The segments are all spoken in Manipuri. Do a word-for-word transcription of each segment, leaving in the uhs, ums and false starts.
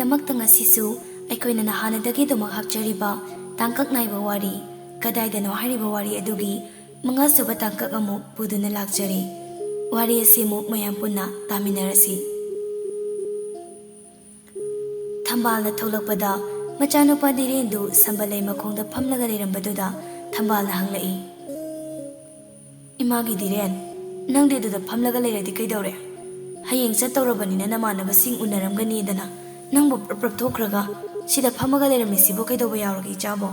ꯃꯛꯇ ꯉꯁꯤꯁꯨ ꯑꯩꯈꯣꯏꯅ ꯅꯍꯥꯟꯅꯗꯒꯤ ꯑꯗꯨꯃꯛ ꯍꯥꯞꯆꯔꯤꯕ ꯇꯥꯡꯀꯛ ꯅꯥꯏꯕ ꯋꯥꯔꯤ, ꯀꯗꯥꯏꯗꯅꯣ ꯍꯥꯏꯔꯤꯕ ꯋꯥꯔꯤ ꯑꯗꯨꯒꯤ ꯃꯉꯥꯁꯨꯕ ꯇꯥꯡꯀꯛ ꯑꯃꯨꯛ ꯄꯨꯗꯨꯅ ꯂꯥꯛꯆꯔꯤ꯫ ꯋꯥꯔꯤ ꯑꯁꯤ ꯑꯃꯨꯛ ꯃꯌꯥꯝ ꯄꯨꯟꯅ ꯇꯥꯃꯤꯟꯅꯔꯁꯤ꯫ ꯊꯝꯕꯥꯜꯅ ꯊꯣꯛꯂꯛꯄꯗ ꯃꯆꯥꯅꯨꯄꯥ ꯙꯤꯔꯦꯟꯗꯨ ꯁꯝꯕꯜ ꯂꯩ ꯃꯈꯣꯡꯗ ꯐꯝꯂꯒ ꯂꯩꯔꯝꯕꯗꯨꯗ ꯊꯝꯕꯥꯜꯅ ꯍꯪꯂꯛꯏ, "ꯏꯃꯥꯒꯤ ꯙꯤꯔꯦꯟ, ꯅꯪꯗꯤ ꯑꯗꯨꯗ ꯐꯝꯂꯒ ꯂꯩꯔꯗꯤ ꯀꯩꯗꯧꯔꯦ? ꯍꯌꯦꯡ ꯆꯠꯇꯧꯔꯕꯅꯤꯅ ꯅꯃꯥꯟꯅꯕꯁꯤꯡ ꯎꯅꯔꯝꯒꯅꯤꯗꯅ ꯅꯪꯕꯨ ꯄ꯭ꯔꯞ ꯄ꯭ꯔꯞ ꯊꯣꯛꯈ꯭ꯔꯒ ꯁꯤꯗ ꯐꯝꯃꯒ ꯂꯩꯔꯝꯃꯤꯁꯤꯕꯨ ꯀꯩꯗꯧꯕ ꯌꯥꯎꯔꯒꯦ ꯏꯆꯥꯕꯣ?"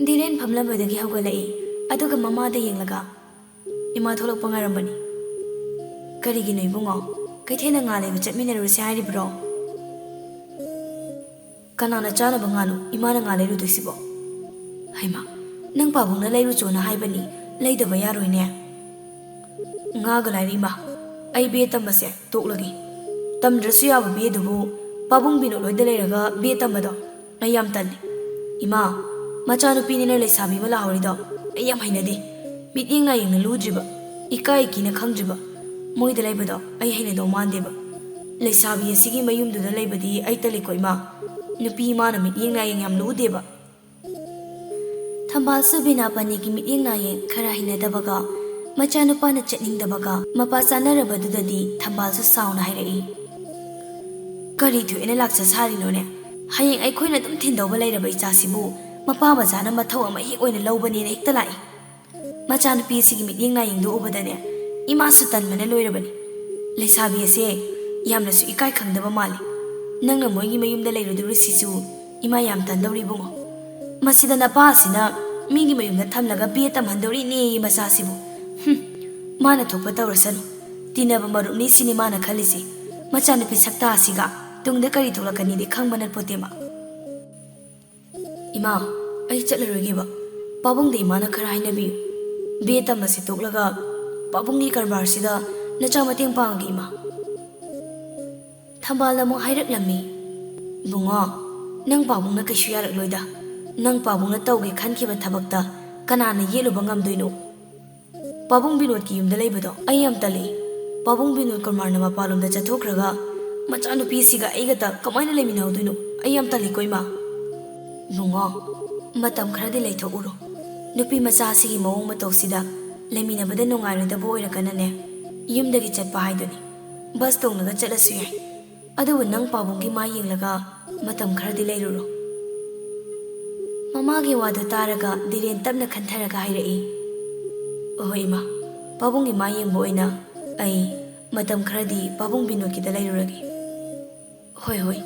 ꯙꯤꯔꯦꯟ ꯐꯝꯂꯝꯕꯗꯒꯤ ꯍꯧꯒꯠꯂꯛꯏ, ꯑꯗꯨꯒ ꯃꯃꯥꯗ ꯌꯦꯡꯂꯒ, "ꯏꯃꯥ ꯊꯣꯛꯂꯛꯄ ꯉꯥꯏꯔꯝꯕꯅꯤ꯫ ꯀꯔꯤꯒꯤꯅꯣ ꯏꯕꯨꯡꯉꯣ? ꯀꯩꯊꯦꯜꯗ ꯉꯥ ꯂꯩꯕ ꯆꯠꯃꯤꯟꯅꯔꯨꯁꯦ ꯍꯥꯏꯔꯤꯕ꯭ꯔꯣ?" "ꯀꯅꯥꯅ ꯆꯥꯅꯕ ꯉꯥꯅꯣ ꯏꯃꯥꯅ ꯉꯥ ꯂꯩꯔꯨꯗꯣꯏꯁꯤꯕꯣ?" "ꯍꯩꯃꯥ, ꯅꯪ ꯄꯥꯕꯨꯡꯅ ꯂꯩꯔꯨꯆꯣꯅ ꯍꯥꯏꯕꯅꯤ, ꯂꯩꯗꯕ ꯌꯥꯔꯣꯏꯅꯦ꯫ ꯉꯥꯒ ꯂꯥꯏꯔꯤ ꯏꯃꯥ, ꯑꯩ ꯕꯤ ꯑꯦ ꯇꯝꯕꯁꯦ ꯇꯣꯛꯂꯒꯦ꯫ ꯇꯝꯗ꯭ꯔꯁꯨ ꯌꯥꯕ ꯕꯤ ꯑꯦꯗꯨꯕꯨ ꯄꯥꯕꯨꯡ ꯕꯤꯅꯣꯠ ꯍꯣꯏꯗ ꯂꯩꯔꯒ ꯕꯤ ꯑꯦ ꯇꯝꯕꯗꯣ ꯑꯩ ꯌꯥꯝ ꯇꯜꯂꯤ꯫ ꯏꯃꯥ, ꯃꯆꯥꯅꯨꯄꯤꯅꯤꯅ ꯂꯩꯁꯥꯕꯤ ꯑꯃ ꯂꯥꯍꯧꯔꯤꯗꯣ ꯑꯩ ꯌꯥꯝ ꯍꯩꯅꯗꯦ꯫ ꯃꯤꯠꯌꯦꯡ ꯅꯥꯌꯦꯡꯅ ꯂꯨꯗ꯭ꯔꯤꯕ, ꯏꯀꯥꯏ ꯏꯀꯤꯅ ꯈꯪꯗ꯭ꯔꯤꯕ ꯃꯣꯏꯗ ꯂꯩꯕꯗꯣ ꯑꯩ ꯍꯩꯅꯗꯧ ꯃꯥꯟꯗꯦꯕ꯫ ꯂꯩꯁꯥꯕꯤ ꯑꯁꯤꯒꯤ ꯃꯌꯨꯝꯗꯨꯗ ꯂꯩꯕꯗꯤ ꯑꯩ ꯇꯜꯂꯤꯀꯣ ꯏꯃꯥ꯫ ꯅꯨꯄꯤ ꯏꯃꯥꯅ ꯃꯤꯠꯌꯦꯡ ꯅꯥꯌꯦꯡ ꯌꯥꯝ ꯂꯨꯗꯦꯕ꯫" ꯊꯝꯕꯥꯜꯁꯨ ꯕꯤꯅꯥꯄꯅꯤꯒꯤ ꯃꯤꯠꯌꯦꯡ ꯅꯥꯌꯦꯡ ꯈꯔ ꯍꯩꯅꯗꯕꯒ, ꯃꯆꯥꯅꯨꯄꯥꯅ ꯆꯠꯅꯤꯡꯗꯕꯒ ꯃꯄꯥ ꯆꯥꯅꯔꯕꯗꯨꯗꯗꯤ ꯊꯝꯕꯥꯜꯁꯨ ꯁꯥꯎꯅ ꯍꯥꯏꯔꯛꯏ, "ꯀꯔꯤ ꯊꯣꯛꯑꯦꯅ ꯂꯥꯛꯆ ꯁꯥꯔꯤꯅꯣꯅꯦ? ꯍꯌꯦꯡ ꯑꯩꯈꯣꯏꯅ ꯑꯗꯨꯝ ꯊꯤꯟꯗꯧꯕ ꯂꯩꯔꯕ ꯏꯆꯥꯁꯤꯕꯨ ꯃꯄꯥ ꯃꯆꯥꯅ ꯃꯊꯧ ꯑꯃ ꯍꯦꯛ ꯑꯣꯏꯅ ꯂꯧꯕꯅꯦꯅ ꯍꯦꯛꯇ ꯂꯥꯛꯏ꯫ ꯃꯆꯥꯅꯨꯄꯤ ꯑꯁꯤꯒꯤ ꯃꯤꯠꯌꯦꯡ ꯅꯥꯌꯦꯡꯗꯨ ꯎꯕꯗꯅꯦ ꯏꯃꯥꯁꯨ ꯇꯟꯕꯅ ꯂꯣꯏꯔꯕꯅꯤ꯫ ꯂꯩꯁꯥꯕꯤ ꯑꯁꯦ ꯌꯥꯝꯅꯁꯨ ꯏꯀꯥꯏ ꯈꯪꯗꯕ ꯃꯥꯜꯂꯤ꯫ ꯅꯪꯅ ꯃꯣꯏꯒꯤ ꯃꯌꯨꯝꯗ ꯂꯩꯔꯨꯗꯧꯔꯤꯁꯤꯁꯨ ꯏꯃꯥ ꯌꯥꯝ ꯇꯟꯗꯧꯔꯤ ꯏꯕꯨꯡꯉꯣ꯫ ꯃꯁꯤꯗ ꯅꯄꯥ ꯑꯁꯤꯅ ꯃꯤꯒꯤ ꯃꯌꯨꯝꯗ ꯊꯝꯂꯒ ꯕꯤ ꯑꯦ ꯇꯝꯍꯟꯗꯧꯔꯤꯅꯦꯌꯦ ꯃꯆꯥꯁꯤꯕꯨ꯫ ꯍꯨꯝ, ꯃꯥꯅ ꯊꯣꯛꯄ ꯇꯧꯔꯁꯅꯨ꯫ ꯇꯤꯟꯅꯕ ꯃꯔꯨꯞꯅꯤ ꯁꯤꯅꯤ ꯃꯥꯅ ꯈꯜꯂꯤꯁꯤ꯫ ꯃꯆꯥꯅꯨꯄꯤ ꯁꯛꯇꯥ ꯑꯁꯤꯒ ꯇꯨꯡꯗ ꯀꯔꯤ ꯊꯣꯛꯂꯛꯀꯅꯤꯗꯤ ꯈꯪꯕ ꯅꯠꯄꯣꯠꯇꯦ ꯃꯥ꯫" "ꯏꯃꯥ, ꯑꯩ ꯆꯠꯂꯔꯣꯏꯒꯦꯕ꯫ ꯄꯥꯕꯨꯡꯗ ꯏꯃꯥꯅ ꯈꯔ ꯍꯥꯏꯅꯕꯤꯌꯨ꯫ ꯕꯤ ꯑꯦ ꯇꯝꯕꯁꯦ ꯇꯣꯛꯂꯒ ꯄꯥꯕꯨꯡꯒꯤ ꯀꯔꯕꯥꯔꯁꯤꯗ ꯅꯆꯥ ꯃꯇꯦꯡ ꯄꯥꯡꯉꯒꯦ ꯏꯃꯥ꯫" ꯊꯝꯕꯥꯜꯅ ꯑꯃꯨꯛ ꯍꯥꯏꯔꯛꯂꯝꯃꯤ, "ꯏꯕꯨꯡꯉꯣ, ꯅꯪ ꯄꯥꯕꯨꯡꯅ ꯀꯩꯁꯨ ꯌꯥꯔꯛꯂꯣꯏꯗ꯫ ꯅꯪ ꯄꯥꯕꯨꯡꯅ ꯇꯧꯒꯦ ꯈꯟꯈꯤꯕ ꯊꯕꯛꯇ ꯀꯅꯥꯅ ꯌꯦꯠꯂꯨꯕ ꯉꯝꯗꯣꯏꯅꯣ? ꯄꯥꯕꯨꯡ ꯕꯤꯅꯣꯗꯀꯤ ꯌꯨꯝꯗ ꯂꯩꯕꯗꯣ ꯑꯩ ꯌꯥꯝ ꯇꯜꯂꯤ꯫ ꯄꯥꯕꯨꯡ ꯕꯤꯅꯣꯗ ꯀꯨꯃꯥꯔꯅ ꯃꯄꯥꯟꯂꯣꯝꯗ ꯆꯠꯊꯣꯛꯈ꯭ꯔꯒ ꯃꯆꯥꯅꯨꯄꯤꯁꯤꯒ ꯑꯩꯒꯇ ꯀꯃꯥꯏꯅ ꯂꯩꯃꯤꯟꯅꯍꯧꯗꯣꯏꯅꯣ? ꯑꯩ ꯌꯥꯝ ꯇꯜꯂꯤꯀꯣ, ꯏꯃꯥ꯫ ꯕꯨꯡꯉꯣ, ꯃꯇꯝ ꯈꯔꯗꯤ ꯂꯩꯊꯣꯛꯎꯔꯣ꯫ ꯅꯨꯄꯤ ꯃꯆꯥꯁꯤꯒꯤ ꯃꯑꯣꯡ ꯃꯇꯧꯁꯤꯗ ꯂꯩꯃꯤꯟꯅꯕꯗ ꯅꯨꯡꯉꯥꯏꯔꯣꯏꯗꯕ ꯑꯣꯏꯔꯒꯅꯅꯦ, ꯌꯨꯝꯗꯒꯤ ꯆꯠꯄ ꯍꯥꯏꯗꯨꯅꯤ꯫ ꯕꯁ ꯇꯣꯡꯂꯒ ꯆꯠꯂꯁꯨ ꯌꯥꯏ꯫ ꯑꯗꯨꯕꯨ ꯅꯪ ꯄꯥꯕꯨꯡꯒꯤ ꯃꯥ ꯌꯦꯡꯂꯒ ꯃꯇꯝ ꯈꯔꯗꯤ ꯂꯩꯔꯨꯔꯣ꯫ ꯃꯃꯥꯒꯤ ꯋꯥꯗꯨ ꯇꯥꯔꯒ ꯗꯤꯔꯦꯟ ꯇꯞꯅ ꯈꯟꯊꯔꯒ ꯍꯥꯏꯔꯛꯏ, "ꯍꯣꯏ ꯏꯃꯥ, ꯄꯥꯕꯨꯡꯒꯤ ꯃꯥ ꯌꯦꯡꯕ ꯑꯣꯏꯅ ꯑꯩ ꯃꯇꯝ ꯈꯔꯗꯤ ꯄꯥꯕꯨꯡ ꯕꯤꯅꯣꯗꯀꯤꯗ ꯂꯩꯔꯨꯔꯒꯦ꯫" "ꯍꯣꯏ, ꯍꯣꯏ,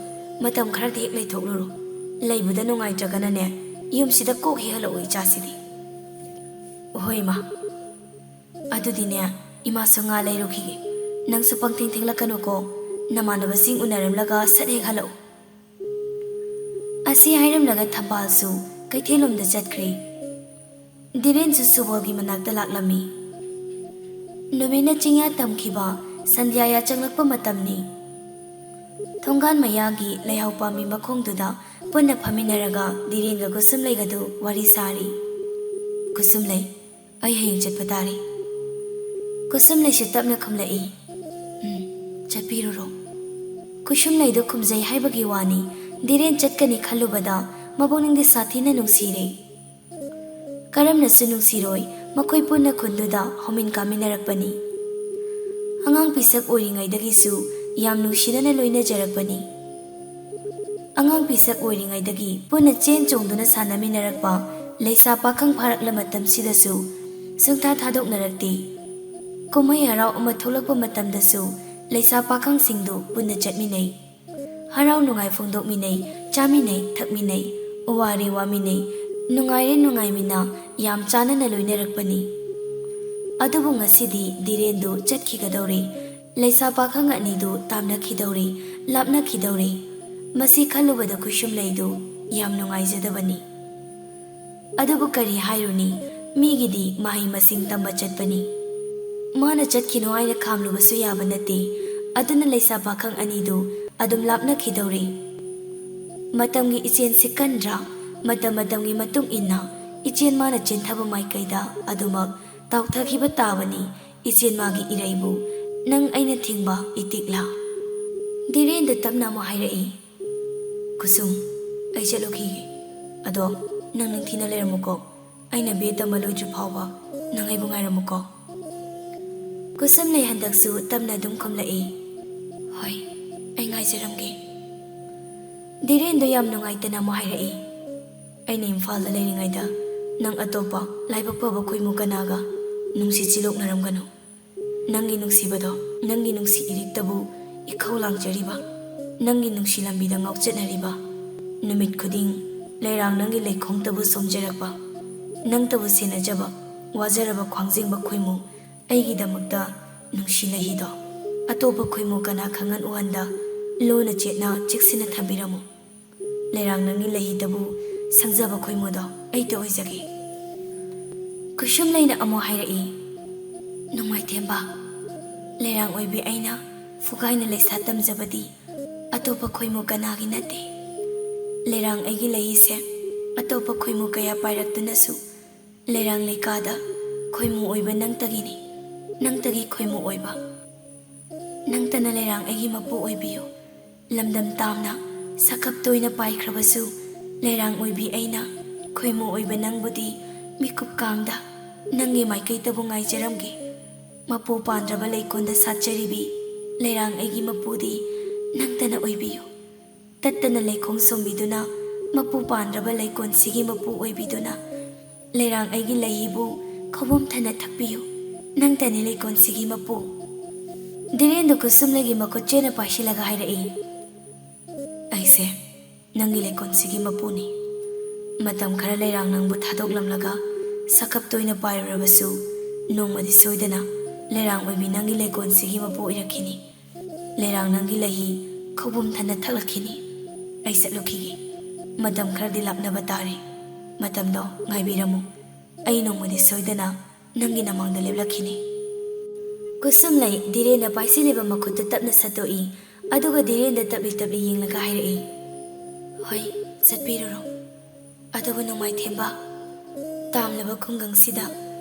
ꯃꯇꯝ ꯈꯔꯗꯤ ꯍꯦꯛ ꯂꯩꯊꯣꯛꯂꯨꯔꯣ꯫ ꯂꯩꯕꯗ ꯅꯨꯡꯉꯥꯏꯇ꯭ꯔꯒꯅꯅꯦ, ꯌꯨꯝꯁꯤꯗ ꯀꯣꯛ ꯍꯦꯛ ꯍꯜꯂꯛꯑꯣ, ꯏꯆꯥꯁꯤꯗꯤ꯫" "ꯍꯣꯏ ꯏꯃꯥ꯫" "ꯑꯗꯨꯗꯤꯅꯦ, ꯏꯃꯥꯁꯨ ꯉꯥ ꯂꯩꯔꯨꯈꯤꯒꯦ꯫ ꯅꯪꯁꯨ ꯄꯪꯊꯦꯡ ꯊꯦꯡꯂꯛꯀꯅꯨꯀꯣ꯫ ꯅꯃꯥꯟꯅꯕꯁꯤꯡ ꯎꯅꯔꯝꯂꯒ ꯁꯠ ꯍꯦꯛ ꯍꯜꯂꯛꯎ꯫" ꯑꯁꯤ ꯍꯥꯏꯔꯝꯂꯒ ꯊꯝꯕꯥꯜꯁꯨ ꯀꯩꯊꯦꯜꯂꯣꯝꯗ ꯆꯠꯈ꯭ꯔꯦ꯫ ꯗꯤꯔꯦꯟꯁꯨ ꯁꯨꯕꯣꯜꯒꯤ ꯃꯅꯥꯛꯇ ꯂꯥꯛꯂꯝꯃꯤ꯫ ꯅꯨꯃꯤꯠꯅ ꯆꯤꯡꯌꯥ ꯇꯝꯈꯤꯕ ꯁꯟꯙ꯭ꯌꯥ ꯌꯥꯆꯪꯂꯛꯄ ꯃꯇꯝꯅꯤ꯫ ꯊꯣꯡꯒꯥꯟ ꯃꯌꯥꯒꯤ ꯂꯩꯍꯥꯎ ꯄꯥꯝꯕꯤ ꯃꯈꯣꯡꯗꯨꯗ ꯄꯨꯟꯅ ꯐꯝꯃꯤꯟꯅꯔꯒ ꯗꯤꯔꯦꯟꯒ ꯀꯨꯁꯨꯝꯂꯩꯒꯗꯨ ꯋꯥꯔꯤ ꯁꯥꯔꯤ꯫ "ꯀꯨꯁꯨꯝꯂꯩ, ꯑꯩ ꯍꯌꯦꯡ ꯆꯠꯄ ꯇꯥꯔꯦ꯫" ꯀꯨꯁꯨꯝꯂꯩꯁꯨ ꯇꯞꯅ ꯈꯨꯝꯂꯛꯏ, "ꯎꯝ, ꯆꯠꯄꯤꯔꯨꯔꯣ꯫" ꯀꯨꯁꯨꯝꯂꯩꯗꯣ ꯈꯨꯝꯖꯩ ꯍꯥꯏꯕꯒꯤ ꯋꯥꯅꯤ, ꯗꯤꯔꯦꯟ ꯆꯠꯀꯅꯤ ꯈꯜꯂꯨꯕꯗ ꯃꯄꯨꯛꯅꯤꯡꯗꯤ ꯁꯥꯊꯤꯅ ꯅꯨꯡꯁꯤꯔꯦ꯫ ꯀꯔꯝꯅꯁꯨ ꯅꯨꯡꯁꯤꯔꯣꯏ, ꯃꯈꯣꯏ ꯄꯨꯟꯅ ꯈꯨꯟꯗꯨꯗ ꯍꯧꯃꯤꯟ ꯀꯥꯃꯤꯟꯅꯔꯛꯄꯅꯤ꯫ ꯑꯉꯥꯡ ꯄꯤꯁꯛ ꯑꯣꯏꯔꯤꯉꯩꯗꯒꯤꯁꯨ ꯌꯥꯝ ꯅꯨꯡꯁꯤꯅꯅ ꯂꯣꯏꯅꯖꯔꯛꯄꯅꯤ꯫ ꯑꯉꯥꯡ ꯄꯤꯁꯛ ꯑꯣꯏꯔꯤꯉꯩꯗꯒꯤ ꯄꯨꯟꯅ ꯆꯦꯟ ꯆꯣꯡꯗꯨꯅ ꯁꯥꯟꯅꯃꯤꯟꯅꯔꯛꯄ ꯂꯩꯁꯥ ꯄꯥꯈꯪ ꯐꯥꯔꯛꯂ ꯃꯇꯝꯁꯤꯗꯁꯨ ꯁꯨꯡꯊꯥ ꯊꯥꯗꯣꯛꯅꯔꯛꯇꯦ꯫ ꯀꯨꯝꯍꯩ ꯍꯔꯥꯎ ꯑꯃ ꯊꯣꯛꯂꯛꯄ ꯃꯇꯝꯗꯁꯨ ꯂꯩꯁꯥ ꯄꯥꯈꯪꯁꯤꯡꯗꯨ ꯄꯨꯟꯅ ꯆꯠꯃꯤꯟꯅꯩ꯫ ꯍꯔꯥꯎ ꯅꯨꯡꯉꯥꯏ ꯐꯣꯡꯗꯣꯛꯃꯤꯟꯅꯩ, ꯆꯥꯃꯤꯟꯅꯩ, ꯊꯛꯃꯤꯟꯅꯩ, ꯋꯥꯔꯦ ꯋꯥꯃꯤꯟꯅꯩ, ꯅꯨꯡꯉꯥꯏꯔꯦ ꯅꯨꯡꯉꯥꯏꯃꯤꯟꯅ ꯌꯥꯝ ꯆꯥꯟꯅꯅ ꯂꯣꯏꯅꯔꯛꯄꯅꯤ꯫ ꯑꯗꯨꯕꯨ ꯉꯁꯤꯗꯤ ꯗꯤꯔꯦꯟꯗꯨ ꯆꯠꯈꯤꯒꯗꯧꯔꯦ꯫ ꯂꯩꯁꯥ ꯄꯥꯈꯪ ꯑꯅꯤꯗꯨ ꯇꯥꯝꯅꯈꯤꯗꯧꯔꯦ, ꯂꯥꯞꯅꯈꯤꯗꯧꯔꯦ꯫ ꯃꯁꯤ ꯈꯜꯂꯨꯕꯗ ꯀꯨꯁꯨꯝꯂꯩꯗꯨ ꯌꯥꯝ ꯅꯨꯡꯉꯥꯏꯖꯗꯕꯅꯤ꯫ ꯑꯗꯨꯕꯨ ꯀꯔꯤ ꯍꯥꯏꯔꯨꯅꯤ, ꯃꯤꯒꯤꯗꯤ ꯃꯍꯩ ꯃꯁꯤꯡ ꯇꯝꯕ ꯆꯠꯄꯅꯤ꯫ ꯃꯥꯅ ꯆꯠꯈꯤꯅꯨ ꯍꯥꯏꯅ ꯈꯥꯝꯂꯨꯕꯁꯨ ꯌꯥꯕ ꯅꯠꯇꯦ꯫ ꯑꯗꯨꯅ ꯂꯩꯁꯥ ꯄꯥꯈꯪ ꯑꯅꯤꯗꯨ ꯑꯗꯨꯝ ꯂꯥꯞꯅꯈꯤꯗꯧꯔꯦ꯫ ꯃꯇꯝꯒꯤ ꯏꯆꯦꯜꯁꯤ ꯀꯟꯗ꯭ꯔꯥ? ꯃꯇꯝ ꯃꯇꯝꯒꯤ ꯃꯇꯨꯡ ꯏꯟꯅ ꯏꯆꯦꯜ ꯃꯥꯅ ꯆꯦꯟꯊꯕ ꯃꯥꯏꯀꯩꯗ ꯑꯗꯨꯃꯛ ꯇꯥꯎꯊꯈꯤꯕ ꯇꯥꯕꯅꯤ꯫ ꯏꯆꯦꯜ ꯃꯥꯒꯤ ꯏꯔꯩꯕꯨ ꯅꯪ ꯑꯩꯅ ꯊꯤꯡꯕ ꯏꯇꯤꯛꯂꯥ? ꯙꯤꯔꯦꯟꯗ ꯇꯞꯅ ꯑꯃꯨꯛ ꯍꯥꯏꯔꯛꯏ, "ꯀꯨꯁꯨꯝ, ꯑꯩ ꯆꯠꯂꯨꯈꯤꯒꯦ꯫ ꯑꯗꯣ ꯅꯪ ꯅꯤꯡꯊꯤꯅ ꯂꯩꯔꯝꯃꯨꯀꯣ꯫ ꯑꯩꯅ ꯕꯤ ꯑꯦ ꯇꯝꯕ ꯂꯣꯏꯗ꯭ꯔꯤ ꯐꯥꯎꯕ ꯅꯪ ꯑꯩꯕꯨ ꯉꯥꯏꯔꯝꯃꯨꯀꯣ꯫" ꯀꯨꯁꯨꯝ ꯂꯩ ꯍꯟꯗꯛꯁꯨ ꯇꯞꯅ ꯑꯗꯨꯝ ꯈꯨꯝꯂꯛꯏ, "ꯍꯣꯏ, ꯑꯩ ꯉꯥꯏꯖꯔꯝꯒꯦ꯫" ꯙꯤꯔꯦꯟꯗꯣ ꯌꯥꯝ ꯅꯨꯡꯉꯥꯏꯇꯅ ꯑꯃꯨꯛ ꯍꯥꯏꯔꯛꯏ, "ꯑꯩꯅ ꯏꯝꯐꯥꯜꯗ ꯂꯩꯔꯤꯉꯩꯗ ꯅꯪ ꯑꯇꯣꯞꯄ ꯂꯥꯏꯕꯛ ꯐꯕ ꯈꯣꯏꯃꯨ ꯀꯅꯥꯒ ꯅꯨꯡꯁꯤ ꯆꯤꯂꯣꯛꯅꯔꯝꯒꯅꯨ꯫ ꯅꯪꯒꯤ ꯅꯨꯡꯁꯤꯕꯗꯣ, ꯅꯪꯒꯤ ꯅꯨꯡꯁꯤ ꯏꯔꯤꯛꯇꯕꯨ ꯏꯈꯧ ꯂꯥꯡꯖꯔꯤꯕ, ꯅꯪꯒꯤ ꯅꯨꯡꯁꯤ ꯂꯝꯕꯤꯗ ꯉꯥꯎꯆꯠꯅꯔꯤꯕ, ꯅꯨꯃꯤꯠ ꯈꯨꯗꯤꯡ ꯂꯩꯔꯥꯡ ꯅꯪꯒꯤ ꯂꯩꯈꯣꯡꯇꯕꯨ ꯁꯣꯝꯖꯔꯛꯄ, ꯅꯪꯇꯕꯨ ꯁꯦꯟꯅꯖꯕ ꯋꯥꯖꯔꯕ ꯈ꯭ꯋꯥꯡꯖꯤꯡꯕ ꯈꯣꯏꯃꯨ ꯑꯩꯒꯤꯗꯃꯛꯇ ꯅꯨꯡꯁꯤ ꯂꯩꯍꯤꯗꯣ ꯑꯇꯣꯞꯄ ꯈꯣꯏꯃꯨ ꯀꯅꯥ ꯈꯪꯍꯟ ꯎꯍꯟꯗ ꯂꯨꯅ ꯆꯦꯠꯅ ꯆꯦꯛꯁꯤꯟꯅ ꯊꯝꯕꯤꯔꯝꯃꯨ꯫ ꯂꯩꯔꯥꯡ ꯅꯪꯒꯤ ꯂꯩꯍꯤꯗꯕꯨ ꯁꯪꯖꯕ ꯈꯣꯏꯃꯨꯗꯣ ꯑꯩꯇ ꯑꯣꯏꯖꯒꯦ꯫" ꯀꯨꯁꯨꯝ ꯂꯩꯅ ꯑꯃꯨꯛ ꯍꯥꯏꯔꯛꯏ, "ꯅꯣꯡꯃꯥꯏꯊꯦꯝꯕ, ꯂꯩꯔꯥꯡ ꯑꯣꯏꯕꯤ ꯑꯩꯅ ꯐꯨꯒꯥꯏꯅ ꯂꯩꯁꯥ ꯇꯝꯖꯕꯗꯤ ꯑꯇꯣꯞꯄ ꯈꯣꯏꯃꯨ ꯀꯅꯥꯒꯤ ꯅꯠꯇꯦ꯫ ꯂꯩꯔꯥꯡ ꯑꯩꯒꯤ ꯂꯩꯍꯤꯁꯦ ꯑꯇꯣꯞꯄ ꯈꯣꯏꯃꯨ ꯀꯌꯥ ꯄꯥꯏꯔꯛꯇꯨꯅꯁꯨ ꯂꯩꯔꯥꯡ ꯂꯩꯀꯥꯗ ꯈꯣꯏꯃꯨ ꯑꯣꯏꯕ ꯅꯪꯇꯒꯤꯅꯤ, ꯅꯪꯇꯒꯤ ꯈꯣꯏꯃꯨ ꯑꯣꯏꯕ꯫ ꯅꯪꯇꯅ ꯂꯩꯔꯥꯡ ꯑꯩꯒꯤ ꯃꯄꯨ ꯑꯣꯏꯕꯤꯌꯨ꯫ ꯂꯝꯗꯝ ꯇꯥꯝꯅ ꯁꯛꯈꯞ ꯇꯣꯏꯅ ꯄꯥꯏꯈ꯭ꯔꯕꯁꯨ, ꯂꯩꯔꯥꯡ ꯑꯣꯏꯕꯤ ꯑꯩꯅ ꯈꯣꯏꯃꯨ ꯑꯣꯏꯕ ꯅꯪꯕꯨꯗꯤ ꯃꯤꯀꯨꯞ ꯀꯥꯡꯗ ꯅꯪꯒꯤ ꯃꯥꯏꯀꯩꯇꯕꯨ ꯉꯥꯏꯖꯔꯝꯒꯦ꯫ ꯃꯄꯨ ꯄꯥꯟꯗ꯭ꯔꯕ ꯂꯩꯀꯣꯟꯗ ꯁꯥꯠꯆꯔꯤꯕꯤ ꯂꯩꯔꯥꯡ ꯑꯩꯒꯤ ꯃꯄꯨꯗꯤ ꯅꯪꯇꯅ ꯑꯣꯏꯕꯤꯌꯨ꯫ ꯇꯠꯇꯅ ꯂꯩꯈꯣꯡ ꯁꯣꯝꯕꯤꯗꯨꯅ, ꯃꯄꯨ ꯄꯥꯟꯗ꯭ꯔꯕ ꯂꯩꯀꯣꯟꯁꯤꯒꯤ ꯃꯄꯨ ꯑꯣꯏꯕꯤꯗꯨꯅ, ꯂꯩꯔꯥꯡ ꯑꯩꯒꯤ ꯂꯩꯍꯤꯕꯨ ꯈꯧꯕꯨꯝ ꯊꯟꯅ ꯊꯛꯄꯤꯌꯨ꯫ ꯅꯪꯇꯅꯤ ꯂꯩꯀꯣꯟꯁꯤꯒꯤ ꯃꯄꯨ꯫" ꯙꯤꯔꯦꯟꯗꯨ ꯀꯨꯁꯨꯝꯂꯩꯒꯤ ꯃꯈꯨꯠ ꯆꯦꯠꯅ ꯄꯥꯏꯁꯤꯜꯂꯒ ꯍꯥꯏꯔꯛꯏ, "ꯑꯩꯁꯦ ꯅꯪꯒꯤ ꯂꯩꯀꯣꯟꯁꯤꯒꯤ ꯃꯄꯨꯅꯤ꯫ ꯃꯇꯝ ꯈꯔ ꯂꯩꯔꯥꯡ ꯅꯪꯕꯨ ꯊꯥꯗꯣꯛꯂꯝꯂꯒ ꯁꯛꯈꯞ ꯇꯣꯏꯅ ꯄꯥꯏꯔꯨꯔꯕꯁꯨ, ꯅꯣꯡꯃꯗꯤ ꯁꯣꯏꯗꯅ ꯂꯩꯔꯥꯡ ꯑꯣꯏꯕꯤ ꯅꯪꯒꯤ ꯂꯩꯀꯣꯟꯁꯤꯒꯤ ꯃꯄꯨ ꯑꯣꯏꯔꯛꯈꯤꯅꯤ꯫ ꯂꯩꯔꯥꯡ ꯅꯪꯒꯤ ꯂꯩꯍꯤ ꯈꯧꯕꯨꯝ ꯊꯟꯅ ꯊꯛꯂꯛꯈꯤꯅꯤ꯫ ꯑꯩ ꯆꯠꯂꯨꯈꯤꯒꯦ꯫ ꯃꯇꯝ ꯈꯔꯗꯤ ꯂꯥꯞꯅꯕ ꯇꯥꯔꯦ꯫ ꯃꯇꯝꯗꯣ ꯉꯥꯏꯕꯤꯔꯝꯃꯨ꯫ ꯑꯩ ꯅꯣꯡꯃꯗꯤ ꯁꯣꯏꯗꯅ ꯅꯪꯒꯤ ꯅꯃꯥꯡꯗ ꯂꯦꯞꯂꯛꯈꯤꯅꯤ꯫" ꯀꯨꯁꯨꯝꯂꯩ ꯙꯤꯔꯦꯟꯅ ꯄꯥꯏꯁꯤꯜꯂꯤꯕ ꯃꯈꯨꯠꯇꯨ ꯇꯞꯅ ꯁꯠꯇꯣꯛꯏ, ꯑꯗꯨꯒ ꯙꯤꯔꯦꯟꯗ ꯇꯞꯂꯤ ꯇꯞꯂꯤ ꯌꯦꯡꯂꯒ ꯍꯥꯏꯔꯛꯏ, "ꯍꯣꯏ, ꯆꯠꯄꯤꯔꯨꯔꯣ꯫ ꯑꯗꯨꯕꯨ ꯅꯣꯡꯃꯥꯏꯊꯦꯝꯕ, ꯇꯥꯝꯂꯕ ꯈꯨꯡꯒꯪꯁꯤꯗ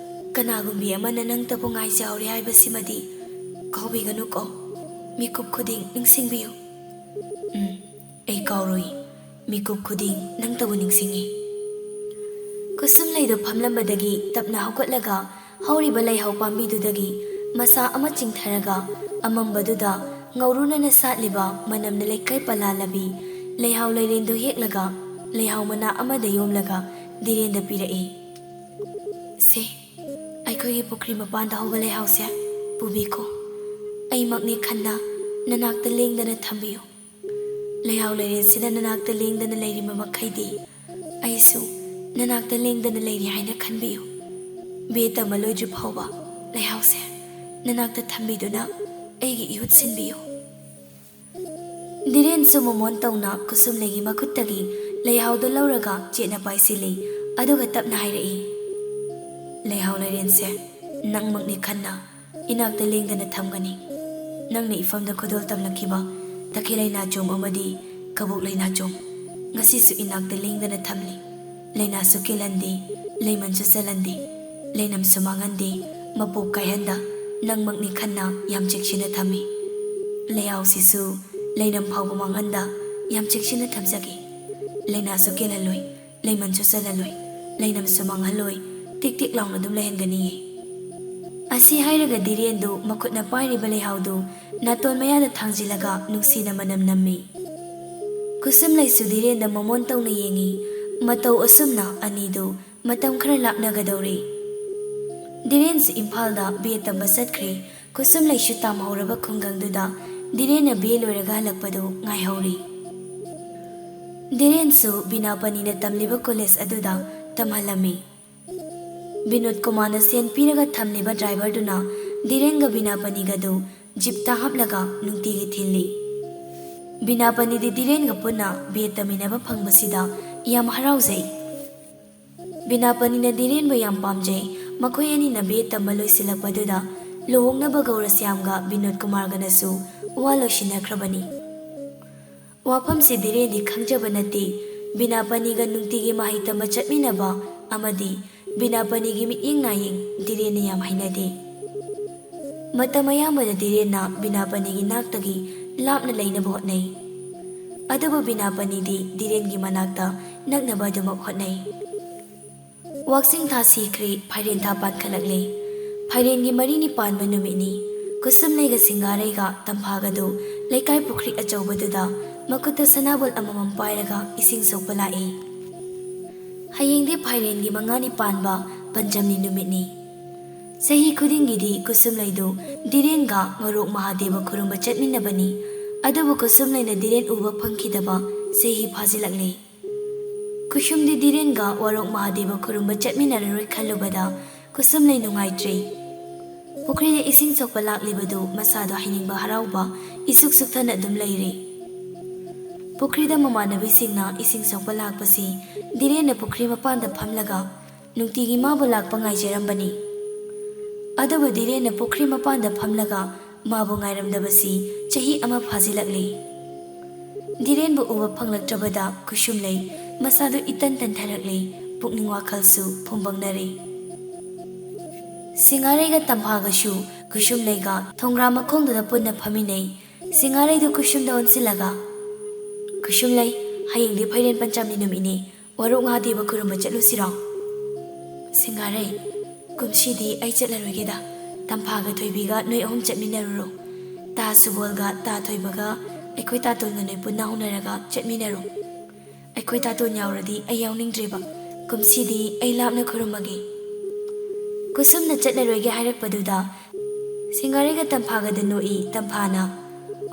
ꯀꯅꯥꯒꯨꯝꯕꯤ ꯑꯃꯅ ꯅꯪꯇꯕꯨ ꯉꯥꯏꯖꯍꯧꯔꯦ ꯍꯥꯏꯕꯁꯤꯃꯗꯤ ꯀꯥꯎꯕꯤꯒꯅꯨꯀꯣ꯫" ꯃꯤꯀꯨꯞ ꯈꯨꯗꯤꯡ ꯅꯤꯡꯁꯤꯡꯕꯤꯌꯨ꯫ ꯎꯝ, ꯑꯩ ꯀꯥꯎꯔꯣꯏ꯫ ꯃꯤꯀꯨꯞ ꯈꯨꯗꯤꯡ ꯅꯪꯇꯕꯨ ꯅꯤꯡꯁꯤꯡꯉꯤ꯫ ꯀꯨꯁꯨꯝꯂꯩꯗꯣ ꯐꯝꯂꯝꯕꯗꯒꯤ ꯇꯞꯅ ꯍꯧꯒꯠꯂꯒ ꯍꯧꯔꯤꯕ ꯂꯩꯍꯥꯎ ꯄꯥꯝꯕꯤꯗꯨꯗꯒꯤ ꯃꯁꯥ ꯑꯃ ꯆꯤꯡꯊꯔꯒ ꯑꯃꯝꯕꯗꯨꯗ ꯉꯧꯔꯨꯅꯅ ꯁꯥꯠꯂꯤꯕ ꯃꯅꯝꯅ ꯂꯩꯀꯥꯏ ꯄꯂꯥꯂꯕꯤ ꯂꯩꯍꯥꯎ ꯂꯩꯔꯦꯟꯗꯨ ꯍꯦꯛꯂꯒ ꯂꯩꯍꯥꯎ ꯃꯅꯥ ꯑꯃꯗ ꯌꯣꯝꯂꯒ ꯗꯤꯔꯦꯟꯗ ꯄꯤꯔꯛꯏ꯫ "ꯁꯦ, ꯑꯩꯈꯣꯏꯒꯤ ꯄꯨꯈ꯭ꯔꯤ ꯃꯄꯥꯟꯗ ꯍꯧꯕ ꯂꯩꯍꯥꯎꯁꯦ ꯄꯨꯕꯤꯈꯣ꯫ ꯑꯩꯃꯛꯅꯤ ꯈꯟꯅ ꯅꯅꯥꯛꯇ ꯂꯦꯡꯗꯅ ꯊꯝꯕꯤꯌꯨ꯫ ꯂꯩꯍꯥꯎ ꯂꯩꯔꯦꯟꯁꯤꯗ ꯅꯅꯥꯛꯇ ꯂꯦꯡꯗꯅ ꯂꯩꯔꯤꯕ ꯃꯈꯩꯗꯤ ꯑꯩꯁꯨ ꯅꯅꯥꯛꯇ ꯂꯦꯡꯗꯅ ꯂꯩꯔꯤ ꯍꯥꯏꯅ ꯈꯟꯕꯤꯌꯨ꯫ ꯕꯤ ꯑꯦ ꯇꯝꯕ ꯂꯣꯏꯗ꯭ꯔꯤ ꯐꯥꯎꯕ ꯂꯩꯍꯥꯎꯁꯦ ꯅꯅꯥꯛꯇ ꯊꯝꯕꯤꯗꯨꯅ ꯑꯩꯒꯤ ꯏꯍꯨꯠ ꯁꯤꯟꯕꯤꯌꯨ꯫" ꯗꯤꯔꯦꯟꯁꯨ ꯃꯃꯣꯟ ꯇꯧꯅ ꯀꯨꯁꯨꯝꯂꯩꯒꯤ ꯃꯈꯨꯠꯇꯒꯤ ꯂꯩꯍꯥꯎꯗꯨ ꯂꯧꯔꯒ ꯆꯦꯠꯅ ꯄꯥꯏꯁꯤꯜꯂꯤ, ꯑꯗꯨꯒ ꯇꯞꯅ ꯍꯥꯏꯔꯛꯏ, "ꯂꯩꯍꯥꯎ ꯂꯩꯔꯦꯟꯁꯦ ꯅꯪꯃꯛꯅꯤ ꯈꯟꯅ ꯏꯅꯥꯛꯇ ꯂꯦꯡꯗꯅ ꯊꯝꯒꯅꯤ꯫ ꯅꯪꯅ ꯏꯐꯝꯗ ꯈꯨꯗꯣꯜ ꯇꯝꯂꯛꯈꯤꯕ ꯇꯈꯦꯜ ꯂꯩꯅꯥꯆꯣꯝ ꯑꯃꯗꯤ ꯀꯕꯣꯛ ꯂꯩꯅꯥꯆꯣꯝ ꯉꯁꯤꯁꯨ ꯏꯅꯥꯛꯇ ꯂꯦꯡꯗꯅ ꯊꯝꯂꯤ꯫ ꯂꯩꯅꯥꯁꯨ ꯀꯦꯜꯍꯟꯗꯦ, ꯂꯩꯃꯟꯁꯨ ꯆꯜꯍꯟꯗꯦ, ꯂꯩꯅꯝꯁꯨ ꯃꯥꯡꯍꯟꯗꯦ, ꯃꯄꯣꯞ ꯀꯥꯏꯍꯟꯗ ꯅꯪꯃꯛꯅꯤ ꯈꯟꯅ ꯌꯥꯝ ꯆꯦꯛꯁꯤꯟꯅ ꯊꯝꯃꯤ꯫ ꯂꯩꯍꯥꯎꯁꯤꯁꯨ ꯂꯩꯅꯝ ꯐꯥꯎꯕ ꯃꯥꯡꯍꯟꯗ ꯌꯥꯝ ꯆꯦꯛꯁꯤꯟꯅ ꯊꯝꯖꯒꯦ꯫ ꯂꯩꯅꯥꯁꯨ ꯀꯦꯜꯍꯜꯂꯣꯏ, ꯂꯩꯃꯟꯁꯨ ꯆꯜꯍꯜꯂꯣꯏ, ꯂꯩꯅꯝꯁꯨ ꯃꯥꯡꯍꯜꯂꯣꯏ, ꯇꯤꯛ ꯇꯤꯛ ꯂꯥꯎꯅ ꯑꯗꯨꯝ ꯂꯩꯍꯟꯒꯅꯤꯌꯦ꯫" ꯑꯁꯤ ꯍꯥꯏꯔꯒ ꯗꯤꯔꯦꯟꯗꯨ ꯃꯈꯨꯠꯅ ꯄꯥꯏꯔꯤꯕ ꯂꯩꯍꯥꯎꯗꯨ ꯅꯥꯇꯣꯟ ꯃꯌꯥꯗ ꯊꯥꯡꯖꯤꯜꯂꯒ ꯅꯨꯡꯁꯤꯅ ꯃꯅꯝ ꯅꯝꯃꯤ꯫ ꯀꯨꯁꯨꯝꯂꯩꯁꯨ ꯗꯤꯔꯦꯟꯗ ꯃꯃꯣꯟ ꯇꯧꯅ ꯌꯦꯡꯉꯤ꯫ ꯃꯇꯧ ꯑꯁꯨꯝꯅ ꯑꯅꯤꯗꯨ ꯃꯇꯝ ꯈꯔ ꯂꯥꯞꯅꯒꯗꯧꯔꯦ꯫ ꯗꯤꯔꯦꯟꯁꯨ ꯏꯝꯐꯥꯜꯗ ꯕꯤ ꯑꯦ ꯇꯝꯕ ꯆꯠꯈ꯭ꯔꯦ꯫ ꯀꯨꯁꯨꯝꯂꯩꯁꯨ ꯇꯝꯍꯧꯔꯕ ꯈꯨꯡꯒꯪꯗꯨꯗ ꯗꯤꯔꯦꯟꯅ ꯕꯤ ꯑꯦ ꯂꯣꯏꯔꯒ ꯍꯜꯂꯛꯄꯗꯨ ꯉꯥꯏꯍꯧꯔꯤ꯫ ꯗꯤꯔꯦꯟꯁꯨ ꯕꯤꯅꯥꯄꯅꯤꯅ ꯇꯝꯂꯤꯕ ꯀꯣꯂꯦꯖ ꯑꯗꯨꯗ ꯇꯝꯍꯜꯂꯝꯃꯤ꯫ ꯕꯤꯅꯣꯗ ꯀꯨꯃꯥꯔꯅ ꯁꯦꯟ ꯄꯤꯔꯒ ꯊꯝꯂꯤꯕ ꯗ꯭ꯔꯥꯏꯚꯔꯗꯨꯅ ꯗꯤꯔꯦꯟꯒ ꯕꯤꯅꯥꯄꯅꯤꯒꯗꯨ ꯖꯤꯞꯇ ꯍꯥꯞꯂꯒ ꯅꯨꯡꯇꯤꯒꯤ ꯊꯤꯜꯂꯤ꯫ ꯕꯤꯅꯥꯄꯅꯤꯗꯤ ꯗꯤꯔꯦꯟꯒ ꯄꯨꯟꯅ ꯕꯤ ꯑꯦ ꯇꯝꯃꯤꯟꯅꯕ ꯐꯪꯕꯁꯤꯗ ꯌꯥꯝ ꯍꯔꯥꯎꯖꯩ꯫ ꯕꯤꯅꯥꯄꯅꯤꯅ ꯗꯤꯔꯦꯟꯕꯨ ꯌꯥꯝ ꯄꯥꯝꯖꯩ꯫ ꯃꯈꯣꯏ ꯑꯅꯤꯅ ꯕꯤ ꯑꯦ ꯇꯝꯕ ꯂꯣꯏꯁꯤꯜꯂꯛꯄꯗꯨꯗ ꯂꯨꯍꯣꯡꯅꯕ ꯒꯧꯔꯁ꯭ꯌꯥꯝꯒ ꯕꯤꯅꯣꯗ ꯀꯨꯃꯥꯔꯒꯅꯁꯨ ꯋꯥ ꯂꯣꯏꯁꯤꯟꯅꯈ꯭ꯔꯕꯅꯤ꯫ ꯋꯥꯐꯝꯁꯤ ꯗꯤꯔꯦꯟꯗꯤ ꯈꯪꯖꯕ ꯅꯠꯇꯦ꯫ ꯕꯤꯅꯥꯄꯅꯤꯒ ꯅꯨꯡꯇꯤꯒꯤ ꯃꯍꯩ ꯇꯝꯕ ꯆꯠꯃꯤꯟꯅꯕ ꯑꯃꯗꯤ ꯕꯤꯅꯥꯄꯅꯤꯒꯤ ꯃꯤꯠꯌꯦꯡ ꯅꯥꯌꯦꯡ ꯗꯤꯔꯦꯟꯅ ꯌꯥꯝ ꯍꯩꯅꯗꯦ꯫ ꯃꯇꯝ ꯑꯌꯥꯝꯕꯗ ꯙꯤꯔꯦꯟꯅ ꯕꯤꯅꯥꯄꯅꯤꯒꯤ ꯅꯥꯛꯇꯒꯤ ꯂꯥꯞꯅ ꯂꯩꯅꯕ ꯍꯣꯠꯅꯩ꯫ ꯑꯗꯨꯕꯨ ꯕꯤꯅꯥꯄꯅꯤꯗꯤ ꯙꯤꯔꯦꯟꯒꯤ ꯃꯅꯥꯛꯇ ꯅꯛꯅꯕ ꯑꯗꯨꯃꯛ ꯍꯣꯠꯅꯩ꯫ ꯋꯥꯛꯆꯤꯡ ꯊꯥ ꯁꯤꯈ꯭ꯔꯦ, ꯐꯥꯏꯔꯦꯟ ꯊꯥ ꯄꯥꯟꯈꯠꯂꯛꯂꯦ꯫ ꯐꯥꯏꯔꯦꯟꯒꯤ ꯃꯔꯤꯅꯤ ꯄꯥꯟꯕ ꯅꯨꯃꯤꯠꯅꯤ꯫ ꯀꯨꯁꯨꯝꯂꯩꯒ ꯁꯤꯡꯒꯥꯔꯩꯒ ꯇꯝꯐꯥꯒꯗꯨ ꯂꯩꯀꯥꯏ ꯄꯨꯈ꯭ꯔꯤ ꯑꯆꯧꯕꯗꯨꯗ ꯃꯈꯨꯠꯇ ꯁꯅꯥꯕꯣꯜ ꯑꯃꯃꯝ ꯄꯥꯏꯔꯒ ꯏꯁꯤꯡ ꯁꯣꯛꯄ ꯂꯥꯛꯏ꯫ ꯍꯌꯦꯡꯗꯤ ꯐꯥꯏꯔꯦꯟꯒꯤ ꯃꯉꯥꯅꯤ ꯄꯥꯟꯕ ꯄꯟꯆꯝꯅꯤ ꯅꯨꯃꯤꯠꯅꯤ꯫ ꯆꯍꯤ ꯈꯨꯗꯤꯡꯒꯤꯗꯤ ꯀꯨꯁꯨꯝꯂꯩꯗꯨ ꯙꯤꯔꯦꯟꯒ ꯉꯧꯔꯣꯛ ꯃꯍꯥꯗꯦꯕ ꯈꯨꯔꯨꯝꯕ ꯆꯠꯃꯤꯟꯅꯕꯅꯤ꯫ ꯑꯗꯨꯕꯨ ꯀꯨꯁꯨꯝꯂꯩꯅ ꯙꯤꯔꯦꯟ ꯎꯕ ꯐꯪꯈꯤꯗꯕ ꯆꯍꯤ ꯐꯥꯖꯤꯜꯂꯛꯂꯦ꯫ ꯀꯨꯁꯨꯝꯗꯤ ꯙꯤꯔꯦꯟꯒ ꯋꯥꯔꯣꯛ ꯃꯍꯥꯗꯦꯕ ꯈꯨꯔꯨꯝꯕ ꯆꯠꯃꯤꯟꯅꯔꯔꯣꯏ ꯈꯜꯂꯨꯕꯗ ꯀꯨꯁꯨꯝꯂꯩ ꯅꯨꯡꯉꯥꯏꯇ꯭ꯔꯦ꯫ ꯄꯨꯈ꯭ꯔꯤꯗ ꯏꯁꯤꯡ ꯁꯣꯛꯄ ꯂꯥꯛꯂꯤꯕꯗꯨ ꯃꯁꯥꯗꯣ ꯍꯩꯅꯤꯡꯕ ꯍꯔꯥꯎꯕ ꯏꯁꯨꯛ ꯁꯨꯛꯊꯅ ꯑꯗꯨꯝ ꯂꯩꯔꯦ꯫ ꯄꯨꯈ꯭ꯔꯤꯗ ꯃꯃꯥꯟꯅꯕꯤꯁꯤꯡꯅ ꯏꯁꯤꯡ ꯁꯣꯛꯄ ꯂꯥꯛꯄꯁꯤ ꯙꯤꯔꯦꯟꯅ ꯄꯨꯈ꯭ꯔꯤ ꯃꯄꯥꯟꯗ ꯐꯝꯂꯒ ꯅꯨꯡꯇꯤꯒꯤ ꯃꯥꯕꯨ ꯂꯥꯛꯄ ꯉꯥꯏꯖꯔꯝꯕꯅꯤ꯫ ꯑꯗꯨꯕꯨ ꯙꯤꯔꯦꯟꯅ ꯄꯨꯈ꯭ꯔꯤ ꯃꯄꯥꯟꯗ ꯐꯝꯂꯒ ꯃꯥꯕꯨ ꯉꯥꯏꯔꯝꯗꯕꯁꯤ ꯆꯍꯤ ꯑꯃ ꯐꯥꯖꯤꯜꯂꯛꯂꯦ꯫ ꯙꯤꯔꯦꯟꯕꯨ ꯎꯕ ꯐꯪꯂꯛꯇ꯭ꯔꯕꯗ ꯀꯨꯁꯨꯝꯂꯩ ꯃꯁꯥꯗꯨ ꯏꯇꯟ ꯇꯟꯊꯔꯛꯂꯦ, ꯄꯨꯛꯅꯤꯡ ꯋꯥꯈꯜꯁꯨ ꯐꯨꯝꯕꯪꯅꯔꯦ꯫ ꯁꯤꯡꯒꯥꯔꯩꯒ ꯇꯝꯐꯥꯒꯁꯨ ꯀꯨꯁꯨꯝꯂꯩꯒ ꯊꯣꯡꯒ꯭ꯔꯥ ꯃꯈꯣꯡꯗꯨꯗ ꯄꯨꯟꯅ ꯐꯝꯃꯤꯟꯅꯩ꯫ ꯁꯤꯡꯒꯥꯔꯩꯗꯨ ꯀꯨꯁꯨꯝꯗ ꯑꯣꯟꯁꯤꯜꯂꯒ, "ꯀꯨꯁꯨꯝꯂꯩ, ꯍꯌꯦꯡꯗꯤ ꯐꯩꯔꯦꯟ ꯄꯟꯆꯝꯅꯤ ꯅꯨꯃꯤꯠꯅꯤ, ꯋꯥꯔꯣꯛ ꯃꯍꯥꯗꯦꯕ ꯈꯨꯔꯨꯝꯕ ꯆꯠꯂꯨꯁꯤꯔꯣ?" "ꯁꯤꯡꯒꯥꯔꯩ, ꯀꯨꯝꯁꯤꯗꯤ ꯑꯩ ꯆꯠꯂꯔꯣꯏꯒꯦꯗ꯫ ꯇꯝꯐꯥꯒ ꯊꯣꯏꯕꯤꯒ ꯅꯣꯏ ꯑꯍꯨꯝ ꯆꯠꯃꯤꯟꯅꯔꯨꯔꯣ꯫ ꯇꯥ ꯁꯨꯕꯣꯜꯒ ꯇꯥ ꯊꯣꯏꯕꯒ ꯑꯩꯈꯣꯏ ꯇꯥꯇꯣꯟꯒ ꯅꯣꯏ ꯄꯨꯟꯅ ꯍꯧꯅꯔꯒ ꯆꯠꯃꯤꯟꯅꯔꯣ꯫ ꯑꯩꯈꯣꯏ ꯇꯥꯇꯣꯟ ꯌꯥꯎꯔꯗꯤ ꯑꯩ ꯌꯥꯎꯅꯤꯡꯗ꯭ꯔꯦꯕ꯫ ꯀꯨꯝꯁꯤꯗꯤ ꯑꯩ ꯂꯥꯞꯅ ꯈꯨꯔꯨꯝꯃꯒꯦ꯫" ꯀꯨꯁꯨꯝꯅ ꯆꯠꯂꯔꯣꯏꯒꯦ ꯍꯥꯏꯔꯛꯄꯗꯨꯗ ꯁꯤꯡꯒꯥꯔꯩꯒ ꯇꯝꯐꯥꯒꯗ ꯅꯣꯛꯏ꯫ ꯇꯝꯐꯥꯅ,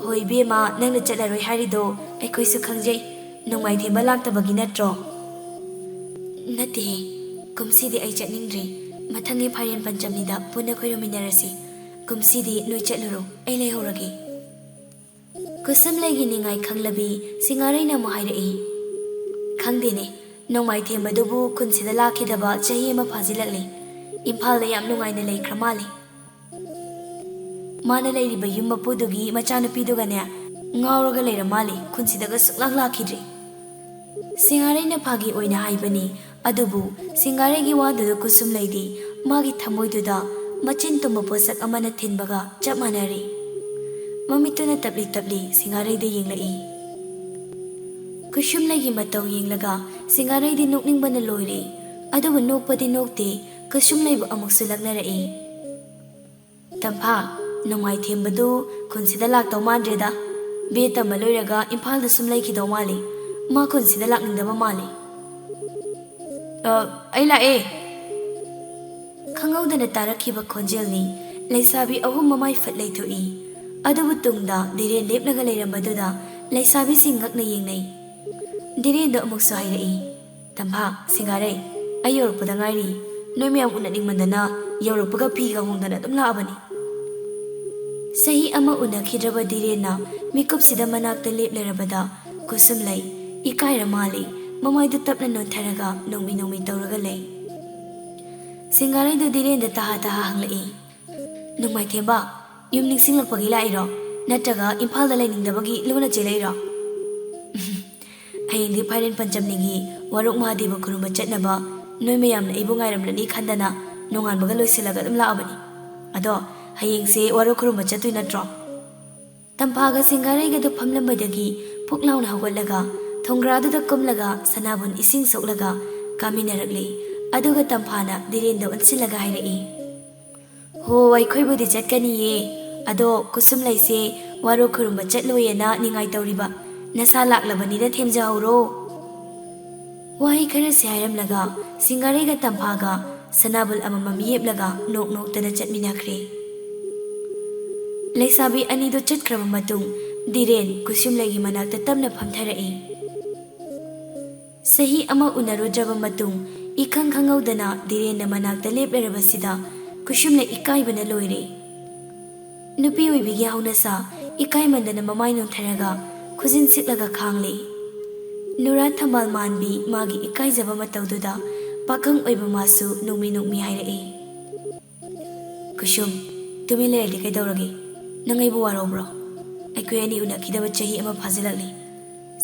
"ꯍꯣꯏ ꯏꯕꯦꯝꯃ, ꯅꯪꯅ ꯆꯠꯂꯔꯣꯏ ꯍꯥꯏꯔꯤꯗꯣ ꯑꯩꯈꯣꯏꯁꯨ ꯈꯪꯖꯩ꯫ ꯅꯣꯡꯃꯥꯏꯊꯦꯝꯕ ꯂꯥꯛꯇꯕꯒꯤ ꯅꯠꯇ꯭ꯔꯣ?" "ꯅꯠꯇꯦꯍꯦ, ꯀꯨꯝꯁꯤꯗꯤ ꯑꯩ ꯆꯠꯅꯤꯡꯗ꯭ꯔꯦ꯫ ꯃꯊꯪꯒꯤ ꯐꯥꯏꯔꯦꯟ ꯄꯟꯆꯝꯅꯤꯗ ꯄꯨꯟꯅ ꯈꯨꯔꯨꯝꯃꯤꯟꯅꯔꯁꯤ꯫ ꯀꯨꯝꯁꯤꯗꯤ ꯅꯣꯏ ꯆꯠꯂꯨꯔꯣ, ꯑꯩ ꯂꯩꯍꯧꯔꯒꯦ꯫" ꯀꯨꯁꯨꯝꯂꯩꯒꯤ ꯅꯤꯡꯉꯥꯏ ꯈꯪꯂꯕꯤ ꯁꯤꯡꯒꯥꯔꯩꯅ ꯑꯃꯨꯛ ꯍꯥꯏꯔꯛꯏ, "ꯈꯪꯗꯦꯅꯦ, ꯅꯣꯡꯃꯥꯏꯊꯦꯝꯕꯗꯨꯕꯨ ꯈꯨꯟꯁꯤꯗ ꯂꯥꯛꯈꯤꯗꯕ ꯆꯍꯤ ꯑꯃ ꯐꯥꯖꯤꯜꯂꯛꯂꯦ꯫ ꯏꯝꯐꯥꯜꯗ ꯌꯥꯝ ꯅꯨꯡꯉꯥꯏꯅ ꯂꯩꯈ꯭ꯔ ꯃꯥꯜꯂꯦ꯫ ꯃꯥꯅ ꯂꯩꯔꯤꯕ ꯌꯨꯝ ꯃꯄꯨꯗꯨꯒꯤ ꯃꯆꯥꯅꯨꯄꯤꯗꯨꯒꯅꯦ ꯉꯥꯎꯔꯒ ꯂꯩꯔ ꯃꯥꯜꯂꯦ, ꯈꯨꯟꯁꯤꯗꯒ ꯁꯨꯛꯂꯥꯛ ꯂꯥꯛꯈꯤꯗ꯭ꯔꯦ꯫" ꯁꯤꯡꯒꯥꯔꯩꯅ ꯐꯥꯒꯤ ꯑꯣꯏꯅ ꯍꯥꯏꯕꯅꯤ꯫ ꯑꯗꯨꯕꯨ ꯁꯤꯡꯒꯥꯔꯩꯒꯤ ꯋꯥꯗꯨꯗ ꯀꯨꯁꯨꯝꯂꯩꯗꯤ ꯃꯥꯒꯤ ꯊꯃꯣꯏꯗꯨꯗ ꯃꯆꯤꯟ ꯇꯨꯝꯕ ꯄꯣꯠꯁꯛ ꯑꯃꯅ ꯊꯤꯟꯕꯒ ꯆꯞ ꯃꯥꯟꯅꯔꯦ꯫ ꯃꯃꯤꯠꯇꯨꯅ ꯇꯞꯂꯤ ꯇꯞꯂꯤ ꯁꯤꯡꯒꯥꯔꯩꯗ ꯌꯦꯡꯂꯛꯏ꯫ ꯀꯨꯁꯨꯝꯂꯩꯒꯤ ꯃꯇꯧ ꯌꯦꯡꯂꯒ ꯁꯤꯡꯒꯥꯔꯩꯗꯤ ꯅꯣꯛꯅꯤꯡꯕꯅ ꯂꯣꯏꯔꯦ꯫ ꯑꯗꯨꯕꯨ ꯅꯣꯛꯄꯗꯤ ꯅꯣꯛꯇꯦ, ꯀꯨꯁꯨꯝꯂꯩꯕꯨ ꯑꯃꯨꯛꯁꯨ ꯂꯛꯅꯔꯛꯏ꯫ "ꯇꯝꯐꯥ, ꯅꯣꯡꯃꯥꯏꯊꯦꯝꯕꯗꯨ ꯈꯨꯟꯁꯤꯗ ꯂꯥꯛꯇꯧ ꯃꯥꯟꯗ꯭ꯔꯦꯗ꯫ ꯕꯤ ꯑꯦ ꯇꯝꯕ ꯂꯣꯏꯔꯒ ꯏꯝꯐꯥꯜꯗ ꯁꯨꯝ ꯂꯩꯈꯤꯗꯧ ꯃꯥꯜꯂꯤ꯫ ꯃꯥ ꯈꯨꯟꯁꯤꯗ ꯂꯥꯛꯅꯤꯡꯗꯕ ꯃꯥꯜꯂꯤ꯫" "ꯑ, ꯑꯩ ꯂꯥꯛꯑꯦ!" ꯈꯪꯍꯧꯗꯅ ꯇꯥꯔꯛꯈꯤꯕ ꯈꯣꯟꯖꯦꯜꯅꯤ꯫ ꯂꯩꯁꯥꯕꯤ ꯑꯍꯨꯝ ꯃꯃꯥꯏ ꯐꯠ ꯂꯩꯊꯣꯛꯏ꯫ ꯑꯗꯨꯕꯨ ꯇꯨꯡꯗ ꯙꯤꯔꯦꯟ ꯂꯦꯞꯂꯒ ꯂꯩꯔꯝꯕꯗꯨꯗ ꯂꯩꯁꯥꯕꯤꯁꯤꯡ ꯉꯛꯅ ꯌꯦꯡꯅꯩ꯫ ꯙꯤꯔꯦꯟꯗꯣ ꯑꯃꯨꯛꯁꯨ ꯍꯥꯏꯔꯛꯏ, "ꯇꯝꯐꯥ, ꯁꯤꯡꯒꯥꯔꯩ, ꯑꯩ ꯌꯧꯔꯛꯄꯗ ꯉꯥꯏꯔꯤ꯫ ꯅꯣꯏ ꯃꯌꯥꯝ ꯎꯅꯅꯤꯡꯃꯟꯗꯅ ꯌꯧꯔꯛꯄꯒ ꯐꯤꯒ ꯍꯣꯡꯗꯅ ꯑꯗꯨꯝ ꯂꯥꯛꯑꯕꯅꯤ꯫" ꯆꯍꯤ ꯑꯃ ꯎꯅꯈꯤꯗ꯭ꯔꯕ ꯙꯤꯔꯦꯟꯅ ꯃꯤꯀꯨꯞꯁꯤꯗ ꯃꯅꯥꯛꯇ ꯂꯦꯞꯂꯔꯕꯗ ꯀꯨꯁꯨꯝꯂꯩ ꯏꯀꯥꯏꯔ ꯃꯥꯜꯂꯤ꯫ ꯃꯃꯥꯏꯗꯨ ꯇꯞꯅ ꯅꯣꯟꯊꯔꯒ ꯅꯣꯡꯃꯤ ꯅꯣꯡꯃꯤ ꯇꯧꯔꯒ ꯂꯩ꯫ ꯁꯤꯡꯒꯥꯔꯩꯗꯨ ꯙꯤꯔꯦꯟꯗ ꯇꯍꯥ ꯇꯍꯥ ꯍꯪꯂꯛꯏ, "ꯅꯣꯡꯃꯥꯏꯊꯦꯝꯕ, ꯌꯨꯝ ꯅꯤꯡꯁꯤꯡꯂꯛꯄꯒꯤ ꯂꯥꯛꯏꯔꯣ? ꯅꯠꯇ꯭ꯔꯒ ꯏꯝꯐꯥꯜꯗ ꯂꯩꯅꯤꯡꯗꯕꯒꯤ ꯂꯣꯟꯅ ꯆꯦꯜꯂꯛꯏꯔꯣ?" "ꯍꯌꯦꯡꯗꯤ ꯐꯥꯏꯔꯦꯟ ꯄꯟꯆꯝꯅꯤꯒꯤ ꯋꯥꯔꯣꯛ ꯃꯍꯥꯗꯦꯕ ꯈꯨꯔꯨꯝꯕ ꯆꯠꯅꯕ ꯅꯣꯏ ꯃꯌꯥꯝꯅ ꯑꯩꯕꯨ ꯉꯥꯏꯔꯝꯂꯅꯤ ꯈꯟꯗꯅ ꯅꯣꯡꯉꯥꯟꯕꯒ ꯂꯣꯏꯁꯤꯜꯂꯒ ꯑꯗꯨꯝ ꯂꯥꯛꯑꯕꯅꯤ꯫ ꯑꯗꯣ ꯍꯌꯦꯡꯁꯦ ꯋꯥꯔꯣꯛ ꯈꯨꯔꯨꯝꯕ ꯆꯠꯇꯣꯏ ꯅꯠꯇ꯭ꯔꯣ?" ꯇꯝꯐꯥꯒ ꯁꯤꯡꯒꯥꯔꯩꯒꯗꯨ ꯐꯝꯂꯝꯕꯗꯒꯤ ꯐꯨꯛ ꯂꯥꯎꯅ ꯍꯧꯒꯠꯂꯒ ꯊꯣꯡꯒ꯭ꯔꯥꯗꯨꯗ ꯀꯨꯝꯂꯒ ꯁꯅꯥꯕꯨꯟ ꯏꯁꯤꯡ ꯁꯣꯛꯂꯒ ꯀꯥꯃꯤꯟꯅꯔꯛꯂꯤ꯫ ꯑꯗꯨꯒ ꯇꯝꯐꯥꯅ ꯙꯤꯔꯦꯟꯗ ꯑꯣꯟꯁꯤꯜꯂꯒ ꯍꯥꯏꯔꯛꯏ, "ꯍꯣ, ꯑꯩꯈꯣꯏꯕꯨꯗꯤ ꯆꯠꯀꯅꯤꯌꯦ꯫ ꯑꯗꯣ ꯀꯨꯁꯨꯝꯂꯩꯁꯦ ꯋꯥꯔꯣ ꯈꯨꯔꯨꯝꯕ ꯆꯠꯂꯣꯏꯌꯦꯅ ꯅꯤꯡꯉꯥꯏ ꯇꯧꯔꯤꯕ꯫ ꯅꯁꯥ ꯂꯥꯛꯂꯕꯅꯤꯅ ꯊꯦꯝꯖꯍꯧꯔꯣ꯫" ꯋꯥꯍꯩ ꯈꯔꯁꯤ ꯍꯥꯏꯔꯝꯂꯒ ꯁꯤꯡꯒꯥꯔꯩꯒ ꯇꯝꯐꯥꯒ ꯁꯅꯥꯕꯨꯜ ꯑꯃꯃꯝ ꯌꯦꯞꯂꯒ ꯅꯣꯛ ꯅꯣꯛꯇꯅ ꯆꯠꯃꯤꯟꯅꯈ꯭ꯔꯦ꯫ ꯂꯩꯁꯥꯕꯤ ꯑꯅꯤꯗꯨ ꯆꯠꯈ꯭ꯔꯕ ꯃꯇꯨꯡ ꯙꯤꯔꯦꯟ ꯀꯨꯁꯨꯝꯂꯩꯒꯤ ꯃꯅꯥꯛꯇ ꯇꯞꯅ ꯐꯝꯊꯔꯛꯏ꯫ ꯆꯍꯤ ꯑꯃ ꯎꯅꯔꯨꯗ꯭ꯔꯕ ꯃꯇꯨꯡ ꯏꯈꯪ ꯈꯪꯍꯧꯗꯅ ꯙꯤꯔꯦꯟꯅ ꯃꯅꯥꯛꯇ ꯂꯦꯞꯂꯔꯕꯁꯤꯗ ꯀꯨꯁꯨꯝꯂꯩ ꯏꯀꯥꯏꯕꯅ ꯂꯣꯏꯔꯦ꯫ ꯅꯨꯄꯤ ꯑꯣꯏꯕꯤꯒꯤ ꯍꯧꯅꯁꯥ ꯏꯀꯥꯏꯃꯟꯗꯅ ꯃꯃꯥꯏ ꯅꯣꯟꯊꯔꯒ ꯈꯨꯖꯤꯟ ꯁꯤꯛꯂꯒ ꯈꯥꯡꯂꯦ꯫ ꯅꯨꯔꯥ ꯊꯝꯕꯥꯜ ꯃꯥꯟꯕꯤ ꯃꯥꯒꯤ ꯏꯀꯥꯏꯖꯕ ꯃꯇꯧꯗꯨꯗ ꯄꯥꯈꯪ ꯑꯣꯏꯕ ꯃꯥꯁꯨ ꯅꯣꯛꯃꯤ ꯅꯣꯛꯃꯤ ꯍꯥꯏꯔꯛꯏ, "ꯀꯨꯁꯨꯝ, ꯇꯨꯃꯤꯟ ꯂꯩꯔꯗꯤ ꯀꯩꯗꯧꯔꯒꯦ? ꯅꯪ ꯑꯩꯕꯨ ꯋꯥꯔꯧꯕ꯭ꯔꯣ? ꯑꯩꯈꯣꯏ ꯑꯅꯤ ꯎꯅꯈꯤꯗꯕ ꯆꯍꯤ ꯑꯃ ꯐꯥꯖꯤꯜꯂꯛꯂꯤ꯫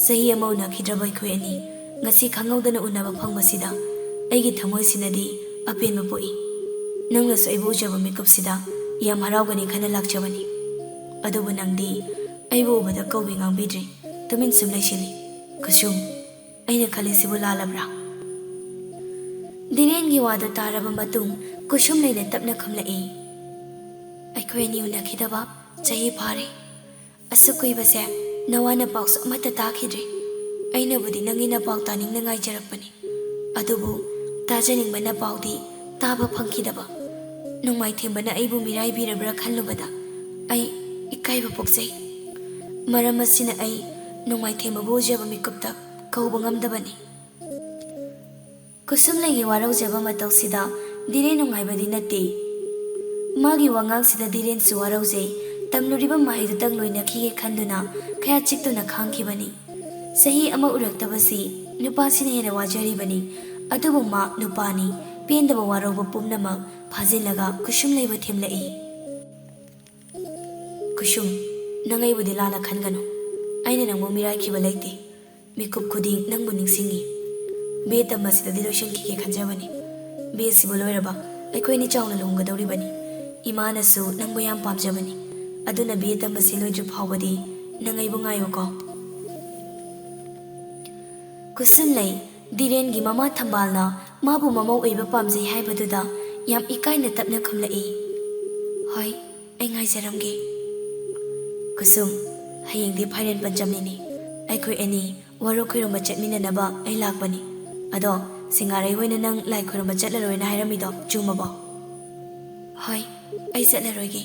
ꯆꯍꯤ ꯑꯃ ꯎꯅꯈꯤꯗ꯭ꯔꯕ ꯑꯩꯈꯣꯏ ꯑꯅꯤ ꯉꯁꯤ ꯈꯪꯍꯧꯗꯅ ꯎꯅꯕ ꯐꯪꯕꯁꯤꯗ ꯑꯩꯒꯤ ꯊꯃꯣꯏꯁꯤꯅꯗꯤ ꯑꯄꯦꯟꯕ ꯄꯣꯛꯏ꯫" ꯅꯪꯅꯁꯨ ꯑꯩꯕꯨ ꯎꯖꯕ ꯃꯤꯀꯨꯞꯁꯤꯗ ꯌꯥꯝ ꯍꯔꯥꯎꯒꯅꯤ ꯈꯟꯅ ꯂꯥꯛꯆꯕꯅꯤ꯫ ꯑꯗꯨꯕꯨ ꯅꯪꯗꯤ ꯑꯩꯕꯨ ꯎꯕꯗ ꯀꯧꯕꯤ ꯉꯥꯡꯕꯤꯗ꯭ꯔꯦ, ꯇꯨꯃꯤꯟ ꯁꯨꯝ ꯂꯩꯁꯤꯜꯂꯤ꯫ ꯀꯨꯁꯨꯝ, ꯑꯩꯅ ꯈꯜꯂꯤꯁꯤꯕꯨ ꯂꯥꯜꯂꯕ꯭ꯔꯥ? ꯙꯤꯔꯦꯟꯒꯤ ꯋꯥꯗꯨ ꯇꯥꯔꯕ ꯃꯇꯨꯡ ꯀꯨꯁꯨꯝꯂꯩꯅ ꯇꯞꯅ ꯈꯨꯝꯂꯛꯏ, ꯑꯩꯈꯣꯏ ꯑꯅꯤ ꯎꯅꯈꯤꯗꯕ ꯆꯍꯤ ꯐꯥꯔꯦ꯫ ꯑꯁꯨꯛ ꯀꯨꯏꯕꯁꯦ ꯅꯋꯥ ꯅꯄꯥꯎꯁꯨ ꯑꯃꯠꯇ ꯇꯥꯈꯤꯗ꯭ꯔꯦ꯫ ꯑꯩꯅꯕꯨꯗꯤ ꯅꯪꯒꯤ ꯅꯄꯥꯎ ꯇꯥꯅꯤꯡꯅ ꯉꯥꯏꯖꯔꯛꯄꯅꯤ, ꯑꯗꯨꯕꯨ ꯇꯥꯖꯅꯤꯡꯕ ꯅꯄꯥꯎꯗꯤ ꯇꯥꯕ ꯐꯪꯈꯤꯗꯕ꯫ ꯅꯣꯡꯃꯥꯏꯊꯦꯝꯕꯅ ꯑꯩꯕꯨ ꯃꯤꯔꯥꯏꯕꯤꯔꯕ꯭ꯔꯥ ꯈꯜꯂꯨꯕꯗ ꯑꯩ ꯏꯀꯥꯏꯕ ꯄꯣꯛꯆꯩ꯫ ꯃꯔꯝ ꯑꯁꯤꯅ ꯑꯩ ꯅꯣꯡꯃꯥꯏꯊꯦꯝꯕꯕꯨ ꯎꯖꯕ ꯃꯤꯀꯨꯞꯇ ꯀꯧꯕ ꯉꯝꯗꯕꯅꯤ꯫ ꯀꯨꯁꯨꯝꯂꯩꯒꯤ ꯋꯥꯔꯧꯖꯕ ꯃꯇꯧꯁꯤꯗ ꯙꯤꯔꯦꯟ ꯅꯨꯡꯉꯥꯏꯕꯗꯤ ꯅꯠꯇꯦ꯫ ꯃꯥꯒꯤ ꯋꯥꯉꯥꯡꯁꯤꯗ ꯙꯤꯔꯦꯟꯁꯨ ꯋꯥꯔꯧꯖꯩ꯫ ꯇꯝꯂꯨꯔꯤꯕ ꯃꯍꯩꯗꯨꯇꯪ ꯂꯣꯏꯅꯈꯤꯒꯦ ꯈꯟꯗꯨꯅ ꯀꯌꯥ ꯆꯤꯛꯇꯨꯅ ꯈꯥꯡꯈꯤꯕꯅꯤ꯫ ꯆꯍꯤ ꯑꯃ ꯎꯔꯛꯇꯕꯁꯤ ꯅꯨꯄꯥꯁꯤꯅ ꯍꯦꯟꯅ ꯋꯥꯖꯔꯤꯕꯅꯤ꯫ ꯑꯗꯨꯕꯨ ꯃꯥ ꯅꯨꯄꯥꯅꯤ, ꯄꯦꯟꯗꯕ ꯋꯥꯔꯧꯕ ꯄꯨꯝꯅꯃꯛ ꯐꯥꯖꯤꯜꯂꯒ ꯀꯨꯁꯨꯝꯂꯩꯕꯨ ꯊꯦꯝꯂꯛꯏ꯫ ꯀꯨꯁꯨꯝ, ꯅꯪ ꯑꯩꯕꯨꯗꯤ ꯂꯥꯟꯅ ꯈꯟꯒꯅꯨ꯫ ꯑꯩꯅ ꯅꯪꯕꯨ ꯃꯤꯔꯥꯏꯈꯤꯕ ꯂꯩꯇꯦ꯫ ꯃꯤꯀꯨꯞ ꯈꯨꯗꯤꯡ ꯅꯪꯕꯨ ꯅꯤꯡꯁꯤꯡꯉꯤ꯫ ꯕꯤ ꯑꯦ ꯇꯝꯕꯁꯤꯗꯗꯤ ꯂꯣꯏꯁꯤꯟꯈꯤꯒꯦ ꯈꯟꯖꯕꯅꯤ꯫ ꯕꯤ ꯑꯦ ꯁꯤꯕꯨ ꯂꯣꯏꯔꯕ ꯑꯩꯈꯣꯏ ꯑꯅꯤ ꯆꯥꯎꯅ ꯂꯨꯍꯣꯡꯒꯗꯧꯔꯤꯕꯅꯤ꯫ ꯏꯃꯥꯅꯁꯨ ꯅꯪꯕꯨ ꯌꯥꯝ ꯄꯥꯝꯖꯕꯅꯤ꯫ ꯑꯗꯨꯅ ꯕꯤ ꯑꯦ ꯇꯝꯕꯁꯤ ꯂꯣꯏꯗ꯭ꯔꯤ ꯐꯥꯎꯕꯗꯤ ꯅꯪ ꯑꯩꯕꯨ ꯉꯥꯏꯌꯨꯀꯣ꯫ ꯀꯨꯁꯨꯝꯂꯩ, ꯙꯤꯔꯦꯟꯒꯤ ꯃꯃꯥ ꯊꯝꯕꯥꯜꯅ ꯃꯥꯕꯨ ꯃꯃꯧ ꯑꯣꯏꯕ ꯄꯥꯝꯖꯩ ꯍꯥꯏꯕꯗꯨꯗ ꯌꯥꯝ ꯏꯀꯥꯏꯅ ꯇꯞꯅ ꯈꯨꯝꯂꯛꯏ, ꯍꯣꯏ, ꯑꯩ ꯉꯥꯏꯖꯔꯝꯒꯦ꯫ ꯀꯨꯁꯨꯝ, ꯍꯌꯦꯡꯗꯤ ꯐꯥꯏꯔꯦꯟ ꯄꯟꯆꯝꯅꯤꯅꯤ꯫ ꯑꯩꯈꯣꯏ ꯑꯅꯤ ꯋꯥꯔꯣꯛ ꯈꯣꯏꯔꯝꯕ ꯆꯠꯃꯤꯟꯅꯅꯕ ꯑꯩ ꯂꯥꯛꯄꯅꯤ꯫ ꯑꯗꯣ ꯁꯤꯡꯉꯥꯔꯩ ꯍꯣꯏꯅ ꯅꯪ ꯂꯥꯏ ꯈꯣꯏꯔꯝꯕ ꯆꯠꯂꯔꯣꯏꯅ ꯍꯥꯏꯔꯝꯃꯤꯗꯣ ꯆꯨꯝꯃꯕꯣ? ꯍꯣꯏ, ꯑꯩ ꯆꯠꯂꯔꯣꯏꯒꯦ꯫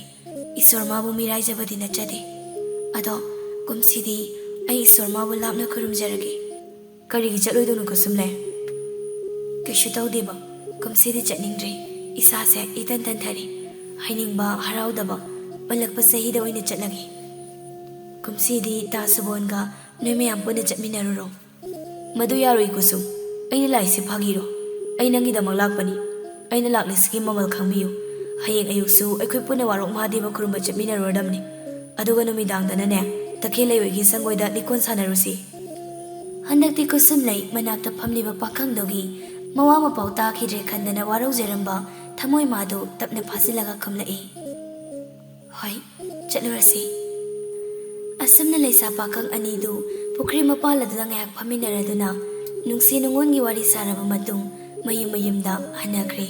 ꯏꯁꯣꯔ ꯃꯥꯕꯨ ꯃꯤꯔꯥꯏꯖꯕꯗꯤ ꯅꯠꯆꯗꯦ꯫ ꯑꯗꯣ ꯀꯨꯝꯁꯤꯗꯤ ꯑꯩ ꯏꯁꯣꯔ ꯃꯥꯕꯨ ꯂꯥꯞꯅ ꯈꯨꯔꯨꯝꯖꯔꯒꯦ꯫ ꯀꯔꯤꯒꯤ ꯆꯠꯂꯣꯏꯗꯣꯏꯅꯣ ꯀꯨꯁꯨꯝꯂꯩ? ꯀꯩꯁꯨ ꯇꯧꯗꯦꯕ, ꯀꯨꯝꯁꯤꯗꯤ ꯆꯠꯅꯤꯡꯗ꯭ꯔꯦ꯫ ꯏꯁꯥꯁꯦ ꯏꯇꯟ ꯇꯟꯊꯔꯦ꯫ ꯍꯥꯏꯅꯤꯡꯕ, ꯍꯔꯥꯎꯗꯕ, ꯄꯜꯂꯛꯄ ꯆꯍꯤꯗ ꯑꯣꯏꯅ ꯆꯠꯂꯒꯦ꯫ ꯀꯨꯝꯁꯤꯗꯤ ꯇꯥ ꯁꯨꯕꯣꯟꯒ ꯅꯣꯏ ꯃꯌꯥꯝ ꯄꯨꯟꯅ ꯆꯠꯃꯤꯟꯅꯔꯨꯔꯣ꯫ ꯃꯗꯨ ꯌꯥꯔꯣꯏ ꯀꯨꯁꯨꯝ, ꯑꯩꯅ ꯂꯥꯛꯏꯁꯤ ꯐꯥꯒꯤꯔꯣ? ꯑꯩ ꯅꯪꯒꯤꯗꯃꯛ ꯂꯥꯛꯄꯅꯤ꯫ ꯑꯩꯅ ꯂꯥꯛꯂꯤꯁꯤꯒꯤ ꯃꯃꯜ ꯈꯪꯕꯤꯌꯨ꯫ ꯍꯌꯦꯡ ꯑꯌꯨꯛꯁꯨ ꯑꯩꯈꯣꯏ ꯄꯨꯟꯅ ꯋꯥꯔꯣꯛ ꯃꯍꯥꯗꯦꯕ ꯈꯨꯔꯨꯝꯕ ꯆꯠꯃꯤꯟꯅꯔꯨꯔꯗꯝꯅꯤ꯫ ꯑꯗꯨꯒ ꯅꯨꯃꯤꯗꯥꯡꯗꯅꯅꯦ, ꯇꯈꯦꯜ ꯂꯩꯑꯣꯏꯒꯤ ꯁꯪꯒꯣꯏꯗ ꯂꯤꯀꯣꯟ ꯁꯥꯟꯅꯔꯨꯁꯤ꯫ ꯍꯟꯗꯛꯇꯤ ꯀꯨꯁꯨꯝꯂꯩ ꯃꯅꯥꯛꯇ ꯐꯝꯂꯤꯕ ꯄꯥꯈꯪꯗꯨꯒꯤ ꯃꯋꯥ ꯃꯄꯥꯎ ꯇꯥꯈꯤꯗ꯭ꯔꯦ ꯈꯟꯗꯅ ꯋꯥꯔꯧꯖꯔꯝꯕ ꯊꯃꯣꯏ ꯃꯥꯗꯨ ꯇꯞꯅ ꯐꯥꯖꯤꯜꯂꯒ ꯈꯨꯝꯂꯛꯏ, "ꯍꯣꯏ, ꯆꯠꯂꯨꯔꯁꯤ"꯫ ꯑꯁꯨꯝꯅ ꯂꯩꯁꯥ ꯄꯥꯈꯪ ꯑꯅꯤꯗꯨ ꯄꯨꯈ꯭ꯔꯤ ꯃꯄꯥꯜ ꯑꯗꯨꯗ ꯉꯥꯏꯍꯥꯛ ꯐꯝꯃꯤꯟꯅꯔꯗꯨꯅ ꯅꯨꯡꯁꯤ ꯅꯨꯡꯉꯣꯟꯒꯤ ꯋꯥꯔꯤ ꯁꯥꯔꯕ ꯃꯇꯨꯡ ꯃꯌꯨꯝ ꯃꯌꯨꯝꯗ ꯍꯟꯅꯈ꯭ꯔꯦ꯫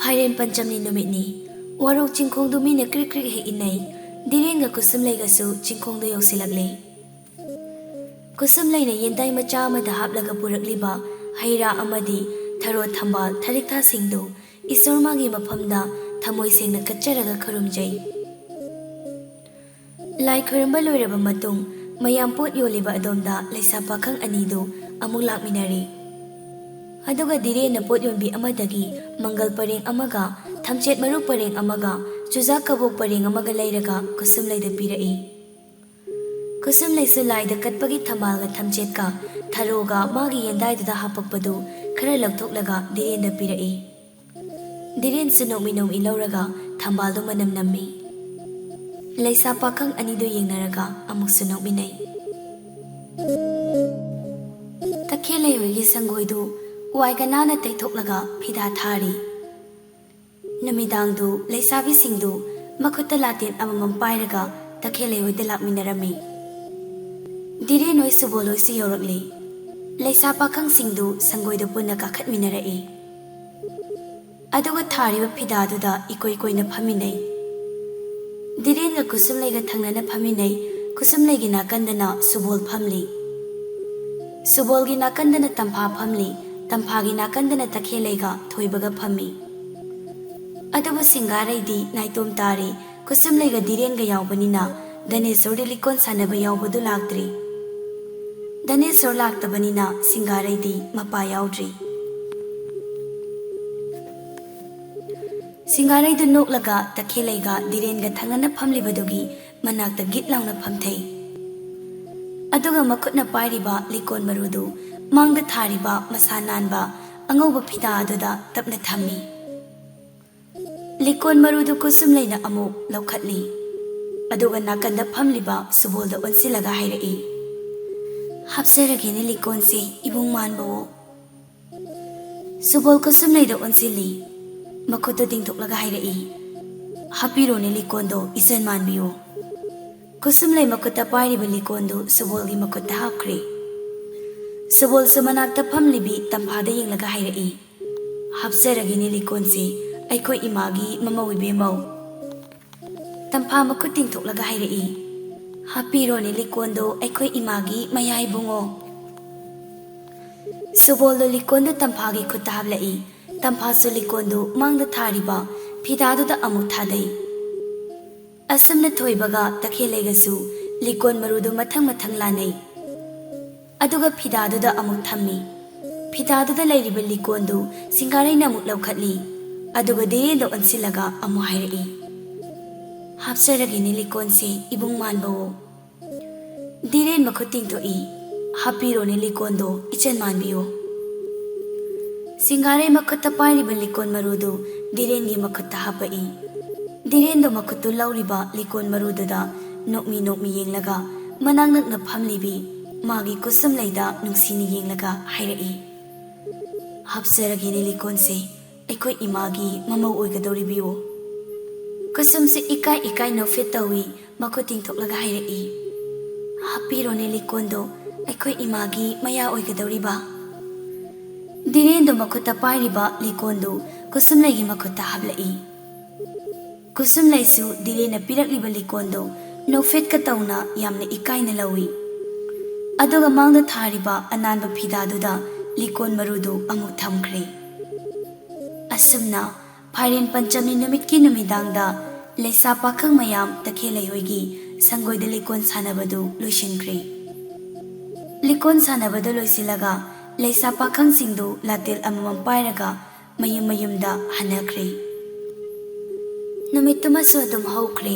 ꯐꯥꯏꯔꯦꯟ ꯄꯟꯆꯝꯅꯤ ꯅꯨꯃꯤꯠꯅꯤ꯫ ꯋꯥꯔꯣꯛ ꯆꯤꯡꯈꯣꯡꯗꯨ ꯃꯤꯅ ꯀ꯭ꯔꯤꯛ ꯀ꯭ꯔꯤꯛ ꯍꯦꯛ ꯏꯟꯅꯩ꯫ ꯙꯤꯔꯦꯟꯒ ꯀꯨꯁꯨꯝꯂꯩꯒꯁꯨ ꯆꯤꯡꯈꯣꯡꯗ ꯌꯧꯁꯤꯜꯂꯛꯂꯦ꯫ ꯀꯨꯁꯨꯝꯂꯩꯅ ꯌꯦꯟꯗꯥꯏ ꯃꯆꯥ ꯑꯃꯗ ꯍꯥꯞꯂꯒ ꯄꯨꯔꯛꯂꯤꯕ ꯍꯩ ꯔꯥ ꯑꯃꯗꯤ ꯊꯔꯣ ꯊꯝꯕꯥꯜ ꯊꯔꯤꯛꯊꯥꯁꯤꯡꯗꯨ ꯏꯁꯣꯔ ꯃꯥꯒꯤ ꯃꯐꯝꯗ ꯊꯃꯣꯏ ꯁꯦꯡꯅ ꯀꯠꯆꯔꯒ ꯈꯨꯔꯨꯝꯖꯩ꯫ ꯂꯥꯏ ꯈꯨꯔꯨꯝꯕ ꯂꯣꯏꯔꯕ ꯃꯇꯨꯡ, ꯃꯌꯥꯝ ꯄꯣꯠ ꯌꯣꯜꯂꯤꯕ ꯑꯗꯣꯝꯗ ꯂꯩꯁꯥ ꯄꯥꯈꯪ ꯑꯅꯤꯗꯨ ꯑꯃꯨꯛ ꯂꯥꯛꯃꯤꯟꯅꯔꯦ꯫ ꯑꯗꯨꯒ ꯙꯤꯔꯦꯟꯅ ꯄꯣꯠ ꯌꯣꯟꯕꯤ ꯑꯃꯗꯒꯤ ꯃꯪꯒꯜ ꯄꯔꯦꯡ ꯑꯃꯒ, ꯊꯝꯆꯦꯠ ꯃꯔꯨ ꯄꯔꯦꯡ ꯑꯃꯒ, ꯆꯨꯖꯥꯛ ꯀꯕꯣꯛ ꯄꯔꯦꯡ ꯑꯃꯒ ꯂꯩꯔꯒ ꯀꯨꯁꯨꯝꯂꯩꯗ ꯄꯤꯔꯛꯏ꯫ ꯀꯨꯁꯨꯝꯂꯩꯁꯨ ꯂꯥꯏꯗ ꯀꯠꯄꯒꯤ ꯊꯝꯕꯥꯜꯒ ꯊꯝꯆꯦꯠꯀ ꯊꯔꯣꯒ ꯃꯥꯒꯤ ꯌꯦꯟꯗꯥꯏꯗꯨꯗ ꯍꯥꯞꯄꯛꯄꯗꯨ ꯈꯔ ꯂꯧꯊꯣꯛꯂꯒ ꯙꯤꯔꯦꯟꯗ ꯄꯤꯔꯛꯏ꯫ ꯙꯤꯔꯦꯟꯁꯨ ꯅꯣꯛꯃꯤ ꯅꯣꯛꯃꯤ ꯂꯧꯔꯒ ꯊꯝꯕꯥꯜꯗꯨ ꯃꯅꯝ ꯅꯝꯃꯤ꯫ ꯂꯩꯁꯥ ꯄꯥꯈꯪ ꯑꯅꯤꯗꯨ ꯌꯦꯡꯅꯔꯒ ꯑꯃꯨꯛꯁꯨ ꯅꯣꯛꯃꯤꯟꯅꯩ꯫ ꯇꯈꯦꯜꯂꯩ ꯍꯣꯏꯒꯤ ꯁꯪꯒꯣꯏꯗꯨ ꯋꯥꯏꯒ ꯅꯥꯟꯅ ꯇꯩꯊꯣꯛꯂꯒ ꯐꯤꯗꯥ ꯊꯥꯔꯤ꯫ ꯅꯨꯃꯤꯗꯥꯡꯗꯨ ꯂꯩꯁꯥꯕꯤꯁꯤꯡꯗꯨ ꯃꯈꯨꯠꯇ ꯂꯥꯇꯦꯟ ꯑꯃꯃꯝ ꯄꯥꯏꯔꯒ ꯇꯈꯦꯜꯂꯩ ꯍꯣꯏꯗ ꯂꯥꯛꯃꯤꯟꯅꯔꯝꯃꯤ꯫ ꯙꯤꯔꯦꯟ ꯍꯣꯏ ꯁꯨꯕꯣꯜ ꯍꯣꯏꯁꯨ ꯌꯧꯔꯛꯂꯤ꯫ ꯂꯩꯁꯥ ꯄꯥꯈꯪꯁꯤꯡꯗꯨ ꯁꯪꯒꯣꯏꯗ ꯄꯨꯟꯅ ꯀꯥꯈꯠꯃꯤꯟꯅꯔꯛꯏ꯫ ꯑꯗꯨꯒ ꯊꯥꯔꯤꯕ ꯐꯤꯗꯥꯗꯨꯗ ꯏꯀꯣꯏ ꯀꯣꯏꯅ ꯐꯝꯃꯤꯟꯅꯩ꯫ ꯙꯤꯔꯦꯟꯒ ꯀꯨꯁꯨꯝꯂꯩꯒ ꯊꯪꯅꯅ ꯐꯝꯃꯤꯟꯅꯩ꯫ ꯀꯨꯁꯨꯝꯂꯩꯒꯤ ꯅꯥꯀꯟꯗꯅ ꯁꯨꯕꯣꯜ ꯐꯝꯂꯤ꯫ ꯁꯨꯕꯣꯜꯒꯤ ꯅꯥꯀꯟꯗꯅ ꯇꯝꯐꯥ ꯐꯝꯂꯤ꯫ ꯇꯝꯐꯥꯒꯤ ꯅꯥꯀꯟꯗꯅ ꯇꯈꯦꯜꯂꯩꯒ ꯊꯣꯏꯕꯒ ꯐꯝꯃꯤ꯫ ꯑꯗꯨꯕꯨ ꯁꯤꯡꯒꯥꯔꯩꯗꯤ ꯅꯥꯏꯇꯣꯝ ꯇꯥꯔꯤ꯫ ꯀꯨꯁꯨꯝꯂꯩꯒ ꯙꯤꯔꯦꯟꯒ ꯌꯥꯎꯕꯅꯤꯅ ꯙꯅꯦꯁꯣꯔꯗꯤ ꯂꯤꯀꯣꯟ ꯁꯥꯟꯅꯕ ꯌꯥꯎꯕꯗꯨ ꯂꯥꯛꯇ꯭ꯔꯤ꯫ ꯙꯅꯦꯁꯣꯔ ꯂꯥꯛꯇꯕꯅꯤꯅ ꯁꯤꯡꯒꯥꯔꯩꯗꯤ ꯃꯄꯥ ꯌꯥꯎꯗ꯭ꯔꯤ꯫ ꯁꯤꯡꯒꯥꯔꯩꯗꯨ ꯅꯣꯛꯂꯒ ꯇꯈꯦꯜꯂꯩꯒ ꯙꯤꯔꯦꯟꯒ ꯊꯪꯅꯅ ꯐꯝꯂꯤꯕꯗꯨꯒꯤ ꯃꯅꯥꯛꯇ ꯒꯤꯠ ꯂꯥꯎꯅ ꯐꯝꯊꯩ꯫ ꯑꯗꯨꯒ ꯃꯈꯨꯠꯅ ꯄꯥꯏꯔꯤꯕ ꯂꯤꯀꯣꯟ ꯃꯔꯨꯗꯨ ꯃꯥꯡꯗ ꯊꯥꯔꯤꯕ ꯃꯁꯥ ꯅꯥꯟꯕ ꯑꯉꯧꯕ ꯐꯤꯗꯥ ꯑꯗꯨꯗ ꯇꯞꯅ ꯊꯝꯃꯤ꯫ ꯂꯤꯀꯣꯟ ꯃꯔꯨꯗꯨ ꯀꯨꯁꯨꯝꯂꯩꯅ ꯑꯃꯨꯛ ꯂꯧꯈꯠꯂꯤ꯫ ꯑꯗꯨꯒ ꯅꯥꯀꯟꯗ ꯐꯝꯂꯤꯕ ꯁꯨꯕꯣꯜꯗ ꯑꯣꯟꯁꯤꯜꯂꯒ ꯍꯥꯏꯔꯛꯏ, "ꯍꯥꯞꯆꯔꯒꯦꯅꯦ ꯂꯤꯀꯣꯟꯁꯦ, ꯏꯕꯨꯡ ꯃꯥꯟꯕꯋꯣ"꯫ ꯁꯨꯕꯣꯜ ꯀꯨꯁꯨꯝꯂꯩꯗ ꯑꯣꯟꯁꯤꯜꯂꯤ꯫ ꯃꯈꯨꯠꯇꯨ ꯇꯤꯡꯊꯣꯛꯂꯒ ꯍꯥꯏꯔꯛꯏ, "ꯍꯥꯞꯄꯤꯔꯣꯅꯦ ꯂꯤꯀꯣꯟꯗꯣ, ꯏꯆꯟ ꯃꯥꯟꯕꯤꯌꯨ꯫" ꯀꯨꯁꯨꯝꯂꯩ ꯃꯈꯨꯠꯇ ꯄꯥꯏꯔꯤꯕ ꯂꯤꯀꯣꯟꯗꯨ ꯁꯨꯕꯣꯜꯒꯤ ꯃꯈꯨꯠꯇ ꯍꯥꯞꯈ꯭ꯔꯦ꯫ ꯁꯨꯕꯣꯜꯁꯨ ꯃꯅꯥꯛꯇ ꯐꯝꯂꯤꯕꯤ ꯇꯝꯐꯥꯗ ꯌꯦꯡꯂꯒ ꯍꯥꯏꯔꯛꯏ, "ꯍꯥꯞꯆꯔꯒꯦꯅꯦ ꯂꯤꯀꯣꯟꯁꯦ, ꯑꯩꯈꯣꯏ ꯏꯃꯥꯒꯤ ꯃꯃꯧ ꯏꯕꯦꯝꯃꯧ꯫" ꯇꯝꯐꯥ ꯃꯈꯨꯠ ꯇꯤꯡꯊꯣꯛꯂꯒ ꯍꯥꯏꯔꯛꯏ, "ꯍꯥꯞꯄꯤꯔꯣꯅꯦ ꯂꯤꯀꯣꯟꯗꯣ ꯑꯩꯈꯣꯏ ꯏꯃꯥꯒꯤ ꯃꯌꯥ ꯏꯕꯨꯡꯉꯣ꯫" ꯁꯨꯕꯣꯜꯗꯣ ꯂꯤꯀꯣꯟꯗꯨ ꯇꯝꯐꯥꯒꯤ ꯈꯨꯠꯇ ꯍꯥꯞꯂꯛꯏ꯫ ꯇꯝꯐꯥꯁꯨ ꯂꯤꯀꯣꯟꯗꯨ ꯃꯥꯡꯗ ꯊꯥꯔꯤꯕ ꯐꯤꯗꯥꯗꯨꯗ ꯑꯃꯨꯛ ꯊꯥꯗꯩ꯫ ꯑꯁꯨꯝꯅ ꯊꯣꯏꯕꯒ ꯇꯈꯦꯜꯂꯩꯒꯁꯨ ꯂꯤꯀꯣꯟ ꯃꯔꯨꯗꯨ ꯃꯊꯪ ꯃꯊꯪ ꯂꯥꯟꯅꯩ꯫ ꯑꯗꯨꯒ ꯐꯤꯗꯥꯗꯨꯗ ꯑꯃꯨꯛ ꯊꯝꯃꯤ꯫ ꯐꯤꯗꯥꯗꯨꯗ ꯂꯩꯔꯤꯕ ꯂꯤꯀꯣꯟꯗꯨ ꯁꯤꯡꯒꯥꯔꯩꯅ ꯑꯃꯨꯛ ꯂꯧꯈꯠꯂꯤ꯫ ꯑꯗꯨꯒ ꯗꯤꯔꯦꯟꯗ ꯑꯣꯟꯁꯤꯜꯂꯒ ꯑꯃꯨꯛ ꯍꯥꯏꯔꯛꯏ, "ꯍꯥꯞꯆꯔꯒꯦꯅꯦ ꯂꯤꯀꯣꯟꯁꯦ, ꯏꯕꯨꯡ ꯃꯥꯟꯕꯋꯣ꯫" ꯗꯤꯔꯦꯟ ꯃꯈꯨꯠ ꯇꯤꯡꯊꯣꯛꯏ꯫ "ꯍꯥꯞꯄꯤꯔꯣꯅꯦ ꯂꯤꯀꯣꯟꯗꯣ, ꯏꯆꯟ ꯃꯥꯟꯕꯤꯌꯣ꯫" ꯁꯤꯡꯒꯥꯔꯩ ꯃꯈꯨꯠꯇ ꯄꯥꯏꯔꯤꯕ ꯂꯤꯀꯣꯟ ꯃꯔꯨꯗꯨ ꯗꯤꯔꯦꯟꯒꯤ ꯃꯈꯨꯠꯇ ꯍꯥꯞꯄꯛꯏ꯫ ꯗꯤꯔꯦꯟꯗꯣ ꯃꯈꯨꯠꯇꯨ ꯂꯧꯔꯤꯕ ꯂꯤꯀꯣꯟ ꯃꯔꯨꯗꯨꯗ ꯅꯣꯛꯃꯤ ꯅꯣꯛꯃꯤ ꯌꯦꯡꯂꯒ ꯃꯅꯥꯛ ꯅꯛꯅ ꯐꯝꯂꯤꯕꯤ ꯃꯥꯒꯤ ꯀꯨꯁꯨꯝꯂꯩꯗ ꯅꯨꯡꯁꯤꯅ ꯌꯦꯡꯂꯒ ꯍꯥꯏꯔꯛꯏ, "ꯍꯥꯞꯆꯔꯒꯦꯅꯦ ꯂꯤꯀꯣꯟꯁꯦ, ꯑꯩꯈꯣꯏ ꯏꯃꯥꯒꯤ ꯃꯃꯧ ꯑꯣꯏꯒꯗꯧꯔꯤꯕꯤꯌꯣ꯫" ꯀꯨꯁꯨꯝꯁꯨ ꯏꯀꯥꯏ ꯏꯀꯥꯏ ꯅꯣꯛꯐꯦꯠ ꯇꯧꯏ꯫ ꯃꯈꯨꯠ ꯇꯤꯡꯊꯣꯛꯂꯒ ꯍꯥꯏꯔꯛꯏ, "ꯍꯥꯞꯄꯤꯔꯣꯅꯦ ꯂꯤꯀꯣꯟꯗꯣ, ꯑꯩꯈꯣꯏ ꯏꯃꯥꯒꯤ ꯃꯌꯥ ꯑꯣꯏꯒꯗꯧꯔꯤꯕ꯫" ꯗꯤꯔꯦꯟꯗꯣ ꯃꯈꯨꯠꯇ ꯄꯥꯏꯔꯤꯕ ꯂꯤꯀꯣꯟꯗꯨ ꯀꯨꯁꯨꯝꯂꯩꯒꯤ ꯃꯈꯨꯠꯇ ꯍꯥꯞꯂꯛꯏ꯫ ꯀꯨꯁꯨꯝꯂꯩꯁꯨ ꯗꯤꯔꯦꯟꯅ ꯄꯤꯔꯛꯂꯤꯕ ꯂꯤꯀꯣꯟꯗꯨ ꯅꯣꯛꯐꯦꯠꯀ ꯇꯧꯅ ꯌꯥꯝꯅ ꯏꯀꯥꯏꯅ ꯂꯧꯏ꯫ ꯑꯗꯨꯒ ꯃꯥꯡꯗ ꯊꯥꯔꯤꯕ ꯑꯅꯥꯟꯕ ꯐꯤꯗꯥꯗꯨꯗ ꯂꯤꯀꯣꯟ ꯃꯔꯨꯗꯨ ꯑꯃꯨꯛ ꯊꯝꯈ꯭ꯔꯦ꯫ ꯑꯁꯨꯝꯅ ꯐꯥꯏꯔꯦꯟ ꯄꯟꯆꯃꯤ ꯅꯨꯃꯤꯠꯀꯤ ꯅꯨꯃꯤꯗꯥꯡꯗ ꯂꯩꯁꯥ ꯄꯥꯈꯪ ꯃꯌꯥꯝ ꯇꯈꯦꯜꯂꯩ ꯍꯣꯏꯒꯤ ꯁꯪꯒꯣꯏꯗ ꯂꯤꯀꯣꯟ ꯁꯥꯟꯅꯕꯗꯨ ꯂꯣꯏꯁꯤꯟꯈ꯭ꯔꯦ꯫ ꯂꯤꯀꯣꯟ ꯁꯥꯟꯅꯕꯗꯨ ꯂꯣꯏꯁꯤꯜꯂꯒ ꯂꯩꯁꯥ ꯄꯥꯈꯪꯁꯤꯡꯗꯨ ꯂꯥꯇꯦꯜ ꯑꯃꯃꯝ ꯄꯥꯏꯔꯒ ꯃꯌꯨꯝ ꯃꯌꯨꯝꯗ ꯍꯟꯅꯈ꯭ꯔꯦ꯫ ꯅꯨꯃꯤꯠꯇꯨꯃꯁꯨ ꯑꯗꯨꯝ ꯍꯧꯈ꯭ꯔꯦ꯫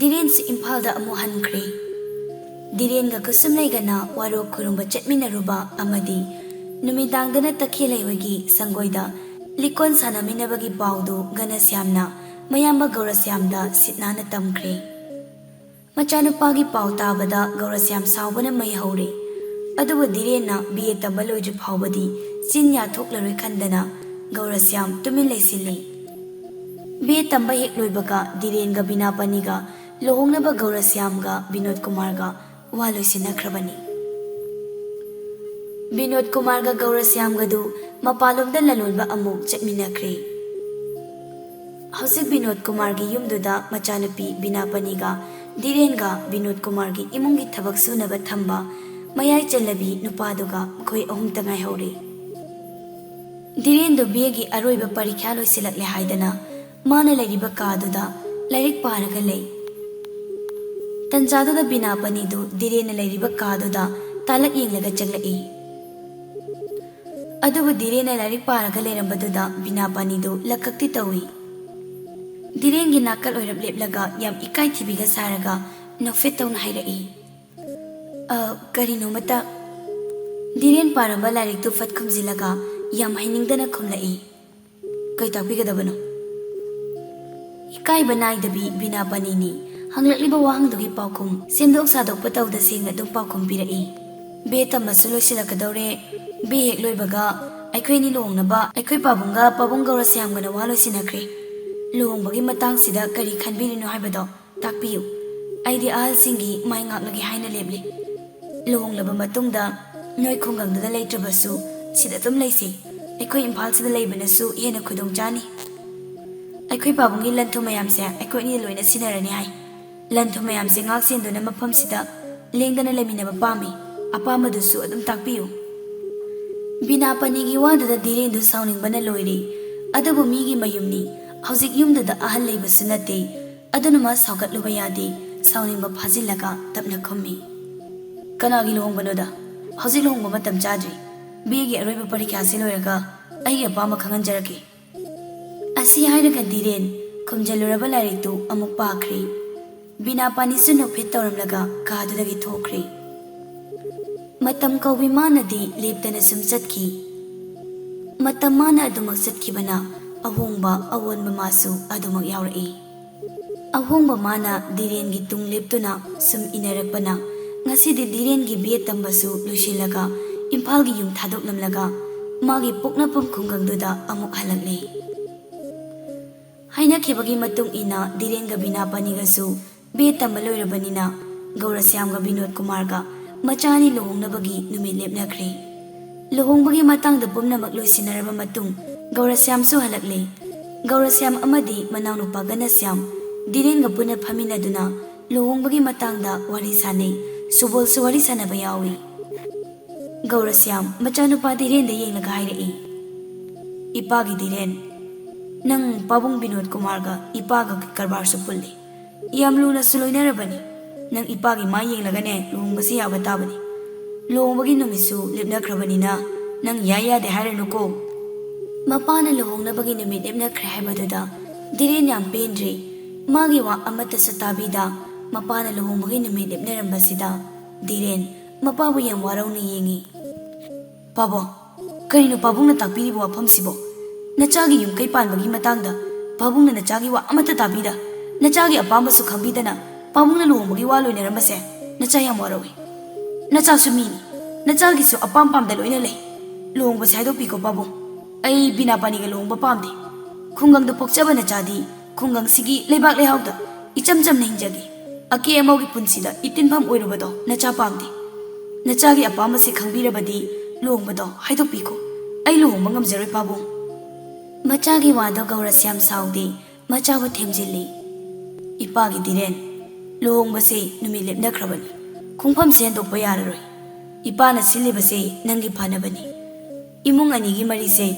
ꯗꯤꯔꯦꯟꯁꯨ ꯏꯝꯐꯥꯜꯗ ꯑꯃꯨꯛ ꯍꯟꯈ꯭ꯔꯦ꯫ ꯗꯤꯔꯦꯟꯒ ꯀꯨꯁꯨꯝꯂꯩꯒꯅ ꯋꯥꯔꯣꯛ ꯈꯨꯔꯨꯝꯕ ꯆꯠꯃꯤꯟꯅꯔꯨꯕ ꯑꯃꯗꯤ ꯅꯨꯃꯤꯗꯥꯡꯗꯅ ꯇꯈꯦꯜꯂꯩ ꯍꯣꯏꯒꯤ ꯁꯪꯒꯣꯏꯗ ꯂꯤꯀꯣꯟ ꯁꯥꯟꯅꯃꯤꯟꯅꯕꯒꯤ ꯄꯥꯎꯗꯨ ꯘꯅꯁ꯭ꯌꯥꯝꯅ ꯃꯌꯥꯝꯕ ꯒꯧꯔꯁ꯭ꯌꯥꯝꯗ ꯁꯤꯠ ꯅꯥꯟꯅ ꯇꯝꯈ꯭ꯔꯦ꯫ ꯃꯆꯥꯅꯨꯄꯥꯒꯤ ꯄꯥꯎ ꯇꯥꯕꯗ ꯒꯧꯔꯁ꯭ꯌꯥꯝ ꯁꯥꯎꯕꯅ ꯃꯩ ꯍꯧꯔꯦ꯫ ꯑꯗꯨꯕꯨ ꯙꯤꯔꯦꯟꯅ ꯕꯤ ꯑꯦ ꯇꯝꯕ ꯂꯣꯏꯗ꯭ꯔꯤ ꯐꯥꯎꯕꯗꯤ ꯆꯤꯟ ꯌꯥ ꯊꯣꯛꯂꯔꯣꯏ ꯈꯟꯗꯅ ꯒꯧꯔꯁ꯭ꯌꯥꯝ ꯇꯨꯃꯤꯟ ꯂꯩꯁꯤꯜꯂꯤ꯫ ꯕꯤ ꯑꯦ ꯇꯝꯕ ꯍꯦꯛ ꯂꯣꯏꯕꯒ ꯙꯤꯔꯦꯟꯒ ꯕꯤꯅꯥꯄꯥꯅꯤꯒ ꯂꯨꯍꯣꯡꯅꯕ ꯒꯧꯔꯁ꯭ꯌꯥꯝꯒ ꯕꯤꯅꯣꯗ ꯀꯨꯃꯥꯔꯒ ꯋꯥ ꯂꯣꯏꯁꯤꯟꯅꯈ꯭ꯔꯕꯅꯤ꯫ ꯕꯤꯅꯣꯗ ꯀꯨꯃꯥꯔꯒ ꯒꯧꯔꯁ꯭ꯌꯥꯝꯒꯗꯨ ꯃꯄꯥꯟꯂꯣꯝꯗ ꯂꯂꯣꯟꯕ ꯑꯃꯨꯛ ꯆꯠꯃꯤꯟꯅꯈ꯭ꯔꯦ꯫ ꯍꯧꯖꯤꯛ ꯕꯤꯅꯣꯗ ꯀꯨꯃꯥꯔꯒꯤ ꯌꯨꯝꯗꯨꯗ ꯃꯆꯥꯅꯨꯄꯤ ꯕꯤꯅꯥꯄꯅꯤꯒ ꯙꯤꯔꯦꯟꯒ ꯕꯤꯅꯣꯗ ꯀꯨꯃꯥꯔꯒꯤ ꯏꯃꯨꯡꯒꯤ ꯊꯕꯛ ꯁꯨꯅꯕ ꯊꯝꯕ ꯃꯌꯥꯏ ꯆꯜꯂꯕꯤ ꯅꯨꯄꯥꯗꯨꯒ ꯃꯈꯣꯏ ꯑꯍꯨꯝꯇ ꯉꯥꯏꯍꯧꯔꯦ꯫ ꯙꯤꯔꯦꯟꯗꯨ ꯕꯤ ꯑꯦꯒꯤ ꯑꯔꯣꯏꯕ ꯄꯔꯤꯈ꯭ꯌꯥ ꯂꯣꯏꯁꯤꯜꯂꯛꯂꯦ ꯍꯥꯏꯗꯅ ꯃꯥꯅ ꯂꯩꯔꯤꯕ ꯀꯥꯗꯨꯗ ꯂꯥꯏꯔꯤꯛ ꯄꯥꯔꯒ ꯂꯩ꯫ ꯇꯟꯖꯥꯗꯨꯗ ꯕꯤꯅꯥꯄꯅꯤꯗꯨ ꯙꯤꯔꯦꯟꯅ ꯂꯩꯔꯤꯕ ꯀꯥꯗꯨꯗ ꯇꯥꯂꯛ ꯌꯦꯡꯂꯒ ꯆꯪꯂꯛꯏ꯫ ꯑꯗꯨꯕꯨ ꯙꯤꯔꯦꯟꯅ ꯂꯥꯏꯔꯤꯛ ꯄꯥꯔꯒ ꯂꯩꯔꯝꯕꯗꯨꯗ ꯕꯤꯅꯥꯄꯥꯅꯤꯗꯨ ꯂꯀꯛꯇꯤ ꯇꯧꯏ꯫ ꯙꯤꯔꯦꯟꯒꯤ ꯅꯥꯀꯜ ꯑꯣꯏꯔꯞ ꯂꯦꯞꯂꯒ ꯌꯥꯝ ꯏꯀꯥꯏ ꯊꯤꯕꯤꯒ ꯁꯥꯔꯒ ꯅꯣꯛꯐꯦꯠ ꯇꯧꯅ ꯍꯥꯏꯔꯛꯏ, "ꯑ, ꯀꯔꯤꯅꯣꯃꯇ?" ꯙꯤꯔꯦꯟ ꯄꯥꯔꯝꯕ ꯂꯥꯏꯔꯤꯛꯇꯨ ꯐꯠ ꯈꯨꯝꯖꯤꯜꯂꯒ ꯌꯥꯝ ꯍꯩꯅꯤꯡꯗꯅ ꯈꯨꯝꯂꯛꯏ, "ꯀꯩ ꯇꯥꯛꯄꯤꯒꯗꯕꯅꯣ?" ꯏꯀꯥꯏꯕ ꯅꯥꯏꯗꯕꯤ ꯕꯤꯅꯥꯄꯅꯤꯅꯤ ꯍꯪꯂꯛꯂꯤꯕ ꯋꯥꯍꯪꯗꯨꯒꯤ ꯄꯥꯎꯈꯨꯝ ꯁꯦꯝꯗꯣꯛ ꯁꯥꯗꯣꯛꯄ ꯇꯧꯗ ꯁꯦꯡꯅ ꯑꯗꯨꯝ ꯄꯥꯎꯈꯨꯝ ꯄꯤꯔꯛꯏ꯫ "ꯕꯤ ꯑꯦ ꯇꯝꯕꯁꯨ ꯂꯣꯏꯁꯤꯜꯂꯛꯀꯗꯧꯔꯦ꯫ ꯕꯤ ꯑꯦ ꯍꯦꯛ ꯂꯣꯏꯕꯒ ꯑꯩꯈꯣꯏ ꯑꯅꯤ ꯂꯨꯍꯣꯡꯅꯕ ꯑꯩꯈꯣꯏ ꯄꯥꯕꯨꯡꯒ ꯄꯥꯕꯨꯡ ꯒꯧꯔꯁ꯭ꯌꯥꯝꯒꯅ ꯋꯥ ꯂꯣꯏꯁꯤꯟꯅꯈ꯭ꯔꯦ꯫ ꯂꯨꯍꯣꯡꯕꯒꯤ ꯃꯇꯥꯡꯁꯤꯗ ꯀꯔꯤ ꯈꯟꯕꯤꯔꯤꯅꯣ ꯍꯥꯏꯕꯗꯣ ꯇꯥꯛꯄꯤꯌꯨ꯫ ꯑꯩꯗꯤ ꯑꯍꯜꯁꯤꯡꯒꯤ ꯃꯥꯏ ꯉꯥꯛꯂꯒꯦ ꯍꯥꯏꯅ ꯂꯦꯞꯂꯤ꯫ ꯂꯨꯍꯣꯡꯂꯕ ꯃꯇꯨꯡꯗ ꯅꯣꯏ ꯈꯨꯡꯒꯪꯗꯨꯗ ꯂꯩꯇ꯭ꯔꯕꯁꯨ ꯁꯤꯗ ꯑꯗꯨꯝ ꯂꯩꯁꯤ꯫ ꯑꯩꯈꯣꯏ ꯏꯝꯐꯥꯜꯁꯤꯗ ꯂꯩꯕꯅꯁꯨ ꯍꯦꯟꯅ ꯈꯨꯗꯣꯡ ꯆꯥꯅꯤ꯫ ꯑꯩꯈꯣꯏ ꯄꯥꯕꯨꯡꯒꯤ ꯂꯟ ꯊꯨꯝ ꯃꯌꯥꯝꯁꯦ ꯑꯩꯈꯣꯏ ꯑꯅꯤꯅ ꯂꯣꯏꯅ ꯁꯤꯟꯅꯔꯅꯤ ꯍꯥꯏ꯫ ꯂꯟ ꯊꯨꯝ ꯃꯌꯥꯝꯁꯦ ꯉꯥꯛ ꯁꯦꯟꯗꯨꯅ ꯃꯐꯝꯁꯤꯗ ꯂꯦꯡꯗꯅ ꯂꯩꯃꯤꯟꯅꯕ ꯄꯥꯝꯃꯤ꯫ ꯑꯄꯥꯝꯕꯗꯨꯁꯨ ꯑꯗꯨꯝ ꯇꯥꯛꯄꯤꯌꯨ꯫" ꯕꯤꯅꯥꯄꯅꯤꯒꯤ ꯋꯥꯗꯨꯗ ꯙꯤꯔꯦꯟꯗꯨ ꯁꯥꯎꯅꯤꯡꯕꯅ ꯂꯣꯏꯔꯦ꯫ ꯑꯗꯨꯕꯨ ꯃꯤꯒꯤ ꯃꯌꯨꯝꯅꯤ꯫ ꯍꯧꯖꯤꯛ ꯌꯨꯝꯗꯨꯗ ꯑꯍꯜ ꯂꯩꯕꯁꯨ ꯅꯠꯇꯦ꯫ ꯑꯗꯨꯅ ꯃꯥ ꯁꯥꯎꯒꯠꯂꯨꯕ ꯌꯥꯗꯦ꯫ ꯁꯥꯎꯅꯤꯡꯕ ꯐꯥꯖꯤꯜꯂꯒ ꯇꯞꯅ ꯈꯨꯝꯃꯤ, "ꯀꯅꯥꯒꯤ ꯂꯨꯍꯣꯡꯕꯅꯣꯗ? ꯍꯧꯖꯤꯛ ꯂꯨꯍꯣꯡꯕ ꯃꯇꯝ ꯆꯥꯗ꯭ꯔꯤ꯫ ꯕꯤ ꯑꯦꯒꯤ ꯑꯔꯣꯏꯕ ꯄꯔꯤꯈ꯭ꯌꯥꯁꯤ ꯂꯣꯏꯔꯒ ꯑꯩꯒꯤ ꯑꯄꯥꯝꯕ ꯈꯪꯍꯟꯖꯔꯛꯀꯦ꯫" ꯑꯁꯤ ꯍꯥꯏꯔꯒ ꯙꯤꯔꯦꯟ ꯈꯨꯝꯖꯤꯜꯂꯨꯔꯕ ꯂꯥꯏꯔꯤꯛꯇꯨ ꯑꯃꯨꯛ ꯄꯥꯈ꯭ꯔꯦ꯫ ꯕꯤꯅꯥꯄꯥꯅꯤꯁꯨ ꯅꯣꯛꯐꯦꯠ ꯇꯧꯔꯝꯂꯒ ꯀꯥꯗꯨꯗꯒꯤ ꯊꯣꯛꯈ꯭ꯔꯦ꯫ ꯃꯇꯝ ꯀꯧꯕꯤ ꯃꯥꯅꯗꯤ ꯂꯦꯞꯇꯅ ꯁꯨꯝ ꯆꯠꯈꯤ꯫ ꯃꯇꯝ ꯃꯥꯅ ꯑꯗꯨꯃꯛ ꯆꯠꯈꯤꯕꯅ ꯑꯍꯣꯡꯕ ꯑꯑꯣꯟꯕ ꯃꯥꯁꯨ ꯑꯗꯨꯃꯛ ꯌꯥꯎꯔꯛꯏ꯫ ꯑꯍꯣꯡꯕ ꯃꯥꯅ ꯙꯤꯔꯦꯟꯒꯤ ꯇꯨꯡ ꯂꯦꯞꯇꯨꯅ ꯁꯨꯝ ꯏꯟꯅꯔꯛꯄꯅ ꯉꯁꯤꯗꯤ ꯙꯤꯔꯦꯟꯒꯤ ꯕꯤ ꯑꯦ ꯇꯝꯕꯁꯨ ꯂꯣꯏꯁꯤꯜꯂꯒ ꯏꯝꯐꯥꯜꯒꯤ ꯌꯨꯝ ꯊꯥꯗꯣꯛꯂꯝꯂꯒ ꯃꯥꯒꯤ ꯄꯣꯛꯅꯐꯝ ꯈꯨꯡꯒꯪꯗꯨꯗ ꯑꯃꯨꯛ ꯍꯜꯂꯛꯂꯦ꯫ ꯍꯥꯏꯅꯈꯤꯕꯒꯤ ꯃꯇꯨꯡ ꯏꯟꯅ ꯙꯤꯔꯦꯟꯒ ꯕꯤꯅꯥꯄꯥꯅꯤꯒꯁꯨ ꯕꯤ ꯑꯦ ꯇꯝꯕ ꯂꯣꯏꯔꯕꯅꯤꯅ ꯒꯧꯔꯁ꯭ꯌꯥꯝꯒ ꯕꯤꯅꯣꯗ ꯀꯨꯃꯥꯔꯒ ꯃꯆꯥ ꯑꯅꯤ ꯂꯨꯍꯣꯡꯅꯕꯒꯤ ꯅꯨꯃꯤꯠ ꯂꯦꯞꯅꯈ꯭ꯔꯦ꯫ ꯂꯨꯍꯣꯡꯕꯒꯤ ꯃꯇꯥꯡꯗ ꯄꯨꯝꯅꯃꯛ ꯂꯣꯏꯁꯤꯟꯅꯔꯕ ꯃꯇꯨꯡ ꯒꯧꯔꯁ꯭ꯌꯥꯝꯁꯨ ꯍꯜꯂꯛꯂꯦ꯫ ꯒꯧꯔꯁ꯭ꯌꯥꯝ ꯑꯃꯗꯤ ꯃꯅꯥꯎꯅꯨꯄꯥ ꯘꯅꯁ꯭ꯌꯥꯝ ꯙꯤꯔꯦꯟꯒ ꯄꯨꯟꯅ ꯐꯝꯃꯤꯟꯅꯗꯨꯅ ꯂꯨꯍꯣꯡꯕꯒꯤ ꯃꯇꯥꯡꯗ ꯋꯥꯔꯤ ꯁꯥꯟꯅꯩ꯫ ꯁꯨꯕꯣꯜꯁꯨ ꯋꯥꯔꯤ ꯁꯥꯟꯅꯕ ꯌꯥꯎꯏ꯫ ꯒꯧꯔꯁ꯭ꯌꯥꯝ ꯃꯆꯥꯅꯨꯄꯥ ꯙꯤꯔꯦꯟꯗ ꯌꯦꯡꯂꯒ ꯍꯥꯏꯔꯛꯏ, "ꯏꯄꯥꯒꯤ ꯙꯤꯔꯦꯟ, ꯅꯪ ꯄꯥꯕꯨꯡ ꯕꯤꯅꯣꯗ ꯀꯨꯃꯥꯔꯒ ꯏꯄꯥꯒ ꯀꯔꯕꯥꯔꯁꯨ ꯄꯨꯜꯂꯤ꯫ ꯌꯥꯝ ꯂꯨꯅꯁꯨ ꯂꯣꯏꯅꯔꯕꯅꯤ꯫ ꯅꯪ ꯏꯄꯥꯒꯤ ꯃꯥ ꯌꯦꯡꯂꯒꯅꯦ ꯂꯨꯍꯣꯡꯕꯁꯤ ꯌꯥꯕ ꯇꯥꯕꯅꯤ꯫ ꯂꯨꯍꯣꯡꯕꯒꯤ ꯅꯨꯃꯤꯠꯁꯨ ꯂꯦꯞꯅꯈ꯭ꯔꯕꯅꯤꯅ ꯅꯪ ꯌꯥꯏ ꯌꯥꯗꯦ ꯍꯥꯏꯔꯅꯨꯀꯣ꯫" ꯃꯄꯥꯅ ꯂꯨꯍꯣꯡꯅꯕꯒꯤ ꯅꯨꯃꯤꯠ ꯂꯦꯞꯅꯈ꯭ꯔꯦ ꯍꯥꯏꯕꯗꯨꯗ ꯙꯤꯔꯦꯟ ꯌꯥꯝ ꯄꯦꯟꯗ꯭ꯔꯤ꯫ ꯃꯥꯒꯤ ꯋꯥ ꯑꯃꯠꯇꯁꯨ ꯇꯥꯕꯤꯗ ꯃꯄꯥꯅ ꯂꯨꯍꯣꯡꯕꯒꯤ ꯅꯨꯃꯤꯠ ꯂꯦꯞꯅꯔꯝꯕꯁꯤꯗ ꯙꯤꯔꯦꯟ ꯃꯄꯥꯕꯨ ꯌꯥꯝ ꯋꯥꯔꯧꯅ ꯌꯦꯡꯉꯤ꯫ "ꯄꯥꯕꯨꯡ, ꯀꯔꯤꯅꯣ ꯄꯥꯕꯨꯡꯅ ꯇꯥꯛꯄꯤꯔꯤꯕ ꯋꯥꯐꯝꯁꯤꯕꯣ? ꯅꯆꯥꯒꯤ ꯌꯨꯝ ꯀꯩ ꯄꯥꯟꯕꯒꯤ ꯃꯇꯥꯡꯗ ꯄꯥꯕꯨꯡꯅ ꯅꯆꯥꯒꯤ ꯋꯥ ꯑꯃꯠꯇ ꯇꯥꯕꯤꯗ, ꯅꯆꯥꯒꯤ ꯑꯄꯥꯝꯕꯁꯨ ꯈꯪꯕꯤꯗꯅ ꯄꯥꯕꯨꯡꯅ ꯂꯨꯍꯣꯡꯕꯒꯤ ꯋꯥ ꯂꯣꯏꯅꯔꯝꯕꯁꯦ ꯅꯆꯥ ꯌꯥꯝ ꯋꯥꯔꯧꯏ꯫ ꯅꯆꯥꯁꯨ ꯃꯤꯅꯤ, ꯅꯆꯥꯒꯤꯁꯨ ꯑꯄꯥꯝ ꯄꯥꯝꯗ ꯂꯣꯏꯅ ꯂꯩ꯫ ꯂꯨꯍꯣꯡꯕꯁꯦ ꯍꯥꯏꯗꯣꯛꯄꯤꯈꯣ ꯄꯥꯕꯨꯡ꯫ ꯑꯩ ꯕꯤꯅꯥꯄꯥꯅꯤꯒ ꯂꯨꯍꯣꯡꯕ ꯄꯥꯝꯗꯦ꯫ ꯈꯨꯡꯒꯪꯗ ꯄꯣꯛꯆꯕ ꯅꯆꯥꯗꯤ ꯈꯨꯡꯒꯪꯁꯤꯒꯤ ꯂꯩꯕꯥꯛ ꯂꯩꯍꯥꯎꯗ ꯏꯆꯝ ꯆꯝꯅ ꯍꯤꯡꯖꯒꯦ꯫ ꯑꯀꯦ ꯑꯃꯧꯒꯤ ꯄꯨꯟꯁꯤꯗ ꯏꯇꯤꯟꯐꯝ ꯑꯣꯏꯔꯨꯕꯗꯣ ꯅꯆꯥ ꯄꯥꯝꯗꯦ꯫ ꯅꯆꯥꯒꯤ ꯑꯄꯥꯝꯕꯁꯦ ꯈꯪꯕꯤꯔꯕꯗꯤ ꯂꯨꯍꯣꯡꯕꯗꯣ ꯍꯥꯏꯗꯣꯛꯄꯤꯈꯣ꯫ ꯑꯩ ꯂꯨꯍꯣꯡꯕ ꯉꯝꯖꯔꯣꯏ ꯄꯥꯕꯨꯡ꯫" ꯃꯆꯥꯒꯤ ꯋꯥꯗꯣ ꯒꯧꯔꯁ꯭ꯌꯥꯝ ꯁꯥꯎꯗꯦ꯫ ꯃꯆꯥꯕꯨ ꯊꯦꯝꯖꯤꯜꯂꯤ꯫ "ꯏꯄꯥꯒꯤ ꯙꯤꯔꯦꯟ, ꯂꯨꯍꯣꯡꯕꯁꯦ ꯅꯨꯃꯤꯠ ꯂꯦꯞꯅꯈ꯭ꯔꯕꯅꯤ꯫ ꯈꯣꯡꯐꯝꯁꯦ ꯍꯟꯗꯣꯛꯄ ꯌꯥꯔꯔꯣꯏ꯫ ꯏꯄꯥꯅ ꯁꯤꯜꯂꯤꯕꯁꯦ ꯅꯪꯒꯤ ꯐꯅꯕꯅꯤ꯫ ꯏꯃꯨꯡ ꯑꯅꯤꯒꯤ ꯃꯔꯤꯁꯦ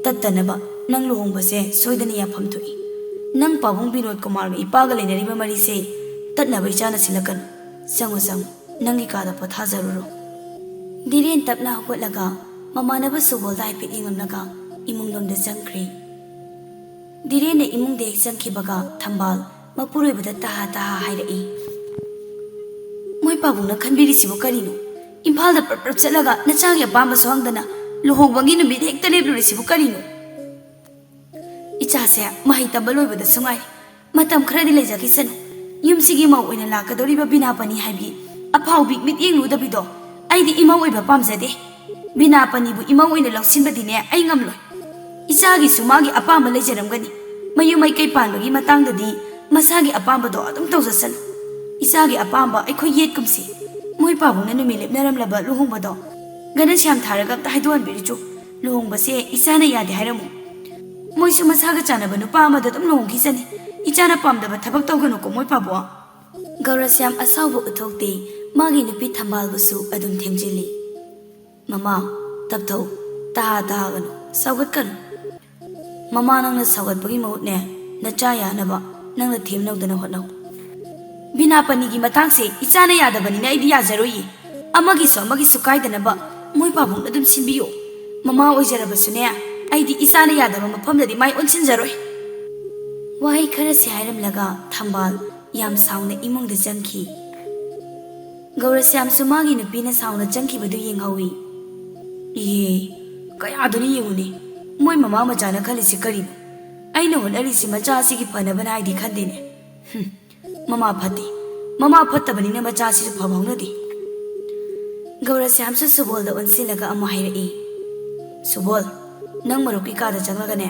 ꯇꯠꯇꯅꯕ ꯅꯪ ꯂꯨꯍꯣꯡꯕꯁꯦ ꯁꯣꯏꯗꯅ ꯌꯥꯐꯝ ꯊꯣꯛꯏ꯫ ꯅꯪ ꯄꯥꯕꯨꯡ ꯕꯤꯅꯣꯗ ꯀꯨꯃꯥꯔꯒ ꯏꯄꯥꯒ ꯂꯩꯅꯔꯤꯕ ꯃꯔꯤꯁꯦ ꯇꯠꯅꯕ ꯏꯆꯥꯅ ꯁꯤꯜꯂꯛꯀꯅꯨ꯫ ꯆꯪꯉꯨ, ꯆꯪꯉꯨ, ꯅꯪꯒꯤ ꯀꯥꯗ ꯄꯣꯊꯥꯖꯔꯨꯔꯣ꯫" ꯙꯤꯔꯦꯟ ꯇꯞꯅ ꯍꯧꯒꯠꯂꯒ ꯃꯃꯥꯟꯅꯕ ꯁꯨꯕꯣꯜꯗ ꯍꯥꯏꯐꯦꯠ ꯌꯦꯡꯂꯝꯂꯒ ꯏꯃꯨꯡꯂꯣꯝꯗ ꯆꯪꯈ꯭ꯔꯦ꯫ ꯙꯤꯔꯦꯟꯅ ꯏꯃꯨꯡꯗ ꯍꯦꯛ ꯆꯪꯈꯤꯕꯒ ꯊꯝꯕꯥꯜ ꯃꯄꯨꯔꯣꯏꯕꯗ ꯇꯍꯥ ꯇꯍꯥ ꯍꯥꯏꯔꯛꯏ, "ꯃꯣꯏ ꯄꯥꯕꯨꯡꯅ ꯈꯟꯕꯤꯔꯤꯁꯤꯕꯨ ꯀꯔꯤꯅꯣ? ꯏꯝꯐꯥꯜꯗ ꯄ꯭ꯔꯞ ꯄ꯭ꯔꯞ ꯆꯠꯂꯒ ꯅꯆꯥꯒꯤ ꯑꯄꯥꯝꯕꯁꯨ ꯍꯪꯗꯅ ꯂꯨꯍꯣꯡꯕꯒꯤ ꯅꯨꯃꯤꯠ ꯍꯦꯛꯇ ꯂꯦꯞꯂꯨꯔꯤꯁꯤꯕꯨ ꯀꯔꯤꯅꯣ?" "ꯏꯆꯥꯁꯦ ꯃꯍꯩ ꯇꯝꯕ ꯂꯣꯏꯕꯗꯁꯨ ꯉꯥꯏꯔꯤ꯫ ꯃꯇꯝ ꯈꯔꯗꯤ ꯂꯩꯖꯈꯤꯁꯅꯨ꯫ ꯌꯨꯝꯁꯤꯒꯤ ꯃꯧ ꯑꯣꯏꯅ ꯂꯥꯛꯀꯗꯧꯔꯤꯕ ꯕꯤꯅꯥꯄꯅꯤ ꯍꯥꯏꯕꯤ ꯑꯐꯥꯎꯕꯤ ꯃꯤꯠꯌꯦꯡ ꯂꯨꯗꯕꯤꯗꯣ꯫ ꯑꯩꯗꯤ ꯏꯃꯧ ꯑꯣꯏꯕ ꯄꯥꯝꯖꯗꯦ꯫ ꯕꯤꯅꯥꯄꯅꯤꯕꯨ ꯏꯃꯧ ꯑꯣꯏꯅ ꯂꯧꯁꯤꯟꯕꯗꯤꯅꯦ ꯑꯩ ꯉꯝꯂꯣꯏ꯫ ꯏꯆꯥꯒꯤꯁꯨ ꯃꯥꯒꯤ ꯑꯄꯥꯝꯕ ꯂꯩꯖꯔꯝꯒꯅꯤ꯫ ꯃꯌꯨꯝ ꯃꯩꯀꯩ ꯄꯥꯟꯕꯒꯤ ꯃꯇꯥꯡꯗꯗꯤ ꯃꯁꯥꯒꯤ ꯑꯄꯥꯝꯕꯗꯣ ꯑꯗꯨꯝ ꯇꯧꯖꯁꯅꯨ꯫ ꯏꯆꯥꯒꯤ ꯑꯄꯥꯝꯕ ꯑꯩꯈꯣꯏ ꯌꯦꯠꯀꯨꯝꯁꯤ꯫ ꯃꯣꯏ ꯄꯥꯕꯨꯡꯅ ꯅꯨꯃꯤꯠ ꯂꯦꯞꯅꯔꯝꯂꯕ ꯂꯨꯍꯣꯡꯕꯗꯣ ꯒꯅꯁ꯭ꯌꯥꯝ ꯊꯥꯔꯒ ꯑꯝꯇ ꯍꯥꯏꯗꯣꯛꯍꯟꯕꯤꯔꯨꯆꯣ꯫ ꯂꯨꯍꯣꯡꯕꯁꯦ ꯏꯆꯥꯅ ꯌꯥꯗꯦ ꯍꯥꯏꯔꯝꯃꯨ꯫ ꯃꯣꯏꯁꯨ ꯃꯁꯥꯒ ꯆꯥꯟꯅꯕ ꯅꯨꯄꯥ ꯑꯃꯗ ꯑꯗꯨꯝ ꯂꯨꯍꯣꯡꯈꯤꯁꯅꯤ꯫ ꯏꯆꯥꯅ ꯄꯥꯝꯗꯕ ꯊꯕꯛ ꯇꯧꯒꯅꯨꯀꯣ ꯃꯣꯏ ꯄꯥꯕꯨꯡ꯫ ꯒꯧꯔꯁ꯭ꯌꯥꯝ ꯑꯁꯥꯎꯕ ꯎꯠꯊꯣꯛꯇꯦ꯫ ꯃꯥꯒꯤ ꯅꯨꯄꯤ ꯊꯝꯕꯥꯜꯕꯨꯁꯨ ꯑꯗꯨꯝ ꯊꯦꯝꯖꯤꯜꯂꯤ꯫ ꯃꯃꯥ, ꯇꯞꯊꯧ, ꯇꯍꯥ ꯇꯍꯥꯒꯅꯨ, ꯁꯥꯎꯒꯠꯀꯅꯨ꯫ ꯃꯃꯥ, ꯅꯪꯅ ꯁꯥꯎꯒꯠꯄꯒꯤ ꯃꯍꯨꯠꯅꯦ, ꯅꯆꯥ ꯌꯥꯅꯕ ꯅꯪꯅ ꯊꯦꯝꯅꯧꯗꯅ ꯍꯣꯠꯅꯧ꯫ ꯕꯤꯅꯥꯄꯅꯤꯒꯤ ꯃꯇꯥꯡꯁꯦ ꯏꯆꯥꯅ ꯌꯥꯗꯕꯅꯤꯅ ꯑꯩꯗꯤ ꯌꯥꯖꯔꯣꯏꯌꯦ꯫ ꯑꯃꯒꯤꯁꯨ ꯑꯃꯒꯤꯁꯨ ꯀꯥꯏꯗꯅꯕ ꯃꯣꯏ ꯄꯥꯕꯨꯡꯅ ꯑꯗꯨꯝ ꯁꯤꯟꯕꯤꯌꯣ꯫ ꯃꯃꯥ ꯑꯣꯏꯖꯔꯕꯁꯨꯅꯦ, ꯑꯩꯗꯤ ꯏꯆꯥꯅ ꯌꯥꯗꯕ ꯃꯐꯝꯗꯗꯤ ꯃꯥꯏ ꯑꯣꯟꯁꯤꯟꯖꯔꯣꯏ꯫ ꯋꯥꯍꯩ ꯈꯔꯁꯤ ꯍꯥꯏꯔꯝꯂꯒ ꯊꯝꯕꯥꯜ ꯌꯥꯝ ꯁꯥꯎꯅ ꯏꯃꯨꯡꯗ ꯆꯪꯈꯤ꯫ ꯒꯧꯔꯁ꯭ꯌꯥꯝꯁꯨ ꯃꯥꯒꯤ ꯅꯨꯄꯤꯅ ꯁꯥꯎꯅ ꯆꯪꯈꯤꯕꯗꯨ ꯌꯦꯡꯍꯧꯏ꯫ ꯏꯍꯦ, ꯀꯌꯥꯗꯨꯅ ꯌꯦꯡꯉꯨꯅꯦ, ꯃꯣꯏ ꯃꯃꯥ ꯃꯆꯥꯅ ꯈꯜꯂꯤꯁꯤ ꯀꯔꯤꯅꯣ? ꯑꯩꯅ ꯍꯣꯠꯅꯔꯤꯁꯤ ꯃꯆꯥ ꯑꯁꯤꯒꯤ ꯐꯅꯕꯅ ꯍꯥꯏꯗꯤ ꯈꯟꯗꯦꯅꯦ꯫ ꯍꯨꯝ, ꯃꯃꯥ ꯐꯠꯇꯦ, ꯃꯃꯥ ꯐꯠꯇꯕꯅꯤꯅ ꯃꯆꯥ ꯑꯁꯤꯁꯨ ꯐꯕ ꯍꯧꯅꯗꯦ꯫ ꯒꯧꯔꯁ꯭ꯌꯥꯝꯁꯨ ꯁꯨꯕꯣꯜꯗ ꯑꯣꯟꯁꯤꯜꯂꯒ ꯑꯃꯨꯛ ꯍꯥꯏꯔꯛꯏ꯫ ꯁꯨꯕꯣꯜ, ꯅꯪ ꯃꯔꯨꯞꯀꯤ ꯀꯥꯗ ꯆꯪꯂꯒꯅꯦ,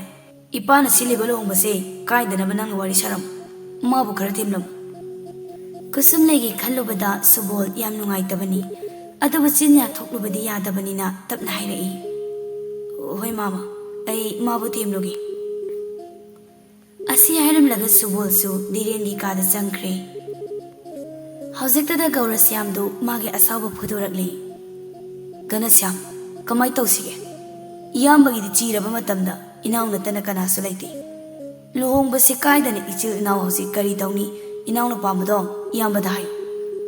ꯏꯄꯥꯅ ꯁꯤꯜꯂꯤꯕ ꯂꯨꯍꯣꯡꯕꯁꯦ ꯀꯥꯏꯗꯅꯕ ꯅꯪꯅ ꯋꯥꯔꯤ ꯁꯥꯔꯝꯃꯨ꯫ ꯃꯥꯕꯨ ꯈꯔ ꯊꯦꯝꯂꯝꯃꯨ꯫ ꯀꯨꯁꯨꯝꯂꯩꯒꯤ ꯈꯜꯂꯨꯕꯗ ꯁꯨꯕꯣꯜ ꯌꯥꯝ ꯅꯨꯡꯉꯥꯏꯇꯕꯅꯤ꯫ ꯑꯗꯨꯕꯨ ꯆꯤꯟ ꯌꯥ ꯊꯣꯛꯂꯨꯕꯗꯤ ꯌꯥꯗꯕꯅꯤꯅ ꯇꯞꯅ ꯍꯥꯏꯔꯛꯏ, "ꯍꯣꯏ ꯃꯥꯃ, ꯑꯩ ꯃꯥꯕꯨ ꯊꯦꯝꯂꯨꯒꯦ"꯫ ꯑꯁꯤ ꯍꯥꯏꯔꯝꯂꯒ ꯁꯨꯕꯣꯜꯁꯨ ꯙꯤꯔꯦꯟꯒꯤ ꯀꯥꯗ ꯆꯪꯈ꯭ꯔꯦ꯫ ꯍꯧꯖꯤꯛꯇꯗ ꯒꯧꯔꯁ꯭ꯌꯥꯝꯗꯨ ꯃꯥꯒꯤ ꯑꯁꯥꯎꯕ ꯐꯨꯗꯣꯔꯛꯂꯦ꯫ ꯒꯅꯁ꯭ꯌꯥꯝ, ꯀꯃꯥꯏ ꯇꯧꯁꯤꯒꯦ? ꯏꯌꯥꯝꯕꯒꯤꯗꯤ ꯆꯤꯔꯕ ꯃꯇꯝꯗ ꯏꯅꯥꯎ ꯅꯠꯇꯅ ꯀꯅꯥꯁꯨ ꯂꯩꯇꯦ꯫ ꯂꯨꯍꯣꯡꯕꯁꯤ ꯀꯥꯏꯗꯅ ꯏꯆꯤꯜ ꯏꯅꯥꯎ ꯍꯧꯖꯤꯛ ꯀꯔꯤ ꯇꯧꯅꯤ? ꯏꯅꯥꯎꯅꯨꯄꯥ ꯑꯃꯗꯣ ꯏꯌꯥꯝꯕꯗ ꯍꯥꯏꯌꯨ꯫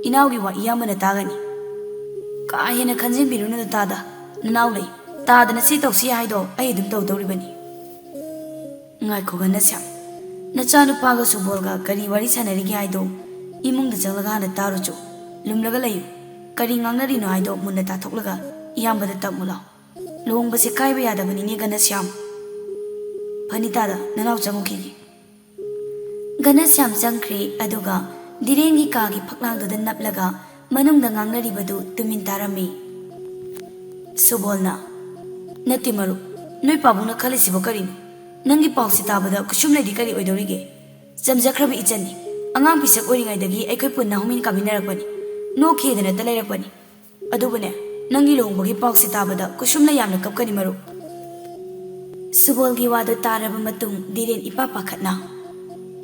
ꯏꯅꯥꯎꯒꯤ ꯋꯥ ꯏꯌꯥꯝꯕꯅ ꯇꯥꯒꯅꯤ꯫ ꯀꯥ ꯍꯦꯟꯅ ꯈꯟꯖꯤꯟꯕꯤꯔꯨꯅꯨ ꯅꯇꯥꯗ꯫ ꯅꯅꯥꯎ ꯂꯩ꯫ ꯇꯥꯗꯅ ꯁꯤ ꯇꯧꯁꯤ ꯍꯥꯏꯗꯣ ꯑꯩ ꯑꯗꯨꯝ ꯇꯧꯗꯧꯔꯤꯕꯅꯤ꯫ ꯉꯥꯏꯈꯣ ꯒꯅꯁ꯭ꯌꯥꯝ, ꯅꯆꯥꯅꯨꯄꯥꯒ ꯁꯨꯕꯣꯜꯒ ꯀꯔꯤ ꯋꯥꯔꯤ ꯁꯥꯟꯅꯔꯤꯒꯦ ꯍꯥꯏꯗꯣ ꯏꯃꯨꯡꯗ ꯆꯪꯂꯒ ꯍꯥꯟꯅ ꯇꯥꯔꯨꯆꯣ꯫ ꯂꯨꯝꯂꯒ ꯂꯩꯌꯨ꯫ ꯀꯔꯤ ꯉꯥꯡꯅꯔꯤꯅꯣ ꯍꯥꯏꯗꯣ ꯃꯨꯟꯅ ꯇꯥꯊꯣꯛꯂꯒ ꯏꯌꯥꯝꯕꯗ ꯇꯝꯃꯨ ꯂꯥꯎ꯫ ꯂꯨꯍꯣꯡꯕꯁꯦ ꯀꯥꯏꯕ ꯌꯥꯗꯕꯅꯤꯅꯦ ꯒꯅꯁ꯭ꯌꯥꯝ꯫ ꯐꯅꯤ ꯇꯥꯗ, ꯅꯅꯥꯎ ꯆꯪꯉꯨꯈꯤꯒꯦ꯫ ꯒꯅꯁ꯭ꯌꯥꯝ ꯆꯪꯈ꯭ꯔꯦ, ꯑꯗꯨꯒ ꯙꯤꯔꯦꯟꯒꯤ ꯀꯥꯒꯤ ꯐꯛꯂꯥꯡꯗꯨꯗ ꯅꯞꯂꯒ ꯃꯅꯨꯡꯗ ꯉꯥꯡꯅꯔꯤꯕꯗꯨ ꯇꯨꯃꯤꯟ ꯇꯥꯔꯝꯃꯤ꯫ ꯁꯨꯕꯣꯜꯅ, "ꯅꯠꯇꯦ ꯃꯔꯨꯞ, ꯅꯣꯏ ꯄꯥꯕꯨꯡꯅ ꯈꯜꯂꯤꯁꯤꯕꯣ ꯀꯔꯤꯅꯣ? ꯅꯪꯒꯤ ꯄꯥꯎꯁꯤ ꯇꯥꯕꯗ ꯈꯨꯠꯁꯨꯝꯂꯩꯗꯤ ꯀꯔꯤ ꯑꯣꯏꯗꯧꯔꯤꯒꯦ? ꯆꯝꯖꯈ꯭ꯔꯕ ꯏꯆꯟꯅꯤ꯫ ꯑꯉꯥꯡ ꯄꯤꯁꯛ ꯑꯣꯏꯔꯤꯉꯩꯗꯒꯤ ꯑꯩꯈꯣꯏ ꯄꯨꯟꯅ ꯍꯧꯃꯤꯟ ꯀꯥꯃꯤꯟꯅꯔꯛꯄꯅꯤ꯫ ꯅꯣꯛꯈꯤꯗꯅꯇ ꯂꯩꯔꯛꯄꯅꯤ꯫ ꯑꯗꯨꯕꯨꯅꯦ, ꯅꯪꯒꯤ ꯂꯨꯍꯣꯡꯕꯒꯤ ꯄꯥꯎꯁꯤ ꯇꯥꯕꯗ ꯈꯨꯠꯁꯨꯝꯂꯩ ꯌꯥꯝꯅ ꯀꯞꯀꯅꯤ ꯃꯔꯨꯞ꯫" ꯁꯨꯕꯣꯜꯒꯤ ꯋꯥꯗꯨ ꯇꯥꯔꯕ ꯃꯇꯨꯡ ꯗꯤꯔꯦꯟ ꯏꯄꯥ ꯄꯥꯈꯠꯅ,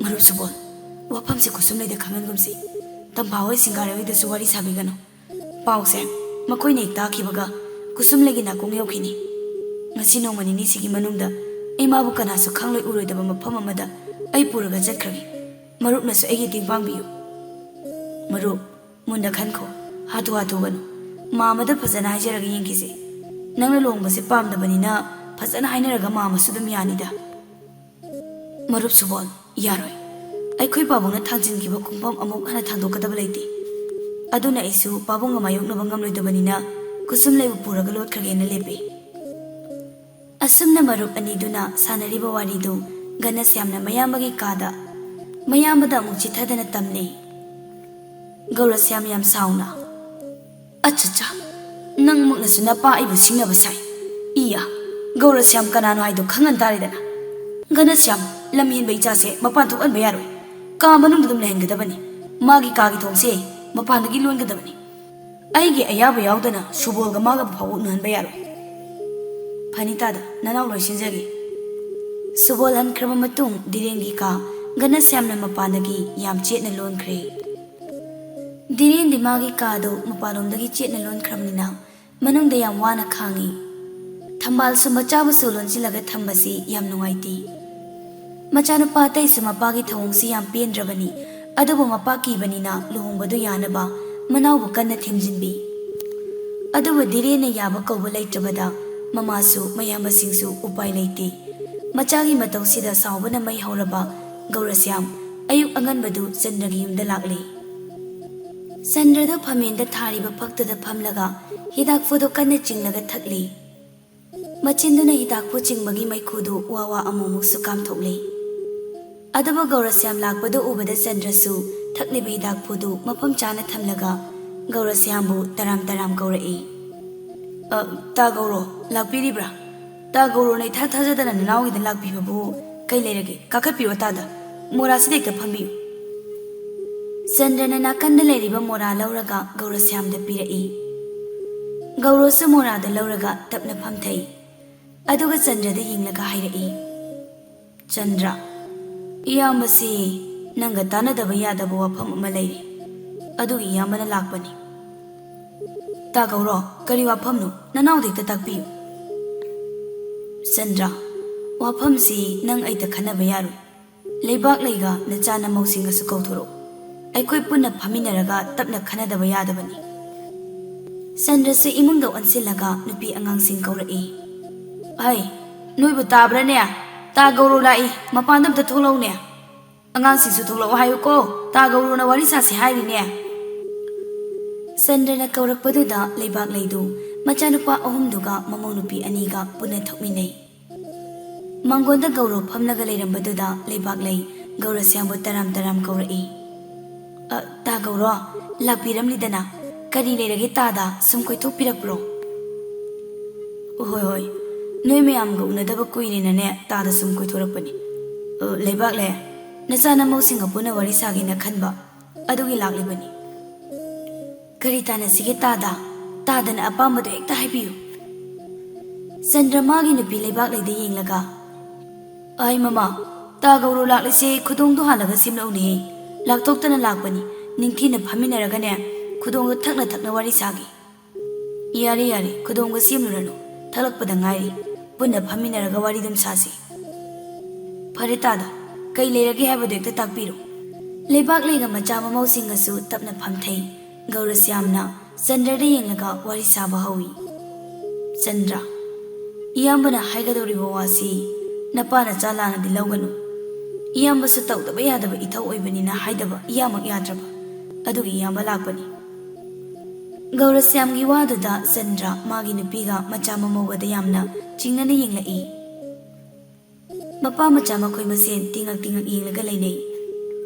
"ꯃꯔꯨꯞ ꯁꯨꯕꯣꯜ, ꯋꯥꯐꯝꯁꯤ ꯈꯨꯠꯁꯨꯝꯂꯩꯗ ꯈꯪꯍꯟꯒꯨꯝꯁꯤ꯫ ꯇꯝꯐꯥ ꯍꯣꯏ ꯁꯤꯡꯒꯥꯔꯩ ꯍꯣꯏꯗꯁꯨ ꯋꯥꯔꯤ ꯁꯥꯕꯤꯒꯅꯨ꯫ ꯄꯥꯎꯁꯦ ꯃꯈꯣꯏꯅ ꯍꯦꯛ ꯇꯥꯈꯤꯕꯒ ꯈꯨꯠꯁꯨꯝꯂꯩꯒꯤ ꯅꯥꯀꯣꯡ ꯌꯧꯈꯤꯅꯤ꯫ ꯉꯁꯤ ꯅꯣꯡꯃ ꯅꯤꯅꯤꯁꯤꯒꯤ ꯃꯅꯨꯡꯗ ꯑꯩ ꯃꯥꯕꯨ ꯀꯅꯥꯁꯨ ꯈꯪꯂꯣꯏ ꯎꯔꯣꯏꯗꯕ ꯃꯐꯝ ꯑꯃꯗ ꯑꯩ ꯄꯨꯔꯒ ꯆꯠꯈ꯭ꯔꯒꯦ꯫ ꯃꯔꯨꯞꯅꯁꯨ ꯑꯩꯒꯤ ꯃꯇꯦꯡ ꯄꯥꯡꯕꯤꯌꯨ꯫" "ꯃꯔꯨꯞ, ꯃꯨꯟꯅ ꯈꯟꯈꯣ꯫ ꯍꯥꯊꯨ ꯍꯥꯊꯨꯒꯅꯨ꯫ ꯃꯥꯃꯗ ꯐꯖꯅ ꯍꯥꯏꯖꯔꯒ ꯌꯦꯡꯈꯤꯁꯦ꯫ ꯅꯪꯅ ꯂꯨꯍꯣꯡꯕꯁꯦ ꯄꯥꯝꯗꯕꯅꯤꯅ ꯐꯖꯅ ꯍꯥꯏꯅꯔꯒ ꯃꯥꯃꯁꯨ ꯑꯗꯨꯝ ꯌꯥꯅꯤꯗ꯫" "ꯃꯔꯨꯞ ꯁꯨꯕꯣꯜ, ꯌꯥꯔꯣꯏ꯫ ꯑꯩꯈꯣꯏ ꯄꯥꯕꯨꯡꯅ ꯊꯥꯡꯖꯤꯟꯈꯤꯕ ꯈꯣꯡꯐꯝ ꯑꯃꯨꯛ ꯍꯟꯅ ꯊꯥꯡꯗꯣꯛꯀꯗꯕ ꯂꯩꯇꯦ꯫ ꯑꯗꯨꯅ ꯑꯩꯁꯨ ꯄꯥꯕꯨꯡꯒ ꯃꯥꯌꯣꯛꯅꯕ ꯉꯝꯂꯣꯏꯗꯕꯅꯤꯅ ꯈꯨꯠꯁꯨꯝꯂꯩꯕꯨ ꯄꯨꯔꯒ ꯂꯣꯠꯈ꯭ꯔꯒꯦꯅ ꯂꯦꯞꯄꯦ꯫" ꯑꯁꯨꯝꯅ ꯃꯔꯨꯞ ꯑꯅꯤꯗꯨꯅ ꯁꯥꯟꯅꯔꯤꯕ ꯋꯥꯔꯤꯗꯨ ꯘꯅꯁ꯭ꯌꯥꯝꯅ ꯃꯌꯥꯝꯕꯒꯤ ꯀꯥꯗ ꯃꯌꯥꯝꯕꯗ ꯑꯃꯨꯛ ꯆꯤꯊꯗꯅ ꯇꯝꯂꯦ꯫ ꯒꯧꯔꯁ꯭ꯌꯥꯝ ꯌꯥꯝ ꯁꯥꯎꯅ, "ꯑꯆꯆꯥ, ꯅꯪꯃꯛꯅꯁꯨ ꯅꯄꯥ ꯑꯩꯕꯨ ꯁꯤꯡꯅꯕ ꯁꯥꯏ꯫ ꯏꯌꯥ, ꯒꯧꯔꯁ꯭ꯌꯥꯝ ꯀꯅꯥꯅꯣ ꯍꯥꯏꯗꯣ ꯈꯪꯍꯟ ꯇꯥꯔꯦꯗꯅ꯫ ꯘꯅꯁ꯭ꯌꯥꯝ, ꯂꯝ ꯍꯦꯟꯕ ꯏꯆꯥꯁꯦ ꯃꯄꯥꯟ ꯊꯣꯛꯍꯟꯕ ꯌꯥꯔꯣꯏ꯫ ꯀꯥ ꯃꯅꯨꯡꯗ ꯑꯗꯨꯝ ꯂꯩꯍꯟꯒꯗꯕꯅꯤ꯫ ꯃꯥꯒꯤ ꯀꯥꯒꯤ ꯊꯣꯡꯁꯦ ꯃꯄꯥꯟꯗꯒꯤ ꯂꯣꯟꯒꯗꯕꯅꯤ꯫ ꯑꯩꯒꯤ ꯑꯌꯥꯕ ꯌꯥꯎꯗꯅ ꯁꯨꯕꯣꯜꯒ ꯃꯥꯒ ꯐꯥꯎ ꯎꯅꯍꯟꯕ ꯌꯥꯔꯣꯏ꯫ ꯐꯅꯤꯇꯥꯗ, ꯅꯅꯥꯎ ꯂꯣꯏꯁꯤꯟꯖꯒꯦ꯫" ꯁꯨꯕꯣꯜ ꯍꯟꯈ꯭ꯔꯕ ꯃꯇꯨꯡ ꯗꯤꯔꯦꯟꯒꯤ ꯀꯥ ꯘꯅꯁ꯭ꯌꯥꯝꯅ ꯃꯄꯥꯟꯗꯒꯤ ꯌꯥꯝ ꯆꯦꯠꯅ ꯂꯣꯟꯈ꯭ꯔꯦ꯫ ꯗꯤꯔꯦꯟꯗꯤ ꯃꯥꯒꯤ ꯀꯥꯗꯨ ꯃꯄꯥꯟꯂꯣꯝꯗꯒꯤ ꯆꯦꯠꯅ ꯂꯣꯟꯈ꯭ꯔꯕꯅꯤꯅ ꯃꯅꯨꯡꯗ ꯌꯥꯝ ꯋꯥꯅ ꯈꯥꯡꯉꯤ꯫ ꯊꯝꯕꯥꯜꯁꯨ ꯃꯆꯥꯕꯨꯁꯨ ꯂꯣꯟꯁꯤꯜꯂꯒ ꯊꯝꯕꯁꯤ ꯌꯥꯝ ꯅꯨꯡꯉꯥꯏꯇꯦ꯫ ꯃꯆꯥꯅꯨꯄꯥ ꯑꯇꯩꯁꯨ ꯃꯄꯥꯒꯤ ꯊꯧꯑꯣꯡꯁꯤ ꯌꯥꯝ ꯄꯦꯟꯗ꯭ꯔꯕꯅꯤ꯫ ꯑꯗꯨꯕꯨ ꯃꯄꯥ ꯀꯤꯕꯅꯤꯅ ꯂꯨꯍꯣꯡꯕꯗꯨ ꯌꯥꯅꯕ ꯃꯅꯥꯎꯕꯨ ꯀꯟꯅ ꯊꯦꯝꯖꯤꯟꯕꯤ꯫ ꯑꯗꯨꯕꯨ ꯗꯤꯔꯦꯟꯅ ꯌꯥꯕ ꯀꯧꯕ ꯂꯩꯇ꯭ꯔꯕꯗ ꯃꯃꯥꯁꯨ ꯃꯌꯥꯝꯕꯁꯤꯡꯁꯨ ꯎꯄꯥꯏ ꯂꯩꯇꯦ꯫ ꯃꯆꯥꯒꯤ ꯃꯇꯧꯁꯤꯗ ꯁꯥꯎꯕꯅ ꯃꯩ ꯍꯧꯔꯕ ꯒꯧꯔꯁ꯭ꯌꯥꯝ ꯑꯌꯨꯛ ꯑꯉꯟꯕꯗꯨ ꯆꯟꯗ꯭ꯔꯒꯤ ꯌꯨꯝꯗ ꯂꯥꯛꯂꯦ꯫ ꯆꯟꯗ꯭ꯔꯗꯨ ꯐꯝꯃꯦꯟꯗ ꯊꯥꯔꯤꯕ ꯐꯛꯇꯨꯗ ꯐꯝꯂꯒ ꯍꯤꯗꯥꯛꯐꯨꯗꯨ ꯀꯟꯅ ꯆꯤꯡꯂꯒ ꯊꯛꯂꯤ꯫ ꯃꯆꯤꯟꯗꯨꯅ ꯍꯤꯗꯥꯛꯐꯨ ꯆꯤꯡꯕꯒꯤ ꯃꯩꯈꯨꯗꯨ ꯋꯥ ꯋꯥ ꯑꯃꯨꯛꯃꯨꯛꯁꯨ ꯀꯥꯝꯊꯣꯛꯂꯤ꯫ ꯑꯗꯨꯕꯨ ꯒꯧꯔꯁ꯭ꯌꯥꯝ ꯂꯥꯛꯄꯗꯨ ꯎꯕꯗ ꯆꯟꯗ꯭ꯔꯁꯨ ꯊꯛꯂꯤꯕ ꯍꯤꯗꯥꯛꯐꯨꯗꯨ ꯃꯐꯝ ꯆꯥꯅ ꯊꯝꯂꯒ ꯒꯧꯔꯁ꯭ꯌꯥꯝꯕꯨ ꯇꯔꯥꯝ ꯇꯔꯥꯝ ꯀꯧꯔꯛꯏ꯫ "ꯑ, ꯇꯥ ꯒꯧꯔꯣ, ꯂꯥꯛꯄꯤꯔꯤꯕ꯭ꯔꯥ? ꯇꯥ ꯒꯧꯔꯣꯅ ꯏꯊꯥ ꯊꯥꯖꯗꯅ ꯅꯅꯥꯎꯒꯤꯗ ꯂꯥꯛꯄꯤꯕꯕꯨ ꯀꯩ ꯂꯩꯔꯒꯦ? ꯀꯥꯈꯠꯄꯤꯔꯣ ꯇꯥꯗ꯫ ꯃꯣꯔꯥꯁꯤꯗ ꯍꯦꯛꯇ ꯐꯝꯕꯤꯌꯨ꯫" ꯆꯟꯗ꯭ꯔꯅ ꯅꯥꯀꯟꯗ ꯂꯩꯔꯤꯕ ꯃꯣꯔꯥ ꯂꯧꯔꯒ ꯒꯧꯔꯁ꯭ꯌꯥꯝꯗ ꯄꯤꯔꯛꯏ꯫ ꯒꯧꯔꯣꯁꯨ ꯃꯣꯔꯥꯗ ꯂꯧꯔꯒ ꯇꯞꯅ ꯐꯝꯊꯩ꯫ ꯑꯗꯨꯒ ꯆꯟꯗ꯭ꯔꯗ ꯌꯦꯡꯂꯒ ꯍꯥꯏꯔꯛꯏ, "ꯆꯟꯗ꯭ꯔ, ꯏꯌꯥꯝꯕꯁꯤ ꯅꯪꯒ ꯇꯥꯟꯅꯗꯕ ꯌꯥꯗꯕ ꯋꯥꯐꯝ ꯑꯃ ꯂꯩꯔꯤ꯫ ꯑꯗꯨꯒꯤ ꯏꯌꯥꯝꯕꯅ ꯂꯥꯛꯄꯅꯤ꯫" "ꯇꯥ ꯒꯧꯔꯣ, ꯀꯔꯤ ꯋꯥꯐꯝꯅꯣ? ꯅꯅꯥꯎꯗ ꯍꯦꯛꯇ ꯇꯥꯛꯄꯤꯌꯨ꯫" "ꯆꯟꯗ꯭ꯔ, ꯋꯥꯐꯝꯁꯤ ꯅꯪ ꯑꯩꯇ ꯈꯟꯅꯕ ꯌꯥꯔꯣꯏ꯫ ꯂꯩꯕꯥꯛꯂꯩꯒ ꯅꯆꯥ ꯅꯃꯧꯁꯤꯡꯒꯁꯨ ꯀꯧꯊꯣꯔꯛꯎ꯫ ꯑꯩꯈꯣꯏ ꯄꯨꯟꯅ ꯐꯝꯃꯤꯟꯅꯔꯒ ꯇꯞꯅ ꯈꯟꯅꯗꯕ ꯌꯥꯗꯕꯅꯤ꯫" ꯆꯟꯗ꯭ꯔꯁꯨ ꯏꯃꯨꯡꯗ ꯑꯣꯟꯁꯤꯜꯂꯒ ꯅꯨꯄꯤ ꯑꯉꯥꯡꯁꯤꯡ ꯀꯧꯔꯛꯏ꯫ "ꯑꯩ, ꯅꯣꯏꯕꯨ ꯇꯥꯕ꯭ꯔꯥꯅꯦ? ꯇꯥ ꯒꯧꯔꯣ ꯂꯥꯛꯏ, ꯃꯄꯥꯟꯗ ꯑꯝꯇ ꯊꯣꯛꯂꯛꯎꯅꯦ꯫ ꯑꯉꯥꯡꯁꯤꯡꯁꯨ ꯊꯣꯛꯂꯛꯑꯣ ꯍꯥꯏꯌꯨꯀꯣ, ꯇꯥ ꯒꯧꯔꯣꯅ ꯋꯥꯔꯤ ꯁꯥꯁꯤ ꯍꯥꯏꯔꯤꯅꯦ꯫" ꯆꯟꯗ꯭ꯔꯅ ꯀꯧꯔꯛꯄꯗꯨꯗ ꯂꯩꯕꯥꯛꯂꯩꯗꯨ ꯃꯆꯥꯅꯨꯄꯥ ꯑꯍꯨꯝꯗꯨꯒ ꯃꯃꯧ ꯅꯨꯄꯤ ꯑꯅꯤꯒ ꯄꯨꯟꯅ ꯊꯣꯛꯃꯤꯟꯅꯩ꯫ ꯃꯥꯡꯒꯣꯟꯗ ꯒꯧꯔꯣ ꯐꯝꯂꯒ ꯂꯩꯔꯝꯕꯗꯨꯗ ꯂꯩꯕꯥꯛꯂꯩ ꯒꯧꯔꯁ꯭ꯌꯥꯝꯕꯨ ꯇꯔꯥꯝ ꯇꯔꯥꯝ ꯀꯧꯔꯛꯏ꯫ "ꯑ, ꯇꯥ ꯒꯧꯔꯣ, ꯂꯥꯛꯄꯤꯔꯝꯂꯤꯗꯅ꯫ ꯀꯔꯤ ꯂꯩꯔꯒꯦ ꯇꯥꯗ? ꯁꯨꯝ ꯀꯣꯏꯊꯣꯛꯄꯤꯔꯛꯄ꯭ꯔꯣ?" "ꯍꯣꯏ, ꯍꯣꯏ, ꯅꯣꯏ ꯃꯌꯥꯝꯒ ꯎꯅꯗꯕ ꯀꯨꯏꯔꯦꯅꯅꯦ ꯇꯥꯗ ꯁꯨꯝ ꯀꯣꯏꯊꯣꯔꯛꯄꯅꯤ꯫ ꯑ, ꯂꯩꯕꯥꯛꯂꯩ, ꯅꯆꯥ ꯅꯃꯧꯁꯤꯡꯒ ꯄꯨꯟꯅ ꯋꯥꯔꯤ ꯁꯥꯒꯦꯅ ꯈꯟꯕ, ꯑꯗꯨꯒꯤ ꯂꯥꯛꯂꯤꯕꯅꯤ꯫" "ꯀꯔꯤ ꯇꯥꯟꯅꯁꯤꯒꯦ ꯇꯥꯗ? ꯇꯥꯗꯅ ꯑꯄꯥꯝꯕꯗꯣ ꯍꯦꯛꯇ ꯍꯥꯏꯕꯤꯌꯨ꯫" ꯆꯟꯗ꯭ꯔ ꯃꯥꯒꯤ ꯅꯨꯄꯤ ꯂꯩꯕꯥꯛꯂꯩꯗ ꯌꯦꯡꯂꯒ, "ꯑꯩ ꯃꯃꯥ, ꯇꯥ ꯒꯧꯔꯣ ꯂꯥꯛꯂꯤꯁꯦ ꯈꯨꯗꯣꯡꯗꯣ ꯍꯥꯜꯂꯒ ꯁꯦꯝꯂꯛꯎꯅꯦꯍꯦ꯫ ꯂꯥꯛꯊꯣꯛꯇꯅ ꯂꯥꯛꯄꯅꯤ, ꯅꯤꯡꯊꯤꯅ ꯐꯝꯃꯤꯟꯅꯔꯒꯅꯦ ꯈꯨꯗꯣꯡꯗꯣ ꯊꯛꯅ ꯊꯛꯅ ꯋꯥꯔꯤ ꯁꯥꯒꯦ꯫" "ꯌꯥꯔꯦ, ꯌꯥꯔꯦ, ꯈꯨꯗꯣꯡꯒ ꯁꯦꯝꯂꯨꯔꯅꯨ, ꯊꯛꯂꯛꯄꯗ ꯉꯥꯏꯔꯤ꯫ ꯄꯨꯟꯅ ꯐꯝꯃꯤꯟꯅꯔꯒ ꯋꯥꯔꯤꯗꯨꯝ ꯁꯥꯁꯤ꯫" "ꯐꯔꯦ ꯇꯥꯗ, ꯀꯩ ꯂꯩꯔꯒꯦ ꯍꯥꯏꯕꯗꯨ ꯍꯦꯛꯇ ꯇꯥꯛꯄꯤꯔꯣ꯫" ꯂꯩꯕꯥꯛꯂꯩꯒ ꯃꯆꯥ ꯃꯃꯧꯁꯤꯡꯒꯁꯨ ꯇꯞꯅ ꯐꯝꯊꯩ꯫ ꯒꯧꯔꯁ꯭ꯌꯥꯝꯅ ꯆꯟꯗ꯭ꯔꯗ ꯌꯦꯡꯂꯒ ꯋꯥꯔꯤ ꯁꯥꯕ ꯍꯧꯏ꯫ "ꯆꯟꯗ꯭ꯔ, ꯏꯌꯥꯝꯕꯅ ꯍꯥꯏꯒꯗꯧꯔꯤꯕ ꯋꯥꯁꯤ ꯅꯄꯥ ꯅꯆꯥ ꯂꯥꯟꯅꯗꯤ ꯂꯧꯒꯅꯨ꯫ ꯏꯌꯥꯝꯕꯁꯨ ꯇꯧꯗꯕ ꯌꯥꯗꯕ ꯏꯊꯧ ꯑꯣꯏꯕꯅꯤꯅ ꯍꯥꯏꯗꯕ ꯏꯌꯥꯃꯛ ꯌꯥꯗ꯭ꯔꯕ꯫ ꯑꯗꯨꯒꯤ ꯏꯌꯥꯝꯕ ꯂꯥꯛꯄꯅꯤ꯫" ꯒꯧꯔꯁ꯭ꯌꯥꯝꯒꯤ ꯋꯥꯗꯨꯗ ꯆꯟꯗ꯭ꯔ ꯃꯥꯒꯤ ꯅꯨꯄꯤꯒ ꯃꯆꯥ ꯃꯃꯧꯒꯗ ꯌꯥꯝꯅ ꯆꯤꯡꯅꯅ ꯌꯦꯡꯂꯛꯏ꯫ ꯃꯄꯥ ꯃꯆꯥ ꯃꯈꯣꯏ ꯃꯁꯦꯟ ꯇꯤꯉꯛ ꯇꯤꯉꯛ ꯌꯦꯡꯂꯒ ꯂꯩꯅꯩ꯫